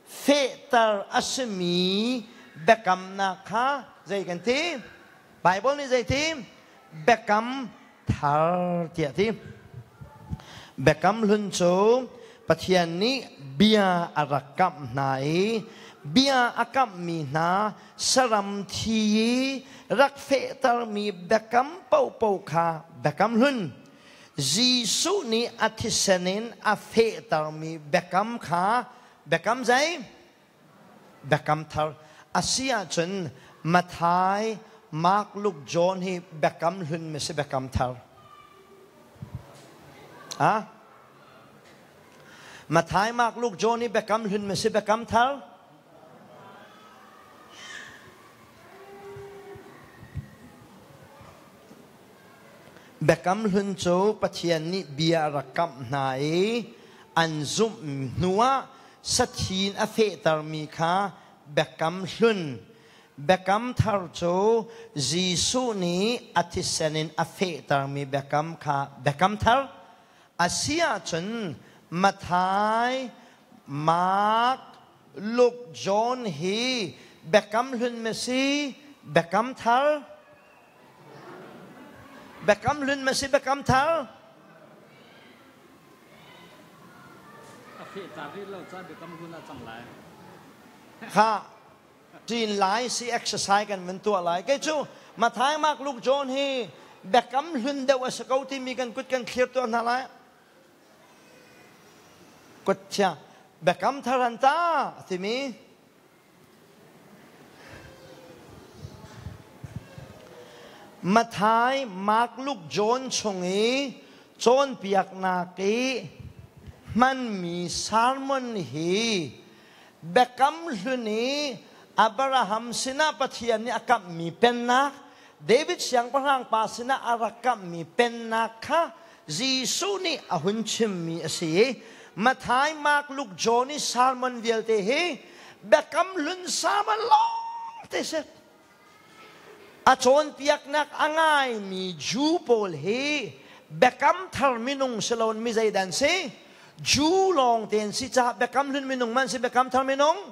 fehter a simi biakamnak kha zei kan ti? Bible nih zei ti? Biakam thar tiah a ti. Biakam hlun cu Pathian nih bia a rak kamh hna i bia a kamhmi hna saram thi i rak fehtermi biakam paohpaoh kha biakam hlun Jesuh nih a thisen in a fehtermi biakam kha biakam zei? Biakam thar a si ahcun Matthai, Mark, Luke, John hi biakam hlun mi si biakam thar. Ah? Matthai, Mark, Luke, John hi biakam hlun mi si biakam thar? Biakam hlun cu Pathian nih bia a rak kamh hna i an zumh hnuah sathi in a fehtermi kha biakam hlun. Biakam thar cu Jesuh nih a thisen in a fehtermi biakam kha biakam thar. A si ahcun Matthai, Mark, Luke, John hi biakam hlun ma si, biakam thar? Biakam hlun ma si, biakam thar? A fehter rih lo ca biakam hlun ah cang lai. Kha ṭin lai si exercise kan van tuah lai. Kei cu Matthai, Mark, Luke, John hi biakam hlun deuh a si ko timi kan kut kan thlir tuah hna lai. Kut chia biakam thar an ta timi Matthai, Mark, Luke, John chung i cawnpiaknak i hmanmi sermon hi Biakam Hlun i Abraham sinah Pathian nih a kamhmi pennak, David siangpahrang pa sinah a rak kamhmi pennak kha Jesuh nih a hun chimmi a si i Matthai, Mark, Luke, John i sermon vialte hi Biakam Hlun sermon lawng te si. A cawnpiaknak a ngaimi Jew pawl hi Biakam Thar minung si loin mi zeidah an si? Jew lawng te an si caah Biakam Hlun minung man si Biakam Thar minung?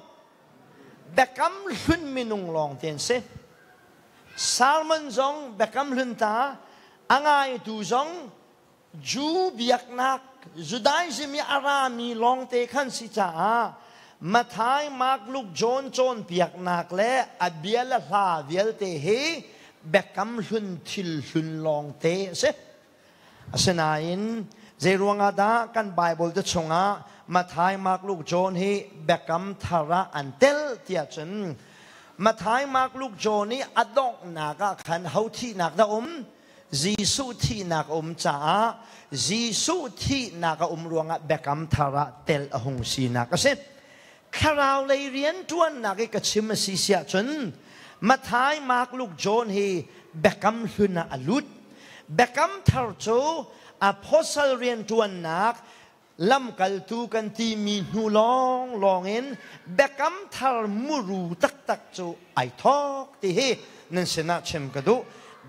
Biakam Hlun minung lawng te an si. Salmon zong Biakam Hlun ta, a ngaitu zong Jew biaknak Judaism i a rami lawngte khan si caah Matthai, Mark, Luke, John cawnpiaknak le a bia le hla vialte hi Biakam Hlun thil hlun lawngte a si. Asinain zeiruangah dah kan Bible te chungah Matthai, Mark, Luke, John hi Biakam Thar ah an tel tiah cun Matthai, Mark, Luke, John i a donghnak ah khan ho thihnak dah um? Jesuh thihnak a um caah Jesuh thihnak a um ruangah Biakam Thar ah tel a hung sinak a si. Thlarau lei rianṭuannak i ka chim a si siah cun Matthai, Mark, Luke, John hi Biakam Hlun ah a lut. Biakam Thar cu apostle rianṭuannak Lamkaltu kan timi hnu lawnglawng in biakam thar muru taktak cu ai thawk ti hi nan sinah chim ka duh.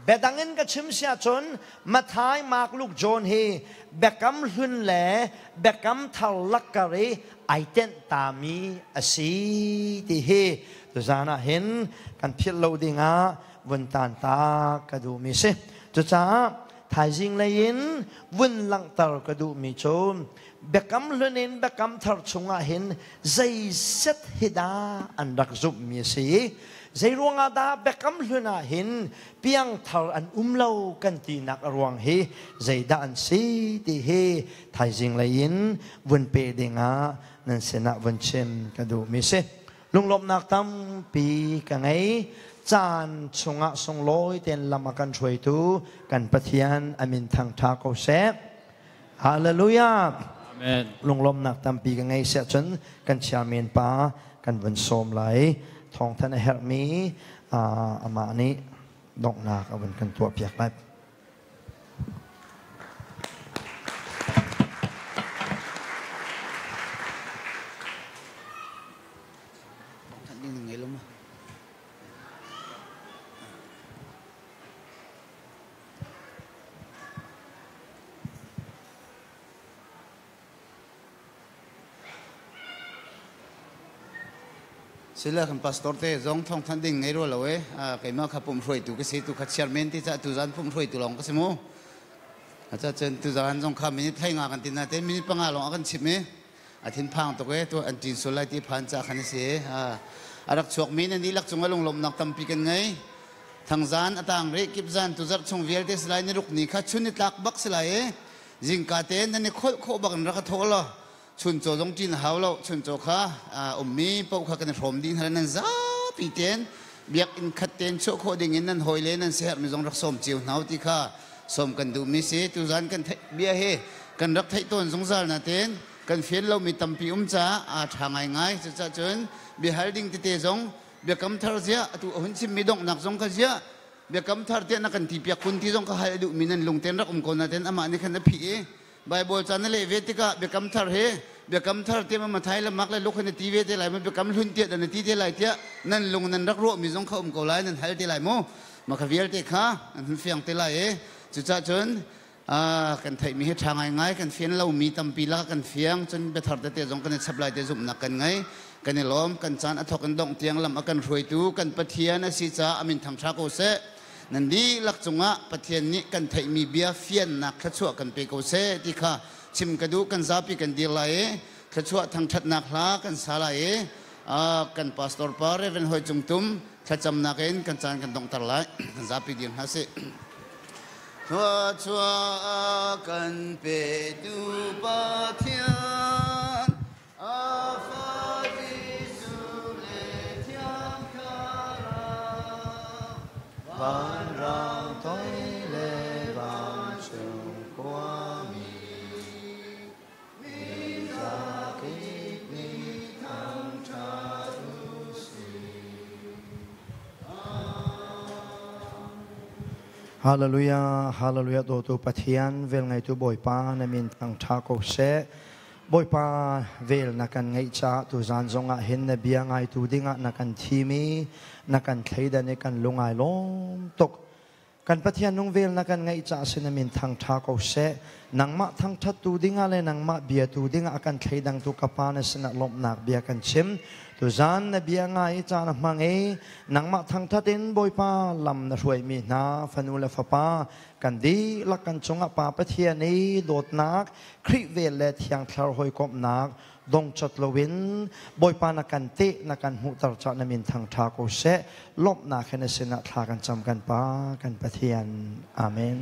Biadang in ka chim si ahcun Matthai, Mark, Luke, John hi biakam hlun le biakam thar lakkar i ai tenh tami a si ti hi tuzaan ah hin kan philh lo dingah vun tan ta ka duhmi si. Cucaah thaizing lei in vun langhter ka duhmi cu biakam hlun in biakam thar chungah hin zeizat hi dah an rak zumhmi a si i zeiruangah dah biakam hlun ah hin piangthar an um lo kan tinak a ruang hi zeidah an si ti hi thaizing lei in vun pe dingah nan sinah vun chim ka duhmi si. Lunglawmhnak tampi ka ngei. Caan chungah sunglawi tein lam a kan hruaitu kan Pathian a min thangṭha ko seh. Hallelujah. Amen. Lunglawmhnak tampi ka ngei siah cun kan chairman pa kan vun sawm lai. Thawngthan a herhmi amah nih donghnak a vun kan tuahpiak lai. Sila kan pastor te zong thong than ding ngei ro lo e keimah kha pum hruaitu ka si tu kha chairman ti cha tu zan pum hruaitu long ka si mu acha chen tu zan zong kha minute thlai nga kan tin na te minute panga long akan chim e a thin phang tuk e tu an tin sul lai ti phan cha khan si a rak chuak mi na ni lak chung alung lom nak tampi kan ngei thangzan atang re kip zan tu zar chung vialte silai ni ruk ni kha chun ni tlak bak silai e zingka te nan i kholh khawh bak in rak ka thawh law chuncaw zong ṭin hau lo chuncaw kha ummi paoh kha kan i hrawm dih hna nan zapi tein biakinn khat tein chuah khawh ding in nan hawile nan siaherhmi zong rak sawm cio hna u ti kha sawm kan duhmi si tuzan kan theih bia hi kan rak theih tawn zungzal na tein kan fian lomi tampi um caah aa ṭha ngaingai cucaah cun biahal ding tete zong biakam thar ziah atu a hun chimmi donghnak zong kha ziah biakam thar tiah na kan ti piak kun ti zong ka hal duhmi nan lungten rak um ko na ten amah nih khan a phih i Bible ca na leh ve tikah biakam thar he biakam thar tiah ma Mathai le Mark le Luke na ti ve te lai ma biakam hlun tiah na ti te lai tiah nan lung nan rak ruahmi zong kha um ko lai nan hal te lai mu ma kha vialte kha an hun fiang te lai i cucah cun kan theihmi hi ṭha ngaingai kan fian lomi tampi la kan fiang cun biathar tete zong kan i chap lai te zumhnak kan ngei kan i lawm kan caan a thawk in dongh tiang lam a kan hruaitu kan Pathian a si caah a min thangṭha ko seh nan dihlak cungah Pathian nih kan theihmi bia fiannak thluachuah kan pe ko seh ti kha chim ka duh kan zapi kan dir lai i thluachuah thangṭhatnak hla kan sa lai i kan pastor pa Reverend Hoi Cung Tum thlacamnak in kan caan kan donghter lai kan zapi dir hna sih Thluachuah kan petu Pathian a fa Jesuh le Thiang Thlarau vanrang toi le vancung khuami mi zakip nih thangṭhat u sih. Hallelujah, hallelujah dawtu Pathian vel ngeitu Bawipa na min thangṭha ko seh. Bawipa vel na kan ngeih caah tuzaan zongah hin na bia ngaitu dingah na kan thim i na kan thleidan i kan lung ai lawm tuk. Kan Pathian nung vel na kan ngeih caah sin na min thangṭha ko seh. Nangmah thangṭhattu dingah le nangmah biatu dingah a kan thleidangtu ka Pa na sinah lawmhnak bia kan chim. Tuzaan na bia ngai i caan a hmang i nangmah thangṭhat in Bawipa lam na hruaimi hna fanu le fapa kan dihlak kan cungah Pa Pathian i dawtnak Khrih vel le Thiang Thlarau hawikomhnak dongcat loin Bawipa na kan teh na kan hmuhter cah na min thangṭha ko seh lawmhnak he na sinah thla kan cam kan Pa kan Pathian. Amen.